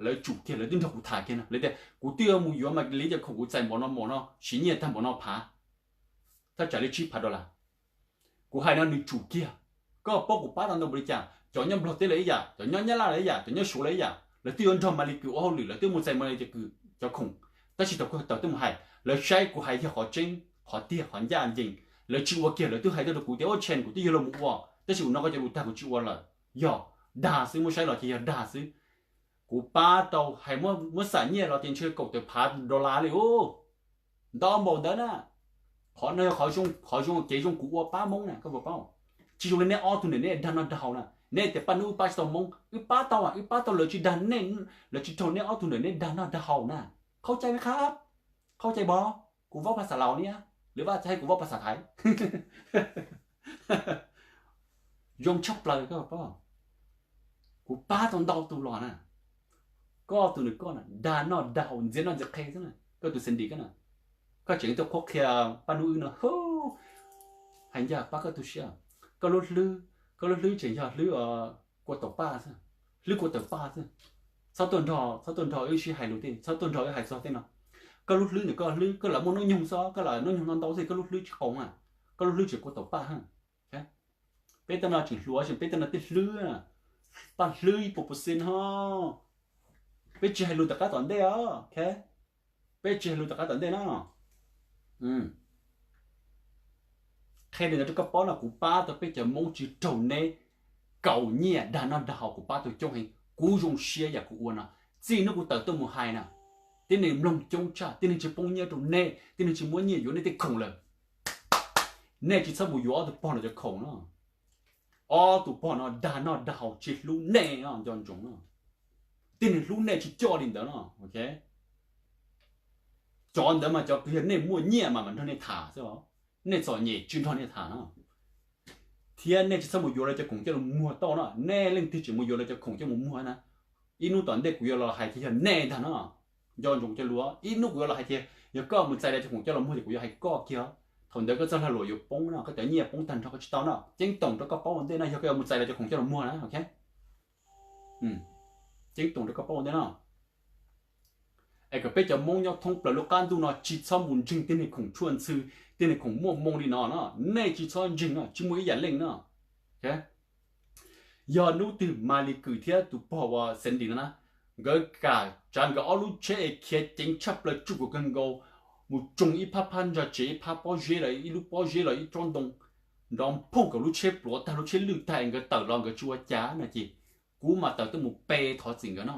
lawv tsum kiag, lawv twb nrog kuv tham kiag no, lawv tias kuv twb yuav mus yuav Malis cov khoom, kuv txais npaum no npaum no, siv nyiaj tag npaum no phav, thaj tsam li tsib phav dollar. Kuv hais no nws tsum kiag. Koj paub kuv pab tau ntau npaum li cas? Cov nyob Nplog teb lawv ib yam, cov nyob Nyab Laj lawv ib yam, cov nyob Suav lawv ib yam, lawv twb yuav nrog Malis Kwm ua hauj lwm, lawv twb mus txais Malis Kwm cov khoom, tab sis thaum kuv tawm tuaj mus hais, lawv saib kuv hais yog qhov tseeb, qhov tiag, qhov ncaj ncees, lawv tsis ua kiag, lawv twb hais tuaj rau kuv tias ua tshee kuv twb yuav los mus ua, tab sis ua no koj cov lus tag kuv tsis ua lawm. Yog dag xwb, muab saib los ces yog dag xwb. Kuv pab tau hais muab xam nyiaj los ces ntshe kaum tawm phav dollar li ub. Ntau npaum ntawd na. Qhov no yog qhov zoo, qhov zoo kev zoo kuv ua pab Hmoob na, koj puas paub? Tsis zoo li neb ob tug ntawm neb dag noj dag haus na. Neb tias Paj Nub wb pab tsis tau Hmoob, wb pab tau, wb pab tau lawv tsis dag nej, lawv tsis raug neb ob tug ntawm neb dag noj dag haus na. Khau cai me khab, khau cai bos, kuv vaub phas xas Laus niab, lwm vaj txhais kuv vaub phas xas Thaiv. Zoo tshaj plaws koj puas paub? Kuv pab tau ntau tus los na. Koj tus nws koj na, dag noj dag haus ntxias noj ntxias qhe xwb na, koj tus Sandy koj na. Koj tseem tuaj qhuab qhia Paj Nub wb no, hais ncaj pab koj tu siab. Koj lub hlwb, koj lub hlwb tseem yog hlwb kua taum paj xwb, hlwb kua taum paj xwb. Txhob tuaj nrog, txhob tuaj nrog wb sib hais lus tej, txhob tuaj nrog wb hais txog tej no. Koj lub hlwb ntawm koj hlwb, koj lam muaj hnub nyoog xwb, koj lam hnub nyoog ntau ntau xwb, koj lub hlwb tsis qoos na. Koj lub hlwb tseem kua taum paj heev. Peb tej no tseem hluas, peb tej no tej hlwb, paj hlwb ib puas percent ho. Peb tsis hais lus tom qab tom ntej os. Peb tsis hais lus tom qab tom ntej no. Qhia li ntawd rau koj paub no, kuv pab tau peb cov Hmoob tsis raug neb kaus nyiaj dag noj dag haus, kuv pab tau coob heev, kuv zoo siab yam kuv ua no. Txij hnub kuv tawm tuaj mus hais na, tib neeg mloog coob tshaj, tib neeg tsis poob nyiaj rau nej, tib neeg tsis muab nyiaj yuav nej tej khoom lawm. Nej tsis txhob mus yuav ob tug pog no cov khoom no. Ob tug pog no dag noj dag haus tsis hlub nej no, nco ntsoov no. Tib neeg hlub nej tsis coj li ntawd no. Cov ntawd mas cov kws yog nej muaj nyiaj mas mam nrog nej tham xwb os. Nej txom nyem tsis nrog nej tham no. Thiab nej tsis txhob mus yuav lawv cov khoom coj los muag tau no. Nej leej twg tseem mus yuav lawv cov khoom coj mus muag na, ib hnub tom ntej kuv yuav los hais tias yog nej ntag no. Nco ntsoov cov lus, ib hnub kuv yuav los hais tias yog koj mus txais lawv cov khoom coj los muag ces kuv yuav hais koj kiag. Thaum ntawd koj txoj lag luam yuav poob no, koj cov nyiaj poob tag nrho koj tsis tau no. Ceeb toom rau koj paub ua ntej no, yog koj yuav mus txais lawv cov khoom coj los muag na, ok. Ceeb toom rau koj paub ua ntej no. Es kom peb cov Hmoob nyob thoob plaws lub qab ntuj no tsis txhob mus ntseeg tej neeg khoom tshuaj ntxhw, tej neeg khoom muaj moo li no no, nej tsis txhob ntseeg no, tsis muaj ib yam leej no. Yog hnub twg Maly Kue thiab tus pog uas Sandy no na, nkawd kam tsav nkawd ob lub tsheb es khiav ceev tshaj plaws tsuj kom kawg nkaus, mus tsoo ib phab phab ntsa tsev, ib phab pob zeb los ib lub pob zeb los ib tsob ntoo, nrov phooj kom lub tsheb pluav tag, lub tsheb lwj tag es nkawd tawm los nkawd tsis ua cas no ces kuv mam tawm tuaj mus pe thov txim nkawd no.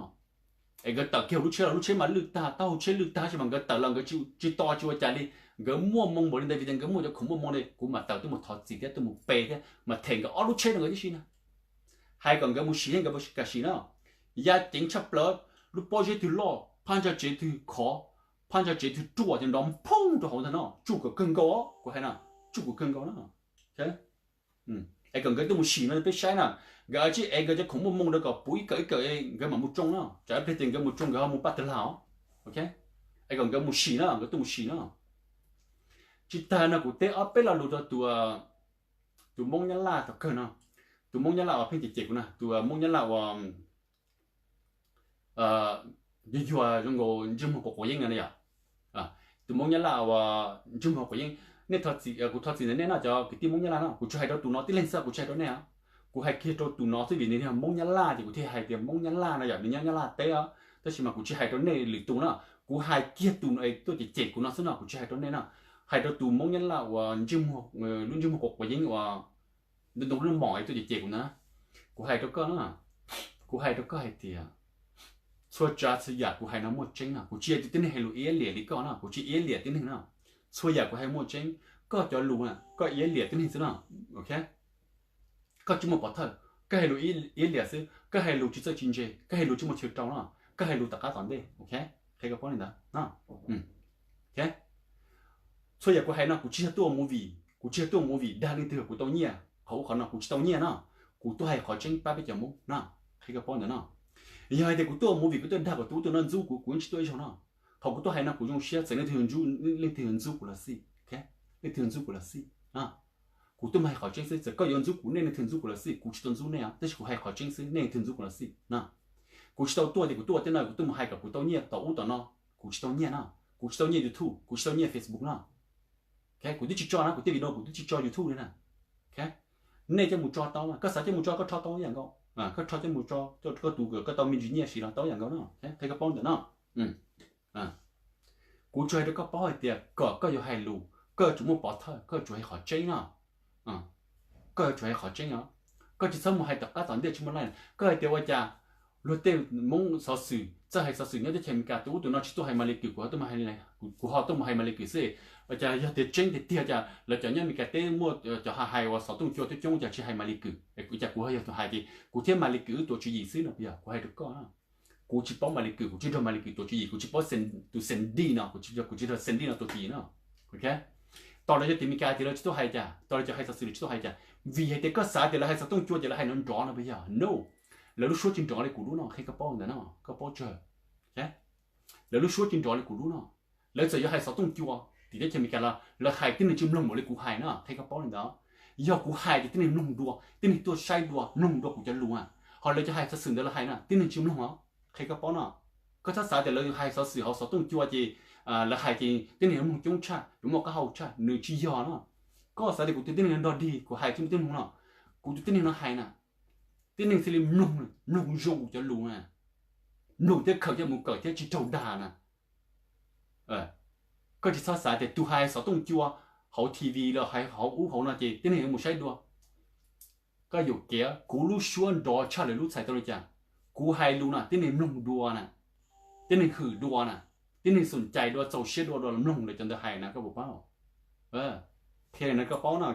Es nkawd tawm kiag lub tsheb los lub tsheb mas lwj tag, taub hau tsheb lwj tag, tab sis mas nkawd tawm los nkawd tsis to tsis ua cas li. Nkawd muaj moo npaum li ntawd vim tias nkawd muaj cov khoom muaj moo li, kuv mam tawm tuaj mus thov txim thiab tuaj mus pe thiab mas them nkawd ob lub tsheb rau nkawd tib si na. Hais kom nkawd mus sim thiab nkawd kam sim na. Ya ceev tshaj plaws, lub pob zeb twg loj, phab ntsa tsev twg khov, phab ntsa tsev twg ruaj ces nrov phooj rau hauv ntag no, tsuj kom kawg nkaus os, kuv hais na, tsuj kom kawg nkaus na. Es kom nkawd tuaj mus sim no peb saib na, nkawd tsij ev nkawd cov khoom muaj moo rau kom puv ib kawm ib kawm nkawd mam mus tsoo na, tsam ib pliag ces nkawd mus tsoo nkawd ho mus paj tag lag os. Es kom nkawd mus sim na, nkawd tuaj mus sim na. Tsis tag no kuv teb ob peb lo lus rau tus, tus Hmoob Nyab Laj tom kawg no, tus Hmoob Nyab Laj uas pheej cem cem kuv na, tus Hmoob Nyab Laj uas yuag yuag zoo nkaus ntsej muag quav quav yeeb no na yom. Tus Hmoob Nyab Laj uas ntsej muag quav yeeb, nej thov txim, kuv thov txim ntawm nej no cov kwv tij Hmoob Nyab Laj no, kuv tsis hais rau tus no tib leeg xwb, kuv tsis hais rau nej os. Kuv hais kiag rau tus no xwb vim nws yog Hmoob Nyab Laj ces kuv thiaj hais tias Hmoob Nyab Laj no yom, nws nyob Nyab Laj teb os, tab sis mas kuv tsis hais rau nej lwm tus no, kuv hais kiag tus no es tuaj cem cem kuv no xwb no, kuv tsis hais rau nej no. Hais rau tus Hmoob Nyab Laj uas ntsej muag, lub ntsej muag quav quav yeeb uas ntoo ntoo lub mom es tuaj cem cem kuv ntawd na. Kuv hais rau koj na, kuv hais rau koj hais tias txhua tsav txhua yam kuv hais no muaj tseeb no, kuv tsis yog tus tib neeg hais lus iab liam li koj no, kuv tsis iab liam tib neeg no. Txhua yam kuv hais muaj tseeb, koj cov lus na koj iab liam tib neeg xwb no. Koj tsis muaj pov thawj, koj hais lus iab liam xwb, koj hais lus tsis txawj tsis ntse, koj hais lus tsis muaj chaw rau no, koj hais lus tom qab tom ntej. Qhia koj paub li ntawd. Txhua yam kuv hais no kuv tsis yog tuaj ua movie, kuv tsis yog tuaj ua movie dag leej twg kuv tau nyiaj qhov ub qhov no, kuv tsis tau nyiaj no. Kuv tuaj hais qhov tseeb pab peb cov Hmoob no, qhia koj paub ntawd no. Yog hais tias kuv tuaj ua movie kuv tuaj dag kom tus ub tus no ntxub kuv, kuv yeej tsis tuaj ib zaug no. Qhov kuv tuaj hais no kuv zoo siab txawm leej twg ntxub, leej twg ntxub kuv los xij, leej twg ntxub kuv los xij. Kuv tuaj mus hais qhov tseeb xwb, txawm koj yuav ntxub kuv, nej leej twg ntxub kuv los xij, kuv tsis tau ntxub nej os, tab sis kuv hais qhov tseeb xwb, nej leej twg ntxub kuv los xij no. Kuv tsis tau tuaj tias kuv tuaj ua tej no kuv tuaj mus hais kom kuv tau nyiaj tom ub tom no, kuv tsis tau nyiaj no. Kuv tsis tau nyiaj YouTube, kuv tsis tau nyiaj Facebook no. Kuv twb tsis tso na, kuv tej video kuv twb tsis tso YouTube li na. Nej coj mus tso tau, koj xav coj mus tso koj rho tau ib yam nkaus, koj rho coj mus tso, koj tus koj tau me ntsis nyiaj siv los tau ib yam nkaus no, qhia koj paub ntawm no. Kuv tsuas hais rau koj paub hais tias kom koj yuav hais lus koj yuav tsum muaj pov thawj, koj yuav tsum hais qhov tseeb no. Koj yuav tsum hais qhov tseeb os. Koj tsis txhob mus hais tom qab tom ntej tsis muaj leej. Koj hais tias ua cas luag tej Hmoob xov xwm txawj hais xov xwm nyob teb chaws Amelikas, tus ub tus no tsis tuaj hais Maly Kue, kuv ho tuaj mus hais, kuv ho tuaj mus hais Maly Kue xwb. Ua cas yog tias tseeb tiag tiag cas lawv cov nyob Amelikas teb muaj cov hais uas xov tooj cua coob coob cas tsis hais Maly Kue, cas kuv ho yog tus hais ces kuv thiab Maly Kue wb tuav tswv yim xwb no, yog kuv hais rau koj. Kuv tsis paub Maly Kue, kuv tsis nrog Maly Kue tuav tswv yim, kuv tsis paub tus Sandy no, kuv tsis nrog Sandy no tuav tswv yim no. Tau lawv cov tim Amelikas tias lawv tsis tuaj hais cas, tau lawv cov hais xov xwm lawv tsis tuaj hais cas, vim hais tias koj xav tias lawv hais xov tooj cua ces lawv hais nrov nrov no puas yog? No, lawv lub suab tsis nrov li kuv lub no, qhia koj paub ntawm no, koj paub tsawg. Lawv lub suab tsis nrov li kuv lub no. Lawv txawm yuav hais xov tooj cua tim teb chaws Amelikas los lawv hais tib neeg tsis mloog npaum li kuv hais no, qhia koj paub li ntawd. Yog kuv hais ces tib neeg mloog dua, tib neeg tuaj saib dua, mloog dua kuv cov lus. Ho lawv cov hais xov xwm ntawd lawv hais na tib neeg tsis mloog os, qhia koj paub no. Koj txhob xav tias lawv hais xov xwm hauv xov tooj cua ces lawv hais ces tib neeg mloog coob tshaj, yuav muaj qab hau tshaj, nws tsis yog no. Koj xav tias kuv tus tib neeg nrog dig kuv hais tsis muaj tib neeg mloog no. Kuv tus tib neeg no hais na, tib neeg thiaj li mloog, mloog zoo kuv cov lus na, mloog thiab khaws coj mus kawm thiab tsis raug dag na. Koj tsis txhob xav tias tus hais xov tooj cua hauv TV los hais hauv ub hauv no ces tib neeg yuav mus saib dua. Koj yuam kev, kuv lub suab nrov tshaj lawv lub txhais tau li cas? Kuv hais lus na tib neeg mloog dua na, tib neeg hwm dua na, tib neeg xoom cai dua, txaus siab dua, dua mloog lawv cov ntawd hais na, koj puas paub? Qhia li no koj paub no,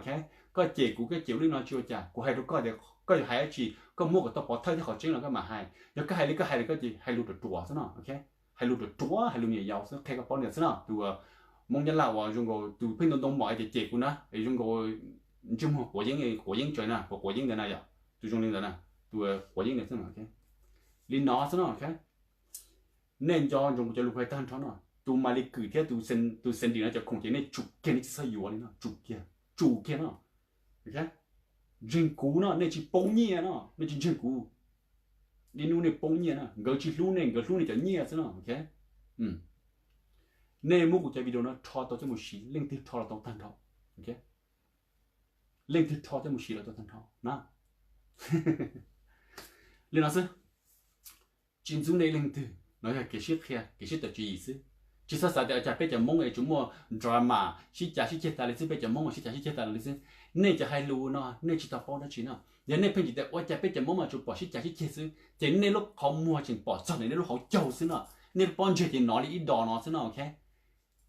koj cem kuv, koj cem li no tsis ua cas. Kuv hais rau koj tias koj yuav hais dab tsi koj muab kom tau pov thawj thiab qhov tseeb los koj mam hais. Yog koj hais li koj hais li koj ces hais lus ruam ruam xwb no, hais lus ruam ruam, hais lus me nyuam yaus xwb, qhia koj paub li ntawd xwb no. Tus Hmoob Nyab Laj uas zoo nkaus tus pheej ntoo ntoo mom tias cem kuv na, es zoo nkaus ntsej muag quav yeeb, quav yeeb tsaws na, quav quav yeeb ntawd na yom, tus zoo li ntawd na, tus quav yeeb ntawd xwb no. Li no xwb no. Nej nco ntsoov kuv cov lus hais tag nrho no, tus Maly Kue thiab tus Sandy no cov khoom ces nej tsum kiag, nej tsis txhob yuav li no, tsum kiag, tsum kiag no. Ntseeg kuv no, nej tsis poob nyiaj no, nej tsis ntseeg kuv. Niaj hnub nej poob nyiaj na, nkawd tsis hlub nej, nkawd hlub nej cov nyiaj xwb no. Nej muab kuv cov video no rho tau coj mus siv, leej twg rho los tau tag nrho. Leej twg rho coj mus siv los tau tag nrho na. Li no xwb. Tsis ntxub nej leej twg, no yog kev sib qhia, kev sib tawm tswv yim xwb. Tsis txhob xav tias cas peb cov Hmoob es tsuas muaj drama sib cav sib ceg tas li xwb, peb cov Hmoob sib cav sib ceg tas li xwb. Nej cov hais lus no nej tsis tau paub dab tsi no. Yog nej pheej tsis tias ua cas peb cov Hmoob mas tsuas pom sib cav sib ceg xwb, ces nej lub qhov muag tseem pom txog nej lub hauv caug xwb no. Nej lub pob ntseg ces nov li ib dos no xwb no, ok.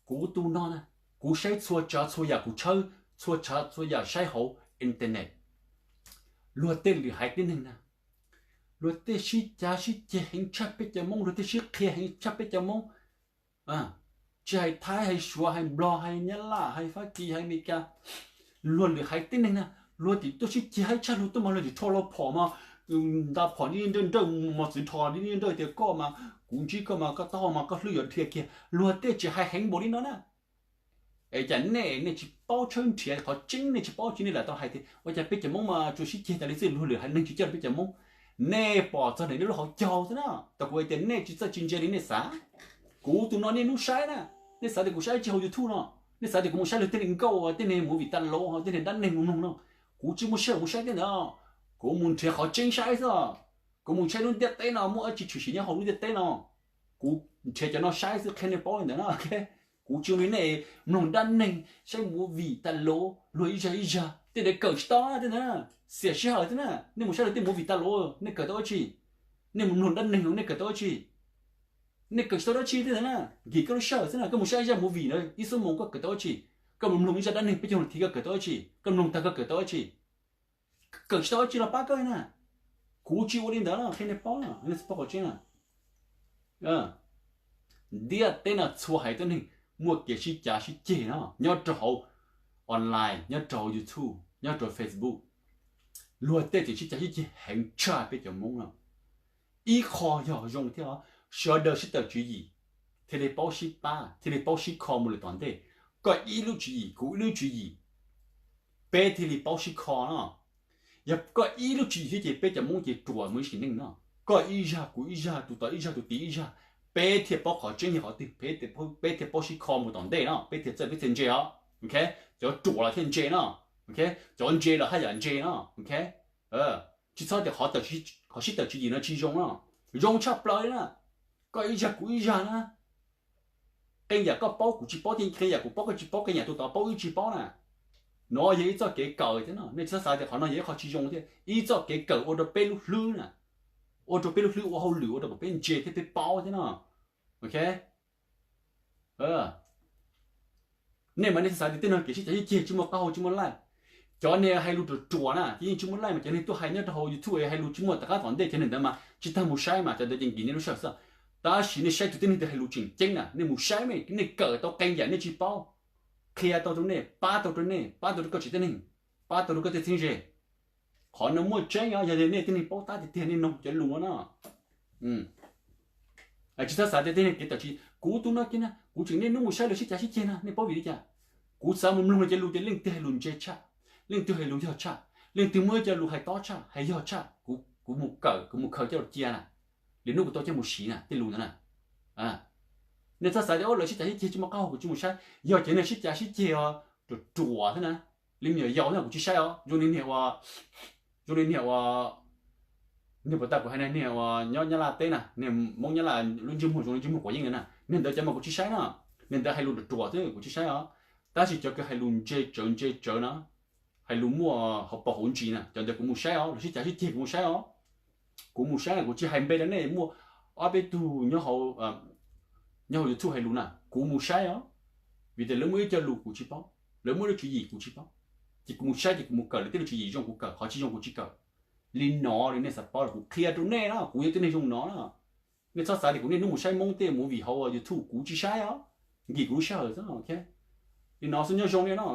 Kuv tus no na, kuv saib txhua tsav txhua yam, kuv tshawb txhua tsav txhua yam saib hauv internet. Luag tej lwm haiv tib neeg na, luag tej sib cav sib ceg heev tshaj peb cov Hmoob, luag tej sib qhia heev tshaj peb cov Hmoob. Tsis hais Thaib, hais Suav, hais Nplog, hais Nyab Laj, hais Fab Kis, hais Amelikas, luag lwm haiv tib neeg na, luag tim tuaj sib ceg heev tshaj, luag tuaj mas luag tim rho los phom mas, nta phom nib nrawj nrawj, mos txwv rho nib nrawj tias koj mas kuv ntsib koj mas koj taub hau mas koj hlwb yuav dhia kiag. Luag tej tsis hais heev npaum li no na. Es cas nej, nej tsis paub tshawb nrhiav qhov tseeb, nej tsis paub tsis, nej lam tau hais tias ua cas peb cov Hmoob mas tsuas sib ceg tas li xwb, luag lwm haiv neeg tsis coj peb cov Hmoob. Nej pom txog nej lub hauv caug xwb na. Tau kuv hais tias nej tsis txawj tsis ntse li nej xav. Kuv tus no nej hnub saib na, nej xav tias kuv saib tsis hauv YouTube no, nej xav tias kuv mus saib luag tej neeg nkauj, tej neeg movie tas lov, tej neeg dab neeg mus mloog no. Kuv tsis muaj sij hawm mus saib tej ntawd. Kuv mus nrhiav qhov tseeb saib xwb. Kuv mus saib lub ntiaj teb no muaj dab tsi tshwm sim nyob hauv lub ntiaj teb no. Kuv nrhiav cov no saib xwb, qhia nej paub li ntawd na. Kuv tsis zoo li nej mloog dab neeg, saib movie tas lov, luag ib zag ib zag, tej ntawd kawm tsis tau tej ntawd, xiam sij hawm xwb na. Nej mus saib luag tej movie tas lov, nej kawm tau dab tsi? Nej mus mloog dab neeg, nej kawm tau dab tsi? Nej kawm tsis tau dab tsi tej ntawd na. Nkim koj lub sij hawm xwb na, koj mus saib ib zaj movie na ib xuab moos koj kawm tau dab tsi? Koj mus mloog ib zaj dab neeg peb caug nas this koj kawm tau dab tsi? Koj mloog tag koj kawm tau dab tsi? Kawm tsis tau dab tsi los pab koj na. Kuv tsis ua li ntawd no, qhia nej paub, nej tsis paub qhov tseeb na. Ntiaj teb no txhua haiv tuab neeg muaj kev sib cav sib ceg no nyob rau hauv online, nyob rau hauv YouTube, nyob rau Facebook. Luag tej tseem sib cav sib ceg heev tshaj peb cov Hmoob no. Ib qho yog zoo thiab os, sawv daws sib tawm tswv yim, thiaj li paub sib pab, thiaj li paub sib kho mus lawm tom ntej. Koj ib lub tswv yim, kuv ib lub tswv yim, peb thiaj li paub sib kho no. Yog koj ib lub tswv yim thiab ces peb cov Hmoob ces ruam mus ib sim neej no. Koj ib zag kuv ib zag, tus tod ib zag tus tid ib zag, peb thiaj paub qhov tseeb yog qhov twg, peb thiaj paub sib kho mus tom ntej no, peb thiaj txawj peb thiaj ntse os. Cov ruam los thiaj ntse no, cov ntse los haj yam ntse no. Tsis txhob tias qhov sib tawm tswv yim no tsis zoo no, zoo tshaj plaws li na. Koj ib zag kuv ib zag na, qee yam koj paub kuv tsis paub thiab qee yam kuv paub koj tsis paub, qee yam tus tod paub wb tsis paub na. No yog ib txoj kev kawm thiab no, nej tsis txhob xav tias qhov no yog ib qho tsis zoo thiab, ib txoj kev kawm ua rau peb lub hlwb na, ua rau peb lub hlwb ua hauj lwm ua rau kom peb ntse thiab peb paub thiab no. Ok. Nej mas nej xav tias tej no kev sib cav sib ceg tsis muaj qab hau tsis muaj laij. Cov neeg hais lus ruam ruam na ces yeej tsis muaj laij, mas cov neeg tuaj hais nyob rau hauv YouTube hais lus tsis muaj tom qab tom ntej, cov neeg ntawd mas tsis tas mus saib mas cov ntawd ces nkim nej lub sij hawm xwb. Tab sis nej saib tus tib neeg twg hais lus tseem ceeb na, nej mus saib, nej kawm tau qee yam nej tsis paub, qhia tau rau nej, pab tau rau nej, pab tau rau koj tsev tib neeg, pab tau rau koj tej txheeb ze. Qhov no muaj tseeb os, yog nej tib neeg paub tab tiag tiag nej noog cov lus no. Tsis txhob xav tias tej neeg kev tawm tswv, kuv tus no kiag na kuv tseem niaj hnub mus saib lawv sib cav sib ceg na, nej paub vim li cas? Kuv xav mus mloog lawv cov lus tias leej twg hais lus ntse tshaj, leej twg hais lus yog tshaj, leej twg muaj ib co lus hais tob tshaj hais yog tshaj, kuv mus kawm, kuv mus khaws coj los cia na. Lwm hnub kuv tau coj mus siv na tej lus ntawd na. Nej txhob xav tias lawv sib cav sib ceg tsis muaj qab hau kuv tsis mus saib, yog cov neeg sib cav sib ceg os, ruam ruam thiab na. Li me nyuam yaus na kuv tsis saib os, zoo li niag ua, zoo li niag ua, niag puas tas kuv hais na, niag ua nyob Nyab Laj teb na, niag Hmoob Nyab Laj lub ntsej muag zoo li ntsej muag quav yeeb ntawd na, niag ntawd cov mas kuv tsis saib no. Niag ntawd hais lus ruam ruam xwb kuv tsis saib os. Tab sis cov kws hais lus ntse tsawv ntse tsawv na, hais lus muaj hauv paus hauv ntsis na, cov ntawd kuv mus saib os, lawv sib cav sib ceg kuv mus saib os. Kuv mus saib na, kuv tsis hais npe rau nej, muaj ob peb tug nyob hauv YouTube hais lus na kuv mus saib os. Vim tias lawv muaj ib co lus kuv tsis paub, lawv muaj lub tswv yim kuv tsis paub, ces kuv mus saib ces kuv mus kawm lawv tej lub tswv yim, zoo kuv kawm, qhov tsis zoo kuv tsis kawm. Li no li nej xav paub los kuv qhia rau nej na, kuv yog tib neeg zoo no na. Nej txhob xav tias kuv niaj hnub mus saib Hmoob tej movie hauv YouTube, kuv tsis saib os. Nkim kuv lub sij hawm xwb. Li no xwb nyob zoo li no.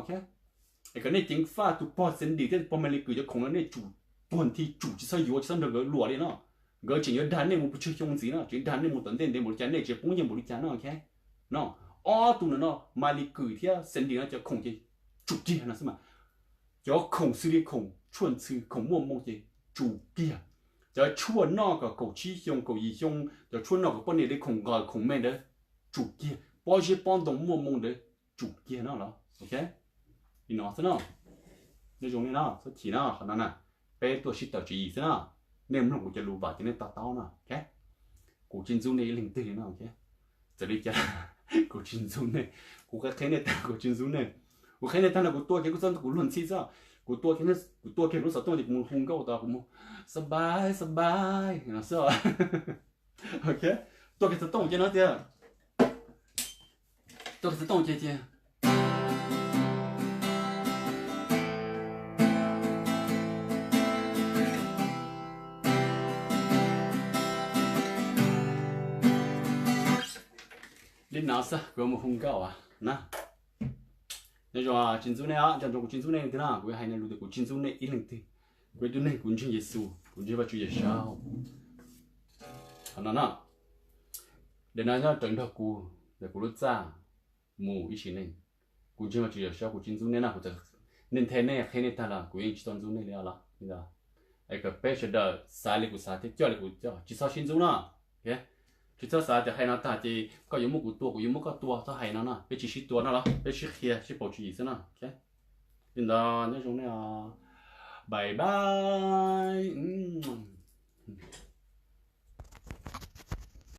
Es kom nej ceev faj tus pog Sandy thiab tus pog Maly Kws cov khoom no nej tsum puag nthi, tsum tsis txhob yuav, tsis txhob nrog nkawd luam li no. Nkawd tseem yuav dag nej mus pes tsawg xyoo ntxiv no, tseem dag nej mus tom ntej ntev npaum li cas, nej tseem poob nyiaj npaum li cas no. No, ob tug no no, Maly Kws thiab Sandy no cov khoom ces tsum kiag no xwb mas. Cov khoom xws li khoom tshuaj ntxhw, khoom muaj moo ces tsum kiag. Cov tshuaj noj kom kaum tsib xyoo kaum yim xyoo, cov tshuaj noj kom poj niam li khoom nqos khoom me ntawd tsum kiag. pob zeb pob ntoo muaj moo ntawd tsum kiag no los, ok. Li no xwb no, nyob zoo nej no, txhob chim no, qhov no na, peb tuaj sib tawm tswv yim xwb no. Nej mloog kuv cov lus vam ces nej to taub no, ok. Kuv tsis ntxub nej ib leeg twg li no, ok. Txawm li cas kuv tsis ntxub nej, kuv qhia nej tag kuv tsis ntxub nej. Kuv qhia nej tag no kuv tua kiag kuj txhob ntxub kuv luag ntxhi xwb. Kuv tua kiag, kuv tua kiag lub xov tooj ces kuv mus hu nkauj tod kuv mus xab npais xab npais no xwb. Ok, tua kiag xov tooj ces no tiag, tua kiag xov tooj ces tiag. Li no xwb kuv yuav mus hu nkauj na. Nyob zoo, tsis ntxub nej os, nco ntsoov kuv tsis ntxub nej leej twg na, kuv hais no lus tias kuv tsis ntxub nej ib leej twg. Kuv ib tug neeg kuv ntseeg Yexus, kuv ntseeg Vaj Tswv Yawm Saub. Qhov no na, ntawm no nyob rawv nrog kuv, ntawm kuv lub txaj mus ib sim neej. Kuv ntseeg Vaj Tswv Yawm Saub, kuv tsis ntxub nej na, kuv txawm nej nthe nej qhia nej tag los kuv yeej tsis tau ntxub nej li os los. Es kom peb sawv daws xav li kuv xav thiab coj li kuv coj, tsis txhob sib ntxub no. Tsis txhob xav tias hais no tag ces koj yuav muab kuv tua kuv yuav muab koj tua, txhob hais no no, peb tsis sib tua no los peb sib qhia sib pauv tswv yim xwb no. Li ntawd nyob zoo nej os, bye bye.